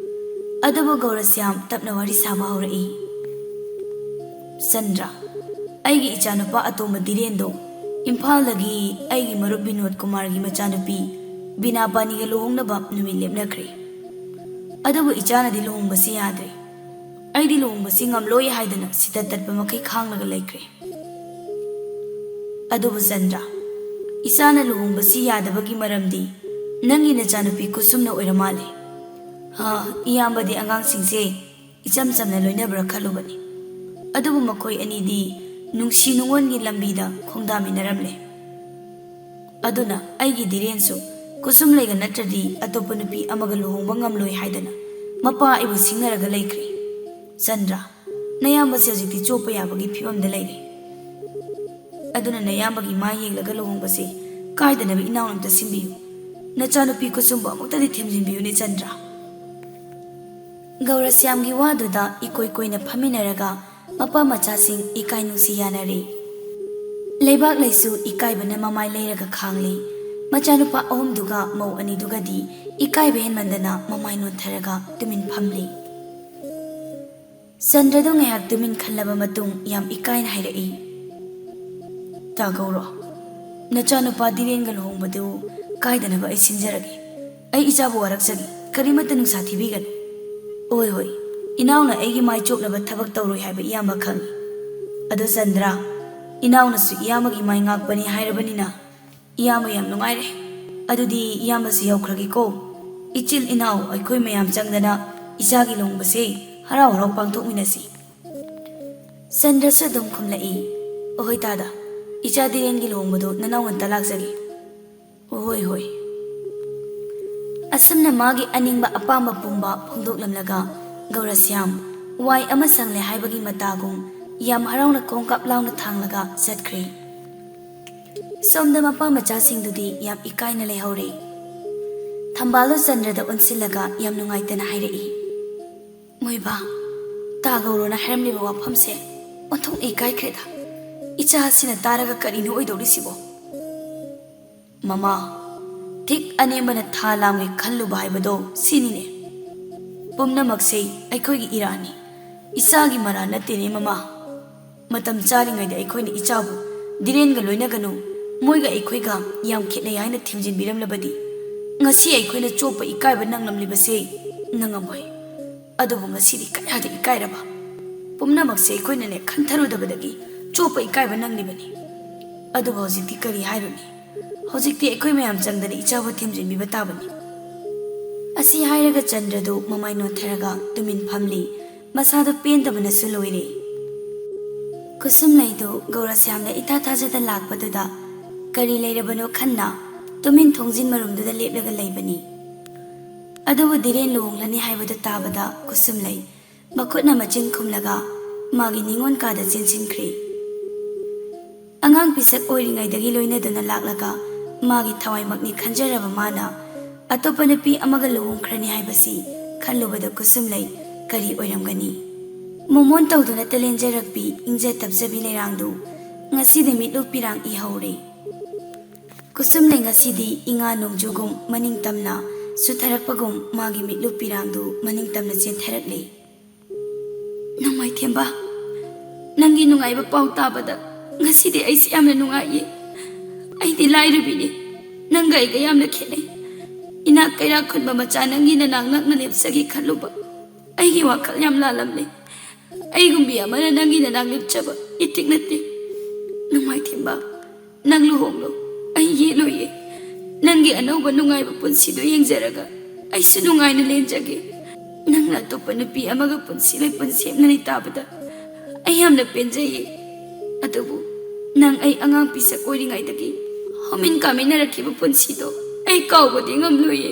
ꯑꯗꯨꯕꯨ ꯒꯧꯔꯁ꯭ꯌꯥꯝ ꯇꯞꯅ ꯋꯥꯔꯤ ꯁꯥꯕ ꯍꯧꯔꯛꯏ꯫ ꯆꯟꯗ꯭ꯔ, ꯑꯩꯒꯤ ꯏꯆꯥꯅꯨꯄꯥ ꯑꯇꯣꯝꯕ ꯙꯤꯔꯦꯟꯗꯣ ꯏꯝꯐꯥꯜꯗꯒꯤ ꯑꯩꯒꯤ ꯃꯔꯨꯞ ꯕꯤꯅꯣꯗ ꯀꯨꯃꯥꯔꯒꯤ ꯃꯆꯥꯅꯨꯄꯤ ꯕꯤꯅꯥꯄꯥꯅꯤꯒ ꯂꯨꯍꯣꯡꯅꯕ ꯅꯨꯃꯤꯠ ꯂꯦꯞꯅꯈ꯭ꯔꯦ꯫ ꯑꯗꯨꯕꯨ ꯏꯆꯥꯅꯗꯤ ꯂꯨꯍꯣꯡꯕꯁꯤ ꯌꯥꯗ꯭ꯔꯦ꯫ ꯑꯩꯗꯤ ꯂꯨꯍꯣꯡꯕꯁꯤ ꯉꯝꯂꯣꯏ ꯍꯥꯏꯗꯅ ꯁꯤꯇ ꯇꯠꯄ ꯃꯈꯩ ꯈꯥꯡꯂꯒ ꯂꯩꯈ꯭ꯔꯦ꯫ ꯑꯗꯨꯕꯨ ꯆꯟꯗ꯭ꯔ, ꯏꯆꯥꯅ ꯂꯨꯍꯣꯡꯕꯁꯤ ꯌꯥꯗꯕꯒꯤ ꯃꯔꯝꯗꯤ ꯅꯪꯒꯤ ꯅꯆꯥꯅꯨꯄꯤ ꯀꯨꯁꯨꯝꯅ ꯑꯣꯏꯔ ꯃꯥꯜꯂꯦ꯫ ꯍꯥ, ꯏꯌꯥꯝꯕꯗꯤ ꯑꯉꯥꯡꯁꯤꯡꯁꯦ ꯏꯆꯝ ꯆꯝꯅ ꯂꯣꯏꯅꯕ꯭ꯔꯥ ꯈꯜꯂꯨꯕꯅꯤ꯫ ꯑꯗꯨꯕꯨ ꯃꯈꯣꯏ ꯑꯅꯤꯗꯤ ꯅꯨꯡꯁꯤ ꯅꯨꯡꯉꯣꯟꯒꯤ ꯂꯝꯕꯤꯗ ꯈꯣꯡꯗꯥꯃꯤꯟꯅꯔꯝꯂꯦ꯫ ꯑꯗꯨꯅ ꯑꯩꯒꯤ ꯙꯤꯔꯦꯟꯁꯨ ꯀꯨꯁꯨꯝꯂꯩꯒ ꯅꯠꯇ꯭ꯔꯗꯤ ꯑꯇꯣꯞꯄ ꯅꯨꯄꯤ ꯑꯃꯒ ꯂꯨꯍꯣꯡꯕ ꯉꯝꯂꯣꯏ ꯍꯥꯏꯗꯅ ꯃꯄꯥ ꯑꯩꯕꯨ ꯁꯤꯡꯅꯔꯒ ꯂꯩꯈ꯭ꯔꯦ꯫ ꯆꯟꯗ꯭ꯔ, ꯅꯌꯥꯝꯕꯁꯦ ꯍꯧꯖꯤꯛꯇꯤ ꯆꯣꯞꯄ ꯌꯥꯕꯒꯤ ꯐꯤꯕꯝꯗ ꯂꯩꯔꯦ꯫ ꯑꯗꯨꯅ ꯅꯌꯥꯝꯕꯒꯤ ꯃꯥꯏ ꯌꯦꯡꯂꯒ ꯂꯨꯍꯣꯡꯕꯁꯦ ꯀꯥꯏꯗꯅꯕ ꯏꯅꯥꯎꯅ ꯑꯝꯇ ꯁꯤꯟꯕꯤꯌꯨ꯫ ꯅꯆꯥꯅꯨꯄꯤ ꯀꯨꯁꯨꯝꯕꯨ ꯑꯃꯨꯛꯇꯗꯤ ꯊꯦꯝꯖꯤꯟꯕꯤꯌꯨꯅꯦ ꯆꯟꯗ꯭ꯔ꯫ ꯒꯧꯔꯁ꯭ꯌꯥꯝꯒꯤ ꯋꯥꯗꯨꯗ ꯏꯀꯣꯏ ꯀꯣꯏꯅ ꯐꯝꯃꯤꯟꯅꯔꯒ ꯃꯄꯥ ꯃꯆꯥꯁꯤꯡ ꯏꯀꯥꯏ ꯅꯨꯡꯁꯤ ꯌꯥꯅꯔꯤ꯫ ꯂꯩꯕꯥꯛ ꯂꯩꯁꯨ ꯏꯀꯥꯏꯕꯅ ꯃꯃꯥꯏ ꯂꯩꯔꯒ ꯈꯥꯡꯂꯤ꯫ ꯃꯆꯥꯅꯨꯄꯥ ꯑꯍꯨꯝꯗꯨꯒ ꯃꯧ ꯑꯅꯤꯗꯨꯒꯗꯤ ꯏꯀꯥꯏꯕ ꯍꯦꯟꯃꯟꯗꯅ ꯃꯃꯥꯏ ꯅꯣꯟꯊꯔꯒ ꯇꯨꯃꯤꯟ ꯐꯝꯂꯤ꯫ ꯆꯟꯗ꯭ꯔꯗꯨ ꯉꯥꯏꯍꯥꯛ ꯇꯨꯃꯤꯟ ꯈꯜꯂꯕ ꯃꯇꯨꯡ ꯌꯥꯝ ꯏꯀꯥꯏꯅ ꯍꯥꯏꯔꯛꯏ, "ꯇꯥꯒꯧꯔꯣ, ꯅꯆꯥꯅꯨꯄꯥ ꯙꯤꯔꯦꯟꯒ ꯂꯨꯍꯣꯡꯕꯗꯨ ꯀꯥꯏꯗꯅꯕ ꯑꯩ ꯁꯤꯟꯖꯔꯒꯦ꯫ ꯑꯩ ꯏꯆꯥꯕꯨ ꯋꯥꯔꯛꯆꯒꯦ, ꯀꯔꯤꯃꯠꯇ ꯅꯨꯡꯁꯥ ꯊꯤꯕꯤꯒꯅꯨ꯫ ꯍꯣꯏ, ꯍꯣꯏ, ꯏꯅꯥꯎꯅ ꯑꯩꯒꯤ ꯃꯥꯏ ꯆꯣꯞꯅꯕ ꯊꯕꯛ ꯇꯧꯔꯣꯏ ꯍꯥꯏꯕ ꯏꯌꯥꯝꯕ ꯈꯪꯏ꯫ ꯑꯗꯣ ꯆꯟꯗ꯭ꯔ, ꯏꯅꯥꯎꯅꯁꯨ ꯏꯌꯥꯝꯕꯒꯤ ꯃꯥꯏ ꯉꯥꯛꯄꯅꯤ ꯍꯥꯏꯔꯕꯅꯤꯅ ꯏꯌꯥꯝꯕ ꯌꯥꯝ ꯅꯨꯡꯉꯥꯏꯔꯦ꯫ ꯑꯗꯨꯗꯤ ꯏꯌꯥꯝꯕꯁꯨ ꯌꯧꯈ꯭ꯔꯒꯦꯀꯣ꯫ ꯏꯆꯤꯜ ꯏꯅꯥꯎ ꯑꯩꯈꯣꯏ ꯃꯌꯥꯝ ꯆꯪꯗꯅ ꯏꯆꯥꯒꯤ ꯂꯨꯍꯣꯡꯕꯁꯦ ꯍꯔꯥꯎ ꯍꯔꯥꯎ ꯄꯥꯡꯊꯣꯛꯃꯤꯟꯅꯁꯤ꯫" ꯆꯟꯗ꯭ꯔꯁꯨ ꯑꯗꯨꯝ ꯈꯨꯝꯂꯛꯏ, "ꯑꯍꯣꯏ ꯇꯥꯗ, ꯏꯆꯥ ꯙꯤꯔꯦꯟꯒꯤ ꯂꯨꯍꯣꯡꯕꯗꯨ ꯅꯅꯥꯎ ꯉꯟꯇ ꯂꯥꯛꯆꯒꯦ꯫" "ꯍꯣꯏ, ꯍꯣꯏ꯫" ꯑꯁꯨꯝꯅ ꯃꯥꯒꯤ ꯑꯅꯤꯡꯕ ꯑꯄꯥꯝꯕ ꯄꯨꯝꯕ ꯐꯣꯡꯗꯣꯛꯂꯝꯂꯒ ꯒꯧꯔꯁ꯭ꯌꯥꯝ ꯋꯥꯏ ꯑꯃ ꯁꯪꯂꯦ ꯍꯥꯏꯕꯒꯤ ꯃꯇꯥꯒꯨꯝ ꯌꯥꯝ ꯍꯔꯥꯎꯅ ꯈꯣꯡꯀꯥꯞ ꯂꯥꯎꯅ ꯊꯥꯡꯂꯒ ꯆꯠꯈ꯭ꯔꯦ꯫ ꯁꯣꯝꯗ ꯃꯄꯥ ꯃꯆꯥꯁꯤꯡꯗꯨꯗꯤ ꯌꯥꯝ ꯏꯀꯥꯏꯅ ꯂꯩꯍꯧꯔꯦ꯫ ꯊꯝꯕꯥꯜꯗꯣ ꯆꯟꯗ꯭ꯔꯗ ꯑꯣꯟꯁꯤꯜꯂꯒ ꯌꯥꯝ ꯅꯨꯡꯉꯥꯏꯇꯅ ꯍꯥꯏꯔꯛꯏ, "ꯃꯣꯏꯕꯥ, ꯇꯥꯒꯧꯔꯣꯅ ꯍꯥꯏꯔꯝꯂꯤꯕ ꯋꯥꯐꯝꯁꯦ ꯑꯣꯟꯊꯣꯛꯅ ꯏꯀꯥꯏꯈ꯭ꯔꯦꯗ꯫ ꯏꯆꯥꯁꯤꯅ ꯇꯥꯔꯒ ꯀꯔꯤꯅꯣ ꯑꯣꯏꯗꯧꯔꯤꯁꯤꯕꯣ?" "ꯃꯃꯥ, ꯊꯤꯛ ꯑꯅꯦꯝꯕꯅ ꯊꯥ ꯂꯥꯝꯒꯦ ꯈꯜꯂꯨꯕ ꯍꯥꯏꯕꯗꯣ ꯁꯤꯅꯤꯅꯦ꯫ ꯄꯨꯝꯅꯃꯛꯁꯦ ꯑꯩꯈꯣꯏꯒꯤ ꯏꯔꯥꯟꯅꯤ꯫ ꯏꯆꯥꯒꯤ ꯃꯔꯥꯜ ꯅꯠꯇꯦꯅꯦ ꯃꯃꯥ꯫" ꯃꯇꯝ ꯆꯥꯔꯤꯉꯩꯗ ꯑꯩꯈꯣꯏꯅ ꯏꯆꯥꯕꯨ ꯙꯤꯔꯦꯟꯒ ꯂꯣꯏꯅꯒꯅꯨ, ꯃꯣꯏꯒ ꯑꯩꯈꯣꯏꯒ ꯌꯥꯝ ꯈꯦꯠꯅꯩ ꯍꯥꯏꯅ ꯊꯦꯝꯖꯤꯟꯕꯤꯔꯝꯂꯕꯗꯤ ꯉꯁꯤ ꯑꯩꯈꯣꯏꯅ ꯆꯣꯞꯄ ꯏꯀꯥꯏꯕ ꯅꯪꯂꯝꯂꯤꯕꯁꯦ ꯅꯪꯉꯝꯃꯣꯏ꯫ ꯑꯗꯨꯕꯨ ꯉꯁꯤꯗꯤ ꯀꯌꯥꯗ ꯏꯀꯥꯏꯔꯕ! ꯄꯨꯝꯅꯃꯛꯁꯦ ꯑꯩꯈꯣꯏꯅꯅꯦ ꯈꯟꯊꯔꯨꯗꯕꯗꯒꯤ ꯆꯣꯞꯄ ꯏꯀꯥꯏꯕ ꯅꯪꯂꯤꯕꯅꯤ꯫ ꯑꯗꯨꯕꯨ ꯍꯧꯖꯤꯛꯇꯤ ꯀꯔꯤ ꯍꯥꯏꯔꯨꯅꯤ? ꯍꯧꯖꯤꯛꯇꯤ ꯑꯩꯈꯣꯏ ꯃꯌꯥꯝ ꯆꯪꯗꯅ ꯏꯆꯥꯕꯨ ꯊꯦꯝꯖꯤꯟꯕꯤꯕ ꯇꯥꯕꯅꯤ꯫ ꯑꯁꯤ ꯍꯥꯏꯔꯒ ꯆꯟꯗ꯭ꯔꯗꯨ ꯃꯃꯥꯏ ꯅꯣꯟꯊꯔꯒ ꯇꯨꯃꯤꯟ ꯐꯝꯂꯤ꯫ ꯃꯁꯥꯗꯨ ꯄꯦꯟꯗꯕꯅꯁꯨ ꯂꯣꯏꯔꯦ꯫ ꯀꯨꯁꯨꯝꯂꯩꯗꯨ ꯒꯧꯔꯁ꯭ꯌꯥꯝꯗ ꯏꯊꯥ ꯊꯥꯖꯗ ꯂꯥꯛꯄꯗꯨꯗ ꯀꯔꯤ ꯂꯩꯔꯕꯅꯣ ꯈꯟꯅ ꯇꯨꯃꯤꯟ ꯊꯣꯡꯖꯤꯟ ꯃꯔꯨꯝꯗꯨꯗ ꯂꯦꯞꯂꯒ ꯂꯩꯕꯅꯤ꯫ ꯑꯗꯨꯕꯨ ꯙꯤꯔꯦꯟ ꯂꯨꯍꯣꯡꯂꯅꯤ ꯍꯥꯏꯕꯗꯨ ꯇꯥꯕꯗ ꯀꯨꯁꯨꯝꯂꯩ ꯃꯈꯨꯠꯅ ꯃꯆꯤꯟ ꯈꯨꯝꯂꯒ ꯃꯥꯒꯤ ꯅꯤꯉꯣꯜ ꯀꯥꯗ ꯆꯦꯟꯁꯤꯟꯈ꯭ꯔꯦ꯫ ꯑꯉꯥꯡ ꯄꯤꯁꯛ ꯑꯣꯏꯔꯤꯉꯩꯗꯒꯤ ꯂꯣꯏꯅꯗꯨꯅ ꯂꯥꯛꯂꯒ ꯃꯥꯒꯤ ꯊꯋꯥꯏꯃꯛꯅꯤ ꯈꯟꯖꯔꯕ ꯃꯥꯅ ꯑꯇꯣꯞꯄ ꯅꯨꯄꯤ ꯑꯃꯒ ꯂꯨꯍꯣꯡꯈ꯭ꯔꯅꯤ ꯍꯥꯏꯕꯁꯤ ꯈꯜꯂꯨꯕꯗ ꯀꯨꯁꯨꯝꯂꯩ ꯀꯔꯤ ꯑꯣꯏꯔꯝꯒꯅꯤ? ꯃꯣꯃꯣꯟ ꯇꯧꯗꯨꯅ ꯇꯦꯂꯦꯟꯖꯔꯛꯄꯤ ꯏꯪꯖ ꯇꯞꯆꯕꯤ ꯂꯩꯔꯥꯡꯗꯨ ꯉꯁꯤꯗꯤ ꯃꯤꯠꯂꯨ ꯄꯤꯔꯥꯡ ꯏꯍꯧꯔꯦ꯫ ꯀꯨꯁꯨꯝꯂꯩ ꯉꯁꯤꯗꯤ ꯏꯉꯥ ꯅꯣꯡꯖꯨꯒꯨꯝ ꯃꯅꯤꯡ ꯇꯝꯅ ꯆꯨꯊꯔꯛꯄꯒꯨꯝ ꯃꯥꯒꯤ ꯃꯤꯠꯂꯨ ꯄꯤꯔꯥꯡꯗꯨ ꯃꯅꯤꯡ ꯇꯝꯅ ꯆꯦꯟꯊꯔꯛꯂꯦ꯫ "ꯅꯣꯡꯃꯥꯏꯊꯦꯝꯕ, ꯅꯪꯒꯤ ꯅꯨꯡꯉꯥꯏꯕ ꯄꯥꯎ ꯇꯥꯕꯗ ꯉꯁꯤꯗꯤ ꯑꯩꯁꯦ ꯌꯥꯝꯅ ꯅꯨꯡꯉꯥꯏꯌꯦ꯫ ꯑꯩꯗꯤ ꯂꯥꯏꯔꯕꯤꯅꯤ, ꯅꯪꯒ ꯑꯩꯒ ꯌꯥꯝꯅ ꯈꯦꯠꯅꯩ꯫ ꯏꯅꯥꯛ ꯀꯩꯔꯥꯛ ꯈꯨꯟꯕ ꯃꯆꯥ ꯅꯪꯒꯤ ꯅꯅꯥꯛ ꯅꯛꯅ ꯂꯦꯞꯆꯒꯦ ꯈꯜꯂꯨꯕ ꯑꯩꯒꯤ ꯋꯥꯈꯜ ꯌꯥꯝ ꯂꯥꯜꯂꯝꯂꯦ꯫ ꯑꯩꯒꯨꯝꯕꯤ ꯑꯃꯅ ꯅꯪꯒꯤ ꯅꯅꯥꯛ ꯂꯦꯞꯆꯕ ꯏꯇꯤꯛ ꯅꯠꯇꯦ꯫ ꯅꯣꯡꯃꯥꯏꯊꯦꯝꯕ, ꯅꯪ ꯂꯨꯍꯣꯡꯂꯣ, ꯑꯩ ꯌꯦꯠꯂꯣꯏꯌꯦ꯫ ꯅꯪꯒꯤ ꯑꯅꯧꯕ ꯅꯨꯡꯉꯥꯏꯕ ꯄꯨꯟꯁꯤꯗꯣ ꯌꯦꯡꯖꯔꯒ ꯑꯩꯁꯨ ꯅꯨꯡꯉꯥꯏꯅ ꯂꯦꯟꯖꯒꯦ꯫ ꯅꯪꯅ ꯑꯇꯣꯞꯄ ꯅꯨꯄꯤ ꯑꯃꯒ ꯄꯨꯟꯁꯤ ꯂꯩꯄꯨꯟ ꯁꯦꯝꯅꯔꯤ ꯇꯥꯕꯗ ꯑꯩ ꯌꯥꯝꯅ ꯄꯦꯟꯖꯩꯌꯦ꯫ ꯑꯗꯨꯕꯨ ꯅꯪ ꯑꯩ ꯑꯉꯥꯡ ꯄꯤꯁꯛ ꯑꯣꯏꯔꯤꯉꯩꯗꯒꯤ ꯍꯧꯃꯤꯟ ꯀꯥꯃꯤꯟꯅꯔꯛꯈꯤꯕ ꯄꯨꯟꯁꯤꯗꯣ ꯑꯩ ꯀꯥꯎꯕꯗꯤ ꯉꯝꯂꯣꯏꯌꯦ꯫"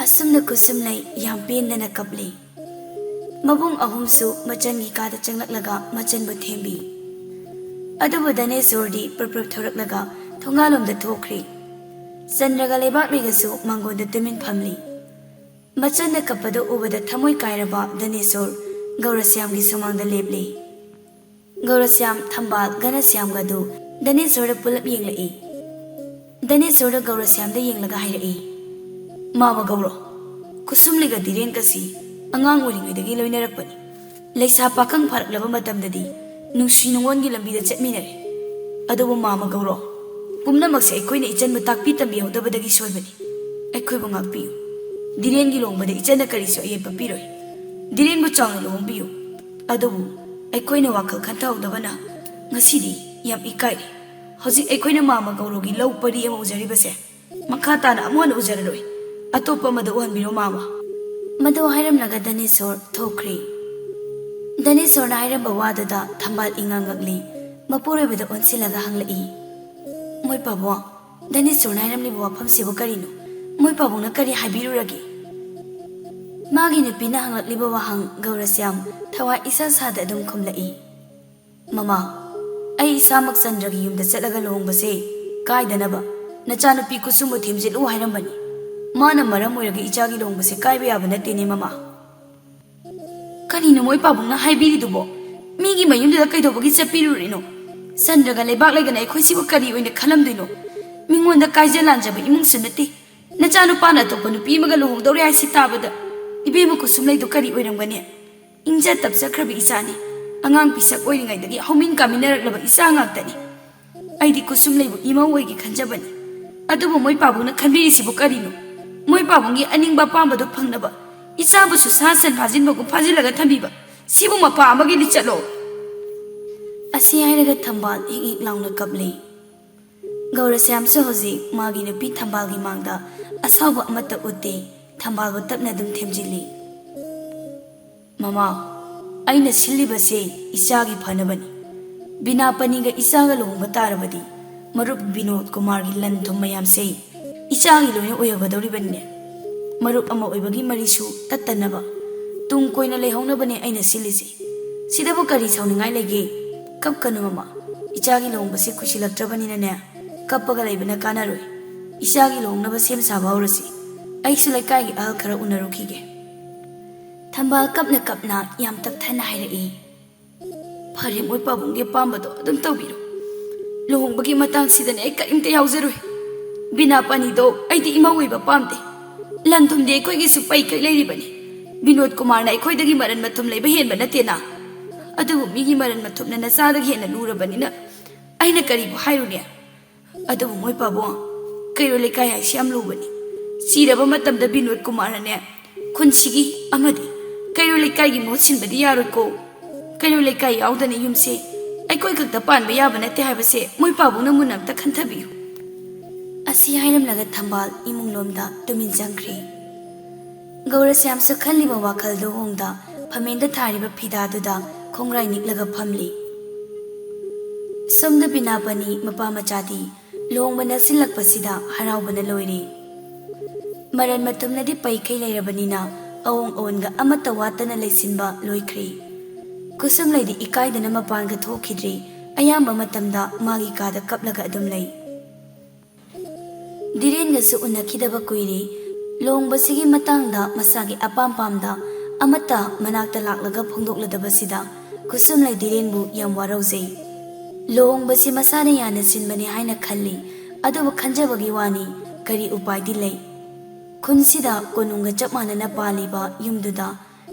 ꯑꯁꯨꯝꯅ ꯀꯨꯁꯨꯝꯂꯩ ꯌꯥꯝ ꯄꯦꯟꯗꯅ ꯀꯞꯂꯤ꯫ ꯃꯕꯨꯡ ꯑꯍꯨꯝꯁꯨ ꯃꯆꯟꯒꯤ ꯀꯥꯗ ꯆꯪꯂꯛꯂꯒ ꯃꯆꯟꯕꯨ ꯊꯦꯝꯕꯤ꯫ ꯑꯗꯨꯕꯨ ꯙꯅꯦꯁꯣꯔꯗꯤ ꯄ꯭ꯔꯞ ꯄ꯭ꯔꯞ ꯊꯣꯔꯛꯂꯒ ꯊꯣꯡꯒꯥꯜꯂꯣꯝꯗ ꯊꯣꯛꯈ꯭ꯔꯦ꯫ ꯆꯟꯗ꯭ꯔꯒ ꯂꯩꯕꯥꯛꯂꯩꯒꯁꯨ ꯃꯥꯡꯒꯣꯟꯗ ꯇꯨꯃꯤꯟ ꯐꯝꯂꯤ꯫ ꯃꯆꯟꯅ ꯀꯞꯄꯗꯨ ꯎꯕꯗ ꯊꯃꯣꯏ ꯀꯥꯏꯔꯕ ꯙꯅꯦꯁꯣꯔ ꯒꯧꯔꯁ꯭ꯌꯥꯝꯒꯤ ꯁꯨꯃꯥꯡꯗ ꯂꯦꯞꯂꯦ꯫ ꯒꯧꯔꯁ꯭ꯌꯥꯝ, ꯊꯝꯕꯥꯜ, ꯘꯅꯁ꯭ꯌꯥꯝꯒꯗꯨ ꯙꯅꯦꯁꯣꯔꯗ ꯄꯨꯂꯞ ꯌꯦꯡꯂꯛꯏ꯫ ꯙꯅꯦꯁꯣꯔꯗ ꯒꯧꯔꯁ꯭ꯌꯥꯝꯗ ꯌꯦꯡꯂꯒ ꯍꯥꯏꯔꯛꯏ, "ꯃꯥꯃ ꯒꯧꯔ, ꯀꯨꯁꯨꯝꯂꯩꯒ ꯙꯤꯔꯦꯟꯒꯁꯤ ꯑꯉꯥꯡ ꯑꯣꯏꯔꯤꯉꯩꯗꯒꯤ ꯂꯣꯏꯅꯔꯛꯄꯅꯤ꯫ ꯂꯩꯁꯥ ꯄꯥꯈꯪ ꯐꯥꯔꯛꯂꯕ ꯃꯇꯝꯗꯗꯤ ꯅꯨꯡꯁꯤ ꯅꯨꯡꯉꯣꯟꯒꯤ ꯂꯝꯕꯤꯗ ꯆꯠꯃꯤꯟꯅꯔꯦ꯫ ꯑꯗꯨꯕꯨ ꯃꯥꯃ ꯒꯧꯔꯣ, ꯄꯨꯝꯅꯃꯛꯁꯦ ꯑꯩꯈꯣꯏꯅ ꯏꯆꯟꯕꯨ ꯇꯥꯛꯄꯤ ꯇꯝꯕꯤꯍꯧꯗꯕꯗꯒꯤ ꯁꯣꯏꯕꯅꯤ꯫ ꯑꯩꯈꯣꯏꯕꯨ ꯉꯥꯛꯄꯤꯌꯨ꯫ ꯙꯤꯔꯦꯟꯒꯤ ꯂꯨꯍꯣꯡꯕꯗ ꯏꯆꯟꯅ ꯀꯔꯤꯁꯨ ꯑꯌꯦꯠꯄ ꯄꯤꯔꯣꯏ꯫ ꯙꯤꯔꯦꯟꯕꯨ ꯆꯥꯎꯅ ꯂꯨꯍꯣꯡꯕꯤꯌꯨ꯫ ꯑꯗꯨꯕꯨ ꯑꯩꯈꯣꯏꯅ ꯋꯥꯈꯜ ꯈꯟꯊꯍꯧꯗꯕꯅ ꯉꯁꯤꯗꯤ ꯌꯥꯝ ꯏꯀꯥꯏꯔꯦ꯫ ꯍꯧꯖꯤꯛ ꯑꯩꯈꯣꯏꯅ ꯃꯥꯃ ꯒꯧꯔꯣꯒꯤ ꯂꯧ ꯄꯔꯤ ꯑꯃ ꯎꯖꯔꯤꯕꯁꯦ ꯃꯈꯥ ꯇꯥꯅ ꯑꯃꯨꯛ ꯍꯟꯅ ꯎꯖꯔꯔꯣꯏ꯫ ꯑꯇꯣꯞꯄ ꯑꯃꯗ ꯎꯍꯟꯕꯤꯔꯣ ꯃꯥꯃ꯫ ꯃꯗꯨ ꯍꯥꯏꯔꯝꯂꯒ ꯙꯅꯦꯁꯣꯔ ꯊꯣꯛꯈ꯭ꯔꯦ꯫ ꯙꯅꯦꯁꯣꯔꯅ ꯍꯥꯏꯔꯝꯕ ꯋꯥꯗꯨꯗ ꯊꯝꯕꯥꯜ ꯏꯉꯥꯡ ꯉꯛꯂꯤ꯫ ꯃꯄꯨꯔꯣꯏꯕꯗ ꯑꯣꯟꯁꯤꯜꯂꯒ ꯍꯪꯂꯛꯏ, "ꯃꯣꯏ ꯄꯥꯕꯨꯡ, ꯙꯅꯦꯁꯣꯔꯅ ꯍꯥꯏꯔꯝꯂꯤꯕ ꯋꯥꯐꯝꯁꯤꯕꯨ ꯀꯔꯤꯅꯣ? ꯃꯣꯏ ꯄꯥꯕꯨꯡꯅ ꯀꯔꯤ ꯍꯥꯏꯕꯤꯔꯨꯔꯒꯦ?" ꯃꯥꯒꯤ ꯅꯨꯄꯤꯅ ꯍꯪꯂꯛꯂꯤꯕ ꯋꯥꯍꯪ ꯒꯧꯔꯁ꯭ꯌꯥꯝ ꯊꯋꯥꯏ ꯏꯁꯥ ꯁꯥꯗ ꯑꯗꯨꯝ ꯈꯨꯝꯂꯛꯏ, "ꯃꯃꯥ, ꯑꯩ ꯏꯁꯥꯃꯛ ꯆꯟꯗ꯭ꯔꯒꯤ ꯌꯨꯝꯗ ꯆꯠꯂꯒ ꯂꯨꯍꯣꯡꯕꯁꯦ ꯀꯥꯏꯗꯅꯕ ꯅꯆꯥꯅꯨꯄꯤ ꯀꯨꯁꯨꯝꯕꯨ ꯊꯦꯝꯖꯤꯜꯂꯨ ꯍꯥꯏꯔꯝꯕꯅꯤ꯫ ꯃꯥꯅ ꯃꯔꯝ ꯑꯣꯏꯔꯒ ꯏꯆꯥꯒꯤ ꯂꯨꯍꯣꯡꯕꯁꯦ ꯀꯥꯏꯕ ꯌꯥꯕ ꯅꯠꯇꯦꯅꯦ ꯃꯃꯥ꯫" "ꯀꯔꯤꯅꯣ ꯃꯣꯏ ꯄꯥꯕꯨꯡꯅ ꯍꯥꯏꯕꯤꯔꯤꯗꯨꯕꯣ? ꯃꯤꯒꯤ ꯃꯌꯨꯝꯗꯨꯗ ꯀꯩꯗꯧꯕꯒꯤ ꯆꯠꯄꯤꯔꯨꯔꯤꯅꯣ? ꯆꯟꯗ꯭ꯔꯒ ꯂꯩꯕꯥꯛ ꯂꯩꯒꯅ ꯑꯩꯈꯣꯏꯁꯤꯕꯨ ꯀꯔꯤ ꯑꯣꯏꯅ ꯈꯜꯂꯝꯗꯣꯏꯅꯣ? ꯃꯤꯉꯣꯟꯗ ꯀꯥꯏꯖ ꯂꯥꯟꯖꯕ ꯏꯃꯨꯡꯁꯨ ꯅꯠꯇꯦ꯫ ꯅꯆꯥꯅꯨꯄꯥꯅ ꯑꯇꯣꯞꯄ ꯅꯨꯄꯤ ꯑꯃꯒ ꯂꯨꯍꯣꯡꯗꯧꯔꯦ ꯍꯥꯏꯁꯤ ꯇꯥꯕꯗ ꯏꯕꯦꯝꯃ ꯀꯨꯁꯨꯝꯂꯩꯗꯣ ꯀꯔꯤ ꯑꯣꯏꯔꯝꯒꯅꯤ? ꯏꯪꯖ ꯇꯞꯆꯈ꯭ꯔꯕ ꯏꯆꯥꯅꯤ꯫ ꯑꯉꯥꯡ ꯄꯤꯁꯛ ꯑꯣꯏꯔꯤꯉꯩꯗꯒꯤ ꯍꯧꯃꯤꯟ ꯀꯥꯃꯤꯟꯅꯔꯛꯂꯕ ꯏꯆꯥ ꯉꯥꯛꯇꯅꯤ꯫ ꯑꯩꯗꯤ ꯀꯨꯁꯨꯝꯂꯩꯕꯨ ꯏꯃꯧ ꯑꯣꯏꯒꯦ ꯈꯟꯖꯕꯅꯤ꯫ ꯑꯗꯨꯕꯨ ꯃꯣꯏ ꯄꯥꯕꯨꯡꯅ ꯈꯟꯕꯤꯔꯤꯁꯤꯕꯨ ꯀꯔꯤꯅꯣ? ꯃꯣꯏ ꯄꯥꯕꯨꯡꯒꯤ ꯑꯅꯤꯡꯕ ꯑꯄꯥꯝꯕꯗꯨ ꯐꯪꯅꯕ ꯏꯆꯥꯕꯨꯁꯨ ꯁꯥ ꯁꯟ ꯐꯥꯖꯤꯟꯕꯒꯨꯝ ꯐꯥꯖꯤꯜꯂꯒ ꯊꯝꯕꯤꯕ, ꯁꯤꯕꯨ ꯃꯄꯥ ꯑꯃꯒꯤ ꯂꯤꯆꯠꯂꯣ?" ꯑꯁꯤ ꯍꯥꯏꯔꯒ ꯊꯝꯕꯥꯜ ꯍꯤꯛ ꯍꯤꯛ ꯂꯥꯎꯅ ꯀꯞꯂꯤ꯫ ꯒꯧꯔꯁ꯭ꯌꯥꯝꯁꯨ ꯍꯧꯖꯤꯛ ꯃꯥꯒꯤ ꯅꯨꯄꯤ ꯊꯝꯕꯥꯜꯒꯤ ꯃꯥꯡꯗ ꯑꯁꯥꯎꯕ ꯑꯃꯠꯇ ꯎꯠꯇꯦ꯫ ꯊꯝꯕꯥꯜꯕꯨ ꯇꯞꯅ ꯑꯗꯨꯝ ꯊꯦꯝꯖꯤꯜꯂꯤ꯫ "ꯃꯃꯥ, ꯑꯩꯅ ꯁꯤꯜꯂꯤꯕꯁꯦ ꯏꯆꯥꯒꯤ ꯐꯅꯕꯅꯤ꯫ ꯕꯤꯅꯥꯄꯅꯤꯒ ꯏꯆꯥꯒ ꯂꯨꯍꯣꯡꯕ ꯇꯥꯔꯕꯗꯤ ꯃꯔꯨꯞ ꯕꯤꯅꯣꯗ ꯀꯨꯃꯥꯔꯒꯤ ꯂꯟ ꯊꯨꯝ ꯃꯌꯥꯝꯁꯦ ꯏꯆꯥꯒꯤ ꯂꯣꯏꯅ ꯑꯣꯏꯍꯧꯒꯗꯧꯔꯤꯕꯅꯤꯅꯦ꯫ ꯃꯔꯨꯞ ꯑꯃ ꯑꯣꯏꯕꯒꯤ ꯃꯔꯤꯁꯨ ꯇꯠꯇꯅꯕ, ꯇꯨꯡ ꯀꯣꯏꯅ ꯂꯩꯍꯧꯅꯕꯅꯦ ꯑꯩꯅ ꯁꯤꯜꯂꯤꯁꯦ꯫ ꯁꯤꯗꯕꯨ ꯀꯔꯤ ꯁꯥꯎꯅꯤꯡꯉꯥꯏ ꯂꯩꯒꯦ? ꯀꯞꯀꯅꯨ ꯃꯃꯥ, ꯏꯆꯥꯒꯤ ꯂꯨꯍꯣꯡꯕꯁꯦ ꯀꯨꯏꯁꯤꯜꯂꯛꯇ꯭ꯔꯕꯅꯤꯅꯅꯦ, ꯀꯞꯄꯒ ꯂꯩꯕꯅ ꯀꯥꯟꯅꯔꯣꯏ꯫ ꯏꯆꯥꯒꯤ ꯂꯨꯍꯣꯡꯅꯕ ꯁꯦꯝ ꯁꯥꯕ ꯍꯧꯔꯁꯤ꯫ ꯑꯩꯁꯨ ꯂꯩꯀꯥꯏꯒꯤ ꯑꯍꯜ ꯈꯔ ꯎꯅꯔꯨꯈꯤꯒꯦ꯫" ꯊꯝꯕꯥꯜ ꯀꯞꯅ ꯀꯞꯅ ꯌꯥꯝ ꯇꯞꯊꯅ ꯍꯥꯏꯔꯛꯏ, "ꯐꯔꯦ, ꯃꯣꯏ ꯄꯥꯕꯨꯡꯒꯤ ꯑꯄꯥꯝꯕꯗꯣ ꯑꯗꯨꯝ ꯇꯧꯕꯤꯔꯣ꯫ ꯂꯨꯍꯣꯡꯕꯒꯤ ꯃꯇꯥꯡꯁꯤꯗꯅꯦ ꯑꯩ ꯀꯔꯤꯝꯇ ꯌꯥꯎꯖꯔꯣꯏ꯫ ꯕꯤꯅꯥ ꯄꯥꯅꯤꯗꯣ ꯑꯩꯗꯤ ꯏꯃꯧ ꯑꯣꯏꯕ ꯄꯥꯝꯗꯦ꯫ ꯂꯟ ꯊꯨꯝꯗꯤ ꯑꯩꯈꯣꯏꯒꯤꯁꯨ ꯄꯩꯈꯩ ꯂꯩꯔꯤꯕꯅꯤ꯫ ꯕꯤꯅꯣꯗ ꯀꯨꯃꯥꯔꯅ ꯑꯩꯈꯣꯏꯗꯒꯤ ꯃꯔꯟ ꯃꯊꯨꯝ ꯂꯩꯕ ꯍꯦꯟꯕ ꯅꯠꯇꯦꯅ꯫ ꯑꯗꯨꯕꯨ ꯃꯤꯒꯤ ꯃꯔꯟ ꯃꯊꯨꯞꯅ ꯅꯆꯥꯗꯒꯤ ꯍꯦꯟꯅ ꯂꯨꯔꯕꯅꯤꯅ ꯑꯩꯅ ꯀꯔꯤꯕꯨ ꯍꯥꯏꯔꯨꯅꯤ? ꯑꯗꯨꯕꯨ ꯃꯣꯏ ꯄꯥꯕꯨꯡ, ꯀꯩꯔꯣꯜ ꯂꯩꯀꯥꯏ ꯍꯥꯏꯁꯤ ꯌꯥꯝ ꯂꯨꯕꯅꯤ꯫ ꯆꯤꯔꯕ ꯃꯇꯝꯗ ꯕꯤꯅꯣꯗ ꯀꯨꯃꯥꯔꯅꯅꯦ, ꯈꯨꯟꯁꯤꯒꯤ ꯑꯃꯗꯤ ꯀꯩꯔꯣꯜ ꯂꯩꯀꯥꯏꯒꯤ ꯃꯍꯨꯠ ꯁꯤꯟꯕꯗꯤ ꯌꯥꯔꯣꯏꯀꯣ꯫ ꯀꯩꯔꯣꯜ ꯂꯩꯀꯥꯏ ꯌꯥꯎꯗꯅ ꯌꯨꯝꯁꯦ ꯑꯩꯈꯣꯏ ꯈꯛꯇ ꯄꯥꯟꯕ ꯌꯥꯕ ꯅꯠꯇꯦ ꯍꯥꯏꯕꯁꯦ ꯃꯣꯏ ꯄꯥꯕꯨꯡꯅ ꯃꯨꯟꯅ ꯑꯝꯇ ꯈꯟꯊꯕꯤꯌꯨ꯫ ꯑꯁꯤ ꯍꯥꯏꯔꯝꯂꯒ ꯊꯝꯕꯥꯜ ꯏꯃꯨꯡꯂꯣꯝꯗ ꯇꯨꯃꯤꯟ ꯆꯪꯈ꯭ꯔꯦ꯫ ꯒꯧꯔꯁ꯭ꯌꯥꯝꯁꯨ ꯈꯜꯂꯤꯕ ꯋꯥꯈꯜꯗꯨ ꯍꯣꯡꯗ ꯐꯃꯦꯟꯗ ꯊꯥꯔꯤꯕ ꯐꯤꯗꯥꯗꯨꯗ ꯈꯣꯡꯒ꯭ꯔꯥꯏ ꯅꯤꯛꯂꯒ ꯐꯝꯂꯤ꯫ ꯁꯣꯝꯗ ꯕꯤꯅꯥꯄꯅꯤ ꯃꯄꯥ ꯃꯆꯥꯗꯤ ꯂꯨꯍꯣꯡꯕ ꯅꯛꯁꯤꯜꯂꯛꯄꯁꯤꯗ ꯍꯔꯥꯎꯕꯅ ꯂꯣꯏꯔꯦ꯫ ꯃꯔꯟ ꯃꯊꯨꯝꯅꯗꯤ ꯄꯩꯈꯩ ꯂꯩꯔꯕꯅꯤꯅ ꯑꯑꯣꯡ ꯑꯑꯣꯟꯒ ꯑꯃꯠꯇ ꯋꯥꯠꯇꯅ ꯂꯩꯁꯤꯟꯕ ꯂꯣꯏꯈ꯭ꯔꯦ꯫ ꯀꯨꯁꯨꯝꯂꯩꯗꯤ ꯏꯀꯥꯏꯗꯅ ꯃꯄꯥꯟꯒ ꯊꯣꯛꯈꯤꯗ꯭ꯔꯤ꯫ ꯑꯌꯥꯝꯕ ꯃꯇꯝꯗ ꯃꯥꯒꯤ ꯀꯥꯗ ꯀꯞꯂꯒ ꯑꯗꯨꯝ ꯂꯩ꯫ ꯙꯤꯔꯦꯟꯒꯁꯨ ꯎꯅꯈꯤꯗꯕ ꯀꯨꯏꯔꯦ꯫ ꯂꯨꯍꯣꯡꯕꯁꯤꯒꯤ ꯃꯇꯥꯡꯗ ꯃꯁꯥꯒꯤ ꯑꯄꯥꯝ ꯄꯥꯝꯗ ꯑꯃꯠꯇ ꯃꯅꯥꯛꯇ ꯂꯥꯛꯂꯒ ꯐꯣꯡꯗꯣꯛꯂꯗꯕꯁꯤꯗ ꯀꯨꯁꯨꯝꯂꯩ ꯙꯤꯔꯦꯟꯕꯨ ꯌꯥꯝ ꯋꯥꯔꯧꯖꯩ꯫ ꯂꯨꯍꯣꯡꯕꯁꯤ ꯃꯁꯥꯅ ꯌꯥꯅ ꯁꯤꯟꯕꯅꯤ ꯍꯥꯏꯅ ꯈꯜꯂꯤ꯫ ꯑꯗꯨꯕꯨ ꯈꯟꯖꯕꯒꯤ ꯋꯥꯅꯤ, ꯀꯔꯤ ꯎꯄꯥꯏꯗꯤ ꯂꯩ? ꯈꯨꯟꯁꯤꯗ ꯀꯣꯅꯨꯡꯒ ꯆꯞ ꯃꯥꯟꯅꯅ ꯄꯥꯜꯂꯤꯕ ꯌꯨꯝꯗꯨꯗ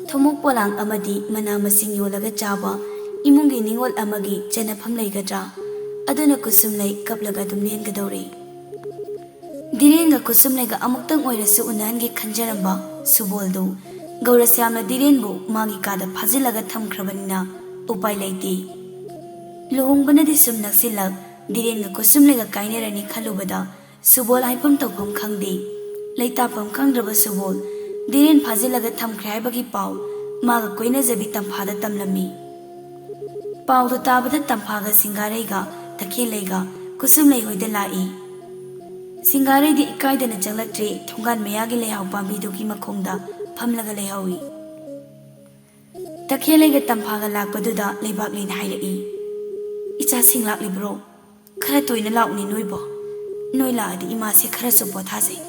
ꯊꯨꯝꯃꯣꯛ ꯄꯣꯂꯥꯡ ꯑꯃꯗꯤ ꯃꯅꯥ ꯃꯁꯤꯡ ꯌꯣꯜꯂꯒ ꯆꯥꯕ ꯏꯃꯨꯡꯒꯤ ꯅꯤꯉꯣꯜ ꯑꯃꯒꯤ ꯆꯟꯅꯐꯝ ꯂꯩꯒꯗ꯭ꯔꯥ? ꯑꯗꯨꯅ ꯀꯨꯁꯨꯝꯂꯩ ꯀꯞꯂꯒ ꯑꯗꯨꯝ ꯂꯦꯟꯒꯗꯧꯔꯤ꯫ ꯙꯤꯔꯦꯟꯒ ꯀꯨꯁꯨꯝꯂꯩꯒ ꯑꯃꯨꯛꯇꯪ ꯑꯣꯏꯔꯁꯨ ꯎꯅꯍꯟꯒꯦ ꯈꯟꯖꯔꯝꯕ ꯁꯨꯕꯣꯜꯗꯨ ꯒꯧꯔꯁ꯭ꯌꯥꯝꯅ ꯙꯤꯔꯦꯟꯕꯨ ꯃꯥꯒꯤ ꯀꯥꯗ ꯐꯥꯖꯤꯜꯂꯒ ꯊꯝꯈ꯭ꯔꯕꯅꯤꯅ ꯎꯄꯥꯏ ꯂꯩꯇꯦ꯫ ꯂꯨꯍꯣꯡꯕꯅꯗꯤ ꯁꯨꯝ ꯅꯛꯁꯤꯜꯂꯛ, ꯙꯤꯔꯦꯟꯒ ꯀꯨꯁꯨꯝꯂꯩꯒ ꯀꯥꯏꯅꯔꯅꯤ ꯈꯜꯂꯨꯕꯗ ꯁꯨꯕꯣꯜ ꯍꯥꯏꯐꯝ ꯇꯧꯐꯝ ꯈꯪꯗꯦ꯫ ꯂꯩꯇꯥꯐꯝ ꯈꯪꯗ꯭ꯔꯕ ꯁꯨꯕꯣꯜ ꯙꯤꯔꯦꯟ ꯐꯥꯖꯤꯜꯂꯒ ꯊꯝꯈ꯭ꯔꯦ ꯍꯥꯏꯕꯒꯤ ꯄꯥꯎ ꯃꯥꯒ ꯀꯣꯏꯅꯖꯕꯤ ꯇꯝꯐꯥꯗ ꯇꯝꯂꯝꯃꯤ꯫ ꯄꯥꯎꯗꯨ ꯇꯥꯕꯗ ꯇꯝꯐꯥꯒ ꯁꯤꯡꯒꯥꯔꯩꯒ ꯇꯈꯦꯜꯂꯩꯒ ꯀꯨꯁꯨꯝꯂꯩ ꯍꯣꯏꯗ ꯂꯥꯛꯏ꯫ ꯁꯤꯡꯒꯥꯔꯩꯗꯤ ꯏꯀꯥꯏꯗꯅ ꯆꯪꯂꯛꯇ꯭ꯔꯦ, ꯊꯣꯡꯒꯥꯟ ꯃꯌꯥꯒꯤ ꯂꯩꯍꯥꯎ ꯄꯥꯝꯕꯤꯗꯨꯒꯤ ꯃꯈꯣꯡꯗ ꯐꯝꯂꯒ ꯂꯩꯍꯧꯏ꯫ ꯇꯈꯦꯜꯂꯩꯒ ꯇꯝꯐꯥꯒ ꯂꯥꯛꯄꯗꯨꯗ ꯂꯩꯕꯥꯛꯂꯩꯅ ꯍꯥꯏꯔꯛꯏ, "ꯏꯆꯥꯁꯤꯡ ꯂꯥꯛꯂꯤꯕ꯭ꯔꯣ? ꯈꯔ ꯇꯣꯏꯅ ꯂꯥꯛꯎꯅꯦ ꯅꯣꯏꯕꯣ꯫ ꯅꯣꯏ ꯂꯥꯛꯑꯗꯤ ꯏꯃꯥꯁꯦ ꯈꯔꯁꯨ ꯄꯣꯊꯥꯖꯩ꯫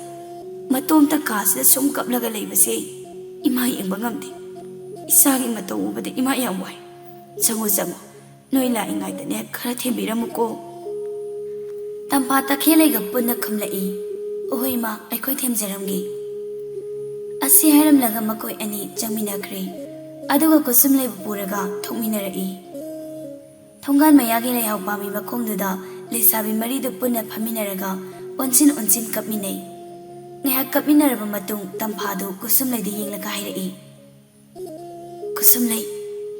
ꯃꯇꯣꯝꯇ ꯀꯥꯁꯤꯗ ꯁꯨꯝ ꯀꯞꯂꯒ ꯂꯩꯕꯁꯦ ꯏꯃꯥ ꯌꯦꯡꯕ ꯉꯝꯗꯦ꯫ ꯏꯆꯥꯒꯤ ꯃꯇꯧ ꯎꯕꯗ ꯏꯃꯥ ꯌꯥꯝ ꯋꯥꯏ꯫ ꯆꯪꯉꯣ, ꯆꯪꯉꯣ꯫ ꯅꯣꯏ ꯂꯥꯛꯏꯉꯩꯗꯅꯦ ꯈꯔ ꯊꯦꯝꯕꯤꯔꯝꯃꯨꯀꯣ꯫" ꯇꯝꯐꯥ ꯇꯈꯦꯜꯂꯩꯒ ꯄꯨꯟꯅ ꯈꯨꯝꯂꯛꯏ, "ꯑꯍꯣꯏ ꯏꯃꯥ, ꯑꯩꯈꯣꯏ ꯊꯦꯝꯖꯔꯝꯒꯦ꯫" ꯑꯁꯤ ꯍꯥꯏꯔꯝꯂꯒ ꯃꯈꯣꯏ ꯑꯅꯤ ꯆꯪꯃꯤꯟꯅꯈ꯭ꯔꯦ꯫ ꯑꯗꯨꯒ ꯀꯨꯁꯨꯝꯂꯩꯕꯨ ꯄꯨꯔꯒ ꯊꯣꯛꯃꯤꯟꯅꯔꯛꯏ꯫ ꯊꯣꯡꯒꯥꯟ ꯃꯌꯥꯒꯤ ꯂꯩꯍꯥꯎ ꯄꯥꯝꯕꯤ ꯃꯈꯣꯡꯗꯨꯗ ꯂꯩꯁꯥꯕꯤ ꯃꯔꯤꯗꯨ ꯄꯨꯟꯅ ꯐꯝꯃꯤꯟꯅꯔꯒ ꯑꯣꯟꯁꯤꯟ ꯑꯣꯟꯁꯤꯟ ꯀꯞꯃꯤꯟꯅꯩ꯫ ꯉꯥꯏꯍꯥꯛ ꯀꯞꯃꯤꯟꯅꯔꯕ ꯃꯇꯨꯡ ꯇꯝꯐꯥꯗꯨ ꯀꯨꯁꯨꯝꯂꯩꯗ ꯌꯦꯡꯂꯒ ꯍꯥꯏꯔꯛꯏ, "ꯀꯨꯁꯨꯝꯂꯩ,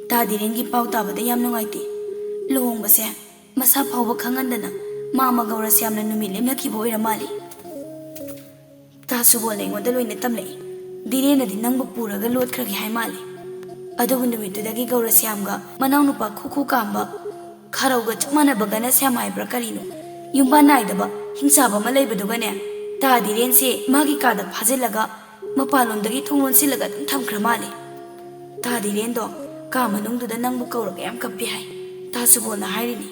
ꯇꯥ ꯙꯤꯔꯦꯟꯒꯤ ꯄꯥꯎ ꯇꯥꯕꯗ ꯌꯥꯝ ꯅꯨꯡꯉꯥꯏꯇꯦ꯫ ꯂꯨꯍꯣꯡꯕꯁꯦ ꯃꯁꯥ ꯐꯥꯎꯕ ꯈꯪꯍꯟꯗꯅ ꯃꯥꯃ ꯒꯧꯔꯁ꯭ꯌꯥꯝꯅ ꯅꯨꯃꯤꯠ ꯂꯦꯞꯅꯈꯤꯕ ꯑꯣꯏꯔ ꯃꯥꯜꯂꯦ꯫ ꯇꯥ ꯁꯨꯕꯣꯜꯅ ꯑꯩꯉꯣꯟꯗ ꯂꯣꯏꯅ ꯇꯝꯂꯛꯏ꯫ ꯙꯤꯔꯦꯟꯅꯗꯤ ꯅꯪꯕꯨ ꯄꯨꯔꯒ ꯂꯣꯠꯈ꯭ꯔꯒꯦ ꯍꯥꯏ ꯃꯥꯜꯂꯦ꯫ ꯑꯗꯨꯕꯨ ꯅꯨꯃꯤꯠꯇꯨꯗꯒꯤ ꯒꯧꯔꯁ꯭ꯌꯥꯝꯒ ꯃꯅꯥꯎꯅꯨꯄꯥ ꯈꯨꯈꯨ ꯀꯥꯝꯕ ꯈꯥꯔꯧꯒ ꯆꯞ ꯃꯥꯟꯅꯕ ꯒꯅꯁ꯭ꯌꯥꯝ ꯍꯥꯏꯕ꯭ꯔꯥ ꯀꯔꯤꯅꯣ, ꯌꯨꯝꯕꯥꯟ ꯅꯥꯏꯗꯕ ꯍꯤꯡꯆꯥꯕ ꯑꯃ ꯂꯩꯕꯗꯨꯒꯅꯦ, ꯇꯥ ꯙꯤꯔꯦꯟꯁꯦ ꯃꯥꯒꯤ ꯀꯥꯗ ꯐꯥꯖꯤꯜꯂꯒ ꯃꯄꯥꯟꯂꯣꯝꯗꯒꯤ ꯊꯣꯡ ꯂꯣꯟꯁꯤꯜꯂꯒ ꯑꯗꯨꯝ ꯊꯝꯈ꯭ꯔ ꯃꯥꯜꯂꯦ꯫ ꯇꯥ ꯙꯤꯔꯦꯟꯗꯣ ꯀꯥ ꯃꯅꯨꯡꯗꯨꯗ ꯅꯪꯕꯨ ꯀꯧꯔꯒ ꯌꯥꯝ ꯀꯞꯄꯤ ꯍꯥꯏ꯫ ꯇꯥ ꯁꯨꯕꯣꯜꯅ ꯍꯥꯏꯔꯤꯅꯤ꯫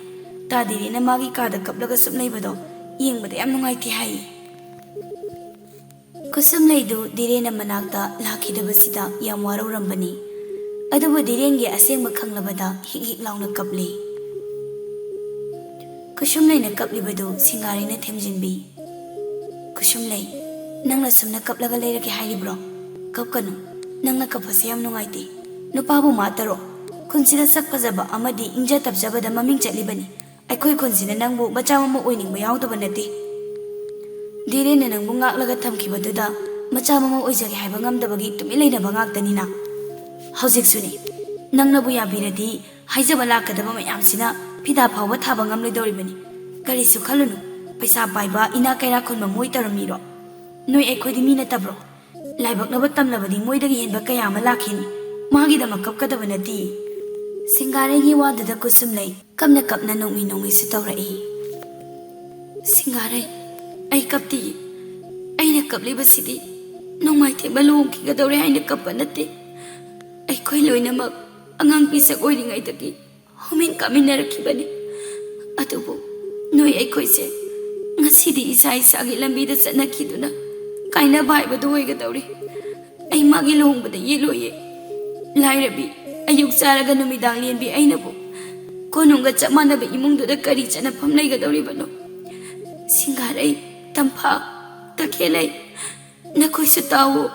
ꯇꯥ ꯙꯤꯔꯦꯟꯅ ꯃꯥꯒꯤ ꯀꯥꯗ ꯀꯞꯂꯒ ꯁꯨꯝ ꯂꯩꯕꯗꯣ ꯌꯦꯡꯕꯗ ꯌꯥꯝ ꯅꯨꯡꯉꯥꯏꯇꯦ ꯍꯥꯏꯌꯦ꯫" ꯀꯨꯁꯨꯝꯂꯩꯗꯨ ꯙꯤꯔꯦꯟꯅ ꯃꯅꯥꯛꯇ ꯂꯥꯛꯈꯤꯗꯕꯁꯤꯗ ꯌꯥꯝ ꯋꯥꯔꯧꯔꯝꯕꯅꯤ꯫ ꯑꯗꯨꯕꯨ ꯙꯤꯔꯦꯟꯒꯤ ꯑꯁꯦꯡꯕ ꯈꯪꯂꯕꯗ ꯍꯤꯛ ꯍꯤꯛ ꯂꯥꯎꯅ ꯀꯞꯂꯤ꯫ ꯀꯨꯁꯨꯝꯂꯩꯅ ꯀꯞꯂꯤꯕꯗꯨ ꯁꯤꯡꯒꯥꯔꯩꯅ ꯊꯦꯝꯖꯤꯟꯕꯤ꯫ "ꯀꯨꯁꯨꯝꯂꯩ, ꯅꯪꯅ ꯁꯨꯝꯅ ꯀꯞꯂꯒ ꯂꯩꯔꯒꯦ ꯍꯥꯏꯔꯤꯕ꯭ꯔꯣ? ꯀꯞꯀꯅꯨ꯫ ꯅꯪꯅ ꯀꯞꯄꯁꯦ ꯌꯥꯝ ꯅꯨꯡꯉꯥꯏꯇꯦ꯫ ꯅꯨꯄꯥꯕꯨ ꯃꯥꯇꯔꯣ? ꯈꯨꯟꯁꯤꯗ ꯁꯛ ꯐꯖꯕ ꯑꯃꯗꯤ ꯏꯪꯖ ꯇꯞꯆꯕꯗ ꯃꯃꯤꯡ ꯆꯠꯂꯤꯕꯅꯤ꯫ ꯑꯩꯈꯣꯏ ꯈꯨꯟꯁꯤꯅ ꯅꯪꯕꯨ ꯃꯆꯥ ꯃꯃꯧ ꯑꯣꯏꯅꯤꯡꯕ ꯌꯥꯎꯗꯕ ꯅꯠꯇꯦ꯫ ꯙꯤꯔꯦꯟꯅ ꯅꯪꯕꯨ ꯉꯥꯛꯂꯒ ꯊꯝꯈꯤꯕꯗꯨꯗ ꯃꯆꯥ ꯃꯃꯧ ꯑꯣꯏꯖꯒꯦ ꯍꯥꯏꯕ ꯉꯝꯗꯕꯒꯤ ꯇꯨꯃꯤꯟ ꯂꯩꯅꯕ ꯉꯥꯛꯇꯅꯤꯅ꯫ ꯍꯧꯖꯤꯛꯁꯨꯅꯦ, ꯅꯪꯅꯕꯨ ꯌꯥꯕꯤꯔꯗꯤ ꯍꯥꯏꯖꯕ ꯂꯥꯛꯀꯗꯕ ꯃꯌꯥꯝꯁꯤꯅ ꯐꯤꯗꯥ ꯐꯥꯎꯕ ꯊꯥꯕ ꯉꯝꯂꯣꯏꯗꯧꯔꯤꯕꯅꯤ꯫ ꯀꯔꯤꯁꯨ ꯈꯜꯂꯨꯅꯨ, ꯄꯩꯁꯥ ꯄꯥꯏꯕ ꯏꯅꯥ ꯀꯩꯔꯥ ꯈꯨꯟꯕ ꯃꯣꯏ ꯇꯧꯔꯝꯃꯤꯔꯣ? ꯅꯣꯏ ꯑꯩꯈꯣꯏꯗꯤ ꯃꯤ ꯅꯠꯇꯕ꯭ꯔꯣ? ꯂꯥꯏꯕꯛꯅꯕ ꯇꯝꯂꯕꯗꯤ ꯃꯣꯏꯗꯒꯤ ꯍꯦꯟꯕ ꯀꯌꯥ ꯑꯃ ꯂꯥꯛꯈꯤꯅꯤ꯫ ꯃꯥꯒꯤꯗꯃꯛ ꯀꯞꯀꯗꯕ ꯅꯠꯇꯦ꯫" ꯁꯤꯡꯒꯥꯔꯩꯒꯤ ꯋꯥꯗꯨꯗ ꯀꯨꯁꯨꯝꯂꯩ ꯀꯞꯅ ꯀꯞꯅ ꯅꯣꯛꯃꯤ ꯅꯣꯛꯃꯤꯁꯨ ꯇꯧꯔꯛꯏ꯫ "ꯁꯤꯡꯒꯥꯔꯩ, ꯑꯩ ꯀꯞꯇꯤꯌꯦ꯫ ꯑꯩꯅ ꯀꯞꯂꯤꯕꯁꯤꯗꯤ ꯅꯣꯡꯃꯥꯏꯊꯦꯝꯕ ꯂꯨꯍꯣꯡꯈꯤꯒꯗꯧꯔꯦ ꯍꯥꯏꯅ ꯀꯞꯄ ꯅꯠꯇꯦ꯫ ꯑꯩꯈꯣꯏ ꯂꯣꯏꯅꯃꯛ ꯑꯉꯥꯡ ꯄꯤꯁꯛ ꯑꯣꯏꯔꯤꯉꯩꯗꯒꯤ ꯍꯧꯃꯤꯟ ꯀꯥꯃꯤꯟꯅꯔꯛꯈꯤꯕꯅꯤ꯫ ꯑꯗꯨꯕꯨ ꯅꯣꯏ ꯑꯩꯈꯣꯏꯁꯦ ꯉꯁꯤꯗꯤ ꯏꯁꯥ ꯏꯁꯥꯒꯤ ꯂꯝꯕꯤꯗ ꯆꯠꯅꯈꯤꯗꯨꯅ ꯀꯥꯏꯅꯕ ꯍꯥꯏꯕꯗꯨ ꯑꯣꯏꯒꯗꯧꯔꯤ꯫ ꯑꯩ ꯃꯥꯒꯤ ꯂꯨꯍꯣꯡꯕꯗ ꯌꯦꯠꯂꯣꯏꯌꯦ꯫ ꯂꯥꯏꯔꯕꯤ, ꯑꯌꯨꯛ ꯆꯥꯔꯒ ꯅꯨꯃꯤꯗꯥꯡ ꯂꯦꯟꯕꯤ ꯑꯩꯅꯕꯨ ꯀꯣꯅꯨꯡꯒ ꯆꯞ ꯃꯥꯟꯅꯕ ꯏꯃꯨꯡꯗꯨꯗ ꯀꯔꯤ ꯆꯠꯅꯐꯝ ꯂꯩꯒꯗꯧꯔꯤꯕꯅꯣ? ꯁꯤꯡꯒꯥꯔꯩ, ꯇꯝꯐꯥ, ꯇꯈꯦꯜꯂꯩ, ꯅꯈꯣꯏꯁꯨ ꯇꯥꯎꯑꯣ꯫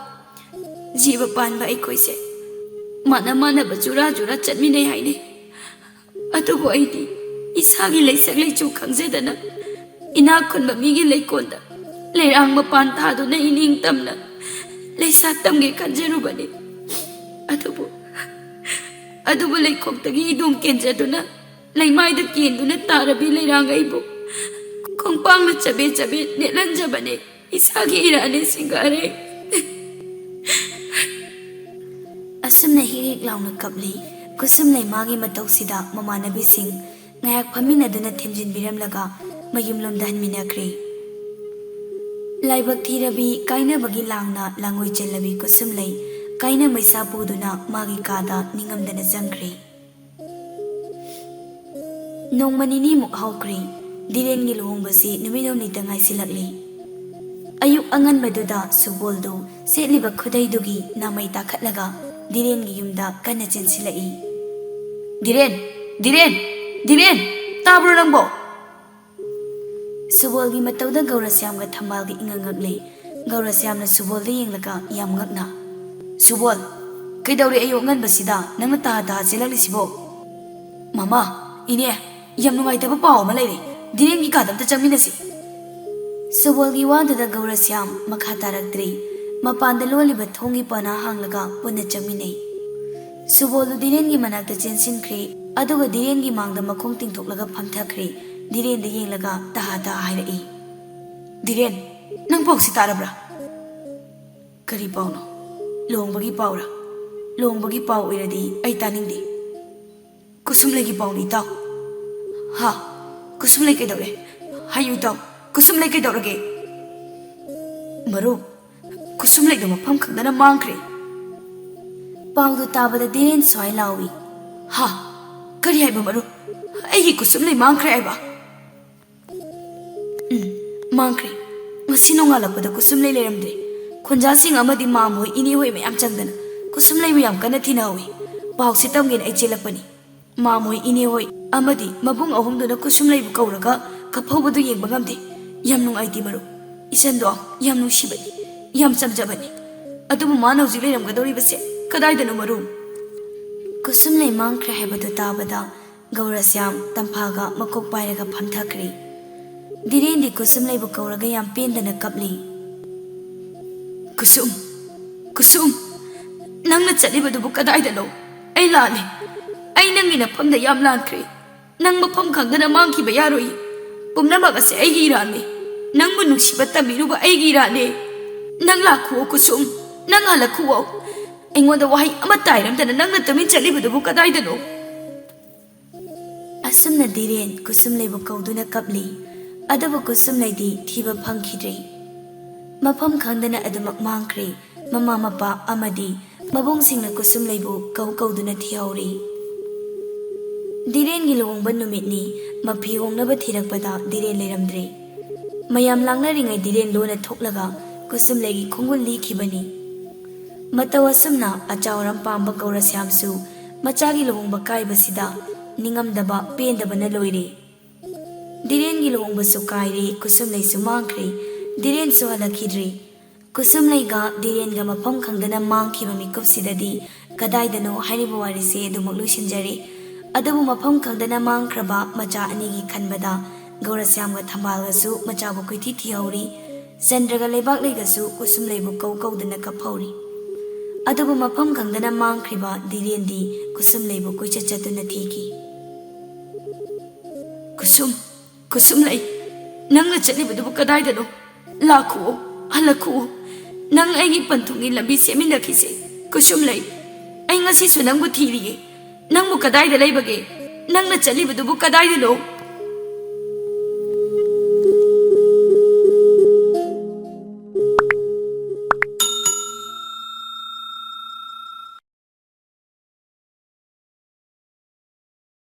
ꯖꯤꯕ ꯄꯥꯟꯕ ꯑꯩꯈꯣꯏꯁꯦ ꯃꯥꯟꯅ ꯃꯥꯟꯅꯕ ꯖꯨꯔꯥ ꯖꯨꯔꯥ ꯆꯠꯃꯤꯟꯅꯩ ꯍꯥꯏꯅꯩ꯫ ꯑꯗꯨꯕꯨ ꯑꯩꯗꯤ ꯏꯁꯥꯒꯤ ꯂꯩꯆꯠ ꯂꯩꯆꯨ ꯈꯪꯖꯗꯅ ꯏꯅꯥꯛ ꯈꯨꯟꯕ ꯃꯤꯒꯤ ꯂꯩꯀꯣꯜꯗ ꯂꯩꯔꯥꯡ ꯃꯄꯥꯟ ꯊꯥꯗꯨꯅ ꯏꯅꯤꯡ ꯇꯝꯅ ꯂꯩꯁꯥ ꯇꯝꯒꯦ ꯈꯟꯖꯔꯨꯕꯅꯤ꯫ ꯑꯗꯨꯕꯨ, ꯑꯗꯨꯕꯨ ꯂꯩꯈꯣꯛꯇꯒꯤ ꯏꯗꯣꯝ ꯀꯦꯟꯖꯗꯨꯅ ꯂꯩꯃꯥꯏꯗ ꯀꯦꯟꯗꯨꯅ ꯇꯥꯔꯕꯤ ꯂꯩꯔꯥꯡ ꯑꯩꯕꯨ ꯈꯣꯡꯄꯥꯛꯅ ꯆꯕꯦꯠ ꯆꯕꯦꯠ ꯅꯦꯠꯍꯟꯖꯕꯅꯦ꯫ ꯏꯁꯥꯒꯤ ꯏꯔꯥꯅꯦ ꯁꯤꯡꯒꯥꯔꯩ꯫ ꯑꯁꯨꯝꯅ ꯍꯤꯛ ꯍꯤꯛ ꯂꯥꯎꯅ ꯀꯞꯂꯤ꯫ ꯀꯨꯁꯨꯝ ꯂꯩꯃꯥꯒꯤ ꯃꯇꯧꯁꯤꯗ ꯃꯃꯥꯟꯅꯕꯤꯁꯤꯡ ꯉꯥꯏꯍꯥꯛ ꯐꯝꯃꯤꯟꯅꯗꯨꯅ ꯊꯦꯝꯖꯤꯟꯕꯤꯔꯝꯂꯒ ꯃꯌꯨꯝꯂꯣꯝꯗ ꯍꯟꯃꯤꯟꯅꯈ꯭ꯔꯦ꯫ ꯂꯥꯏꯕꯛ ꯊꯤꯔꯕꯤ ꯀꯥꯏꯅꯕꯒꯤ ꯂꯥꯡꯅ ꯂꯥꯡꯉꯣꯏ ꯆꯦꯜꯂꯕꯤ ꯀꯨꯁꯨꯝꯂꯩ ꯀꯥꯏꯅ ꯃꯩꯁꯥ ꯄꯨꯗꯨꯅ ꯃꯥꯒꯤ ꯀꯥꯗ ꯅꯤꯡꯉꯝꯗꯅ ꯆꯪꯈ꯭ꯔꯦ꯫ ꯅꯣꯡꯃ ꯅꯤꯅꯤꯃꯨꯛ ꯍꯧꯈ꯭ꯔꯦ꯫ ꯙꯤꯔꯦꯟꯒꯤ ꯂꯨꯍꯣꯡꯕꯁꯤ ꯅꯨꯃꯤꯠ ꯍꯨꯝꯅꯤꯇ ꯉꯥꯏꯁꯤꯜꯂꯛꯂꯤ꯫ ꯑꯌꯨꯛ ꯑꯉꯟꯕꯗꯨꯗ ꯁꯨꯕꯣꯜꯗꯨ ꯁꯦꯠꯂꯤꯕ ꯈꯨꯗꯩꯗꯨꯒꯤ ꯅꯥꯃꯩ ꯇꯥꯈꯠꯂꯒ ꯙꯤꯔꯦꯟꯒꯤ ꯌꯨꯝꯗ ꯀꯟꯅ ꯆꯦꯟꯁꯤꯜꯂꯛꯏ꯫ "ꯙꯤꯔꯦꯟ! ꯙꯤꯔꯦꯟ! ꯙꯤꯔꯦꯟ! ꯇꯥꯕ꯭ꯔꯣ ꯅꯪꯕꯣ?" ꯁꯨꯕꯣꯜꯒꯤ ꯃꯇꯧꯗ ꯒꯧꯔꯁ꯭ꯌꯥꯝꯒ ꯊꯝꯕꯥꯜꯒ ꯏꯉꯛ ꯉꯛꯂꯦ꯫ ꯒꯧꯔꯁ꯭ꯌꯥꯝꯅ ꯁꯨꯕꯣꯜꯗ ꯌꯦꯡꯂꯒ ꯌꯥꯝ ꯉꯛꯅ, "ꯁꯨꯕꯣꯜ, ꯀꯩꯗꯧꯔꯦ ꯑꯌꯨꯛ ꯑꯉꯟꯕꯁꯤꯗ ꯅꯪꯅ ꯇꯥ ꯇꯥ ꯆꯦꯜꯂꯛꯂꯤꯁꯤꯕꯣ?" "ꯃꯃꯥ, ꯏꯅꯦ, ꯌꯥꯝ ꯅꯨꯡꯉꯥꯏꯇꯕ ꯄꯥꯎ ꯑꯃ ꯂꯩꯔꯦ꯫ ꯙꯤꯔꯦꯟꯒꯤ ꯀꯥꯗ ꯑꯝꯇ ꯆꯪꯃꯤꯟꯅꯁꯤ꯫" ꯁꯨꯕꯣꯜꯒꯤ ꯋꯥꯗꯨꯗ ꯒꯧꯔꯁ꯭ꯌꯥꯝ ꯃꯈꯥ ꯇꯥꯔꯛꯇ꯭ꯔꯦ꯫ ꯃꯄꯥꯟꯗ ꯂꯣꯜꯂꯤꯕ ꯊꯣꯡꯒꯤ ꯄꯅꯥ ꯍꯥꯡꯂꯒ ꯄꯨꯟꯅ ꯆꯪꯃꯤꯟꯅꯩ꯫ ꯁꯨꯕꯣꯜꯗꯨ ꯙꯤꯔꯦꯟꯒꯤ ꯃꯅꯥꯛꯇ ꯆꯦꯟꯁꯤꯟꯈ꯭ꯔꯦ, ꯑꯗꯨꯒ ꯙꯤꯔꯦꯟꯒꯤ ꯃꯥꯡꯗ ꯃꯈꯣꯡ ꯇꯤꯡꯊꯣꯛꯂꯒ ꯐꯝꯊꯈ꯭ꯔꯦ꯫ ꯙꯤꯔꯦꯟꯗ ꯌꯦꯡꯂꯒ ꯇꯍꯥ ꯇꯍꯥ ꯍꯥꯏꯔꯛꯏ, "ꯙꯤꯔꯦꯟ, ꯅꯪ ꯄꯥꯎꯁꯤ ꯇꯥꯔꯕ꯭ꯔꯥ?" "ꯀꯔꯤ ꯄꯥꯎꯅꯣ? ꯂꯨꯍꯣꯡꯕꯒꯤ ꯄꯥꯎꯔꯥ? ꯂꯨꯍꯣꯡꯕꯒꯤ ꯄꯥꯎ ꯑꯣꯏꯔꯗꯤ ꯑꯩ ꯇꯥꯅꯤꯡꯗꯦ꯫ ꯀꯨꯁꯨꯝꯂꯩꯒꯤ ꯄꯥꯎꯅꯤ, ꯏꯇꯥꯎ꯫" "ꯍꯥ? ꯀꯨꯁꯨꯝꯂꯩ ꯀꯩꯗꯧꯔꯦ? ꯍꯥꯏꯌꯨ ꯏꯇꯥꯎ, ꯀꯨꯁꯨꯝꯂꯩ ꯀꯩꯗꯧꯔꯒꯦ?" "ꯃꯔꯨꯞ, ꯀꯨꯁꯨꯝꯂꯩꯗꯣ ꯃꯐꯝ ꯈꯪꯗꯅ ꯃꯥꯡꯈ꯭ꯔꯦ꯫" ꯄꯥꯎꯗꯨ ꯇꯥꯕꯗ ꯙꯤꯔꯦꯟ ꯁ꯭ꯋꯥꯏ ꯂꯥꯎꯏ, "ꯍꯥ? ꯀꯔꯤ ꯍꯥꯏꯕ ꯃꯔꯨꯞ? ꯑꯩꯒꯤ ꯀꯨꯁꯨꯝꯂꯩ ꯃꯥꯡꯈ꯭ꯔꯦ ꯍꯥꯏꯕ?" "ꯎꯝ, ꯃꯥꯡꯈ꯭ꯔꯦ꯫ ꯉꯁꯤ ꯅꯣꯡꯉꯥꯜꯂꯛꯄꯗ ꯀꯨꯁꯨꯝꯂꯩ ꯂꯩꯔꯝꯗ꯭ꯔꯦ꯫ ꯈꯨꯟꯖꯥꯁꯤꯡ ꯑꯃꯗꯤ ꯃꯥꯝꯍꯣꯏ, ꯏꯅꯦꯍꯣꯏ ꯃꯌꯥꯝ ꯆꯪꯗꯅ ꯀꯨꯁꯨꯝꯂꯩꯕꯨ ꯌꯥꯝ ꯀꯟꯅ ꯊꯤꯅꯍꯧꯏ꯫ ꯄꯥꯎꯁꯤ ꯇꯝꯒꯦꯅ ꯑꯩ ꯆꯦꯜꯂꯛꯄꯅꯤ꯫ ꯃꯥꯝꯍꯣꯏ, ꯏꯅꯦꯍꯣꯏ ꯑꯃꯗꯤ ꯃꯕꯨꯡ ꯑꯍꯨꯝꯗꯨꯅ ꯀꯨꯁꯨꯝꯂꯩꯕꯨ ꯀꯧꯔꯒ ꯀꯞꯐꯧꯕꯗꯨ ꯌꯦꯡꯕ ꯉꯝꯗꯦ꯫ ꯌꯥꯝ ꯅꯨꯡꯉꯥꯏꯇꯦ ꯃꯔꯨꯞ꯫ ꯏꯆꯟꯗꯣ ꯌꯥꯝ ꯅꯨꯡꯁꯤꯕꯅꯤ, ꯌꯥꯝ ꯆꯝꯖꯕꯅꯤ꯫ ꯑꯗꯨꯕꯨ ꯃꯥꯅ ꯍꯧꯖꯤꯛ ꯂꯩꯔꯝꯒꯗꯧꯔꯤꯕꯁꯦ ꯀꯗꯥꯏꯗꯅꯣ ꯃꯔꯨꯞ?" ꯀꯨꯁꯨꯝꯂꯩ ꯃꯥꯡꯈ꯭ꯔꯦ ꯍꯥꯏꯕꯗꯨ ꯇꯥꯕꯗ ꯒꯧꯔꯁ꯭ꯌꯥꯝ ꯇꯝꯐꯥꯒ ꯃꯀꯣꯛ ꯄꯥꯏꯔꯒ ꯐꯝꯊꯈ꯭ꯔꯦ꯫ ꯙꯤꯔꯦꯟꯗꯤ ꯀꯨꯁꯨꯝꯂꯩꯕꯨ ꯀꯧꯔꯒ ꯌꯥꯝ ꯄꯦꯟꯗꯅ ꯀꯞꯂꯤ꯫ "ꯀꯨꯁꯨꯝ, ꯀꯨꯁꯨꯝ, ꯅꯪꯅ ꯆꯠꯂꯤꯕꯗꯨꯕꯨ ꯀꯗꯥꯏꯗꯅꯣ? ꯑꯩ ꯂꯥꯜꯂꯦ꯫ ꯑꯩ ꯅꯪꯒꯤ ꯅꯐꯝꯗ ꯌꯥꯝ ꯂꯥꯟꯈ꯭ꯔꯦ꯫ ꯅꯪ ꯃꯐꯝ ꯈꯪꯗꯅ ꯃꯥꯡꯈꯤꯕ ꯌꯥꯔꯣꯏ꯫ ꯄꯨꯝꯅꯃꯛ ꯑꯁꯤ ꯑꯩꯒꯤ ꯏꯔꯥꯟꯅꯤ꯫ ꯅꯪꯕꯨ ꯅꯨꯡꯁꯤꯕ ꯇꯝꯕꯤꯔꯨꯕ ꯑꯩꯒꯤ ꯏꯔꯥꯟꯅꯤ꯫ ꯅꯪ ꯂꯥꯛꯈꯨꯑꯣ ꯀꯨꯁꯨꯝ, ꯅꯪ ꯍꯜꯂꯛꯈꯨꯑꯣ꯫ ꯑꯩꯉꯣꯟꯗ ꯋꯥꯍꯩ ꯑꯃꯠꯇ ꯍꯥꯏꯔꯝꯗꯅ ꯅꯪꯅ ꯇꯨꯃꯤꯟ ꯆꯠꯂꯤꯕꯗꯨꯕꯨ ꯀꯗꯥꯏꯗꯅꯣ?" ꯑꯁꯨꯝꯅ ꯙꯤꯔꯦꯟ ꯀꯨꯁꯨꯝꯂꯩꯕꯨ ꯀꯧꯗꯨꯅ ꯀꯞꯂꯤ꯫ ꯑꯗꯨꯕꯨ ꯀꯨꯁꯨꯝꯂꯩꯗꯤ ꯊꯤꯕ ꯐꯪꯈꯤꯗ꯭ꯔꯦ꯫ ꯃꯐꯝ ꯈꯪꯗꯅ ꯑꯗꯨꯃꯛ ꯃꯥꯡꯈ꯭ꯔꯦ꯫ ꯃꯃꯥ ꯃꯄꯥ ꯑꯃꯗꯤ ꯃꯕꯨꯡꯁꯤꯡꯅ ꯀꯨꯁꯨꯝꯂꯩꯕꯨ ꯀꯧ ꯀꯧꯗꯨꯅ ꯊꯤꯍꯧꯔꯤ꯫ ꯙꯤꯔꯦꯟꯒꯤ ꯂꯨꯍꯣꯡꯕ ꯅꯨꯃꯤꯠꯅꯤ꯫ ꯃꯐꯤ ꯍꯣꯡꯅꯕ ꯊꯤꯔꯛꯄꯗ ꯙꯤꯔꯦꯟ ꯂꯩꯔꯝꯗ꯭ꯔꯦ꯫ ꯃꯌꯥꯝ ꯂꯥꯡꯅꯔꯤꯉꯩ ꯙꯤꯔꯦꯟ ꯂꯣꯟꯅ ꯊꯣꯛꯂꯒ ꯀꯨꯁꯨꯝꯂꯩꯒꯤ ꯈꯣꯡꯒꯨꯜ ꯂꯤꯈꯤꯕꯅꯤ꯫ ꯃꯇꯧ ꯑꯁꯨꯝꯅ ꯑꯆꯥꯎ ꯑꯔꯝ ꯄꯥꯝꯕ ꯒꯧꯔꯁ꯭ꯌꯥꯝꯁꯨ ꯃꯆꯥꯒꯤ ꯂꯨꯍꯣꯡꯕ ꯀꯥꯏꯕꯁꯤꯗ ꯅꯤꯡꯉꯝꯗꯕ ꯄꯦꯟꯗꯕꯅ ꯂꯣꯏꯔꯦ꯫ ꯙꯤꯔꯦꯟꯒꯤ ꯂꯨꯍꯣꯡꯕꯁꯨ ꯀꯥꯏꯔꯦ, ꯀꯨꯁꯨꯝꯂꯩꯁꯨ ꯃꯥꯡꯈ꯭ꯔꯦ, ꯙꯤꯔꯦꯟꯁꯨ ꯍꯜꯂꯛꯈꯤꯗ꯭ꯔꯦ꯫ ꯀꯨꯁꯨꯝꯂꯩꯒ ꯙꯤꯔꯦꯟꯒ ꯃꯐꯝ ꯈꯪꯗꯅ ꯃꯥꯡꯈꯤꯕ ꯃꯤꯀꯨꯞꯁꯤꯗꯗꯤ ꯀꯗꯥꯏꯗꯅꯣ ꯍꯥꯏꯔꯤꯕ ꯋꯥꯔꯤꯁꯦ ꯑꯗꯨꯃꯛ ꯂꯣꯏꯁꯤꯟꯖꯔꯦ꯫ ꯑꯗꯨꯕꯨ ꯃꯐꯝ ꯈꯪꯗꯅ ꯃꯥꯡꯈ꯭ꯔꯕ ꯃꯆꯥ ꯑꯅꯤꯒꯤ ꯈꯟꯕꯗ ꯒꯧꯔꯁ꯭ꯌꯥꯝꯒ ꯊꯝꯕꯥꯜꯒꯁꯨ ꯃꯆꯥꯕꯨ ꯀꯣꯏꯊꯤ ꯊꯤꯍꯧꯔꯤ꯫ ꯆꯟꯗ꯭ꯔꯒ ꯂꯩꯕꯥꯛꯂꯩꯒꯁꯨ ꯀꯨꯁꯨꯝꯂꯩꯕꯨ ꯀꯧ ꯀꯧꯗꯅ ꯀꯞꯍꯧꯔꯤ꯫ ꯑꯗꯨꯕꯨ ꯃꯐꯝ ꯈꯪꯗꯅ ꯃꯥꯡꯈ꯭ꯔꯤꯕ ꯙꯤꯔꯦꯟꯗꯤ ꯀꯨꯁꯨꯝꯂꯩꯕꯨ ꯀꯣꯏꯆꯠ ꯆꯠꯇꯨꯅ ꯊꯤꯈꯤ꯫ "ꯀꯨꯁꯨꯝ, ꯀꯨꯁꯨꯝꯂꯩ, ꯅꯪꯅ ꯆꯠꯂꯤꯕꯗꯨꯕꯨ ꯀꯗꯥꯏꯗꯅꯣ? ꯂꯥꯛꯈꯨꯑꯣ, ꯍꯜꯂꯛꯈꯨꯑꯣ꯫ ꯅꯪ ꯑꯩꯒꯤ ꯄꯟꯊꯨꯡꯒꯤ ꯂꯝꯕꯤ ꯁꯦꯝꯃꯤꯟꯅꯈꯤꯁꯦ꯫ ꯀꯨꯁꯨꯝꯂꯩ, ꯑꯩ ꯉꯁꯤꯁꯨ ꯅꯪꯕꯨ ꯊꯤꯔꯤꯌꯦ꯫ ꯅꯪꯕꯨ ꯀꯗꯥꯏꯗ ꯂꯩꯕꯒꯦ? ꯅꯪꯅ ꯆꯠꯂꯤꯕꯗꯨꯕꯨ ꯀꯗꯥꯏꯗꯅꯣ?"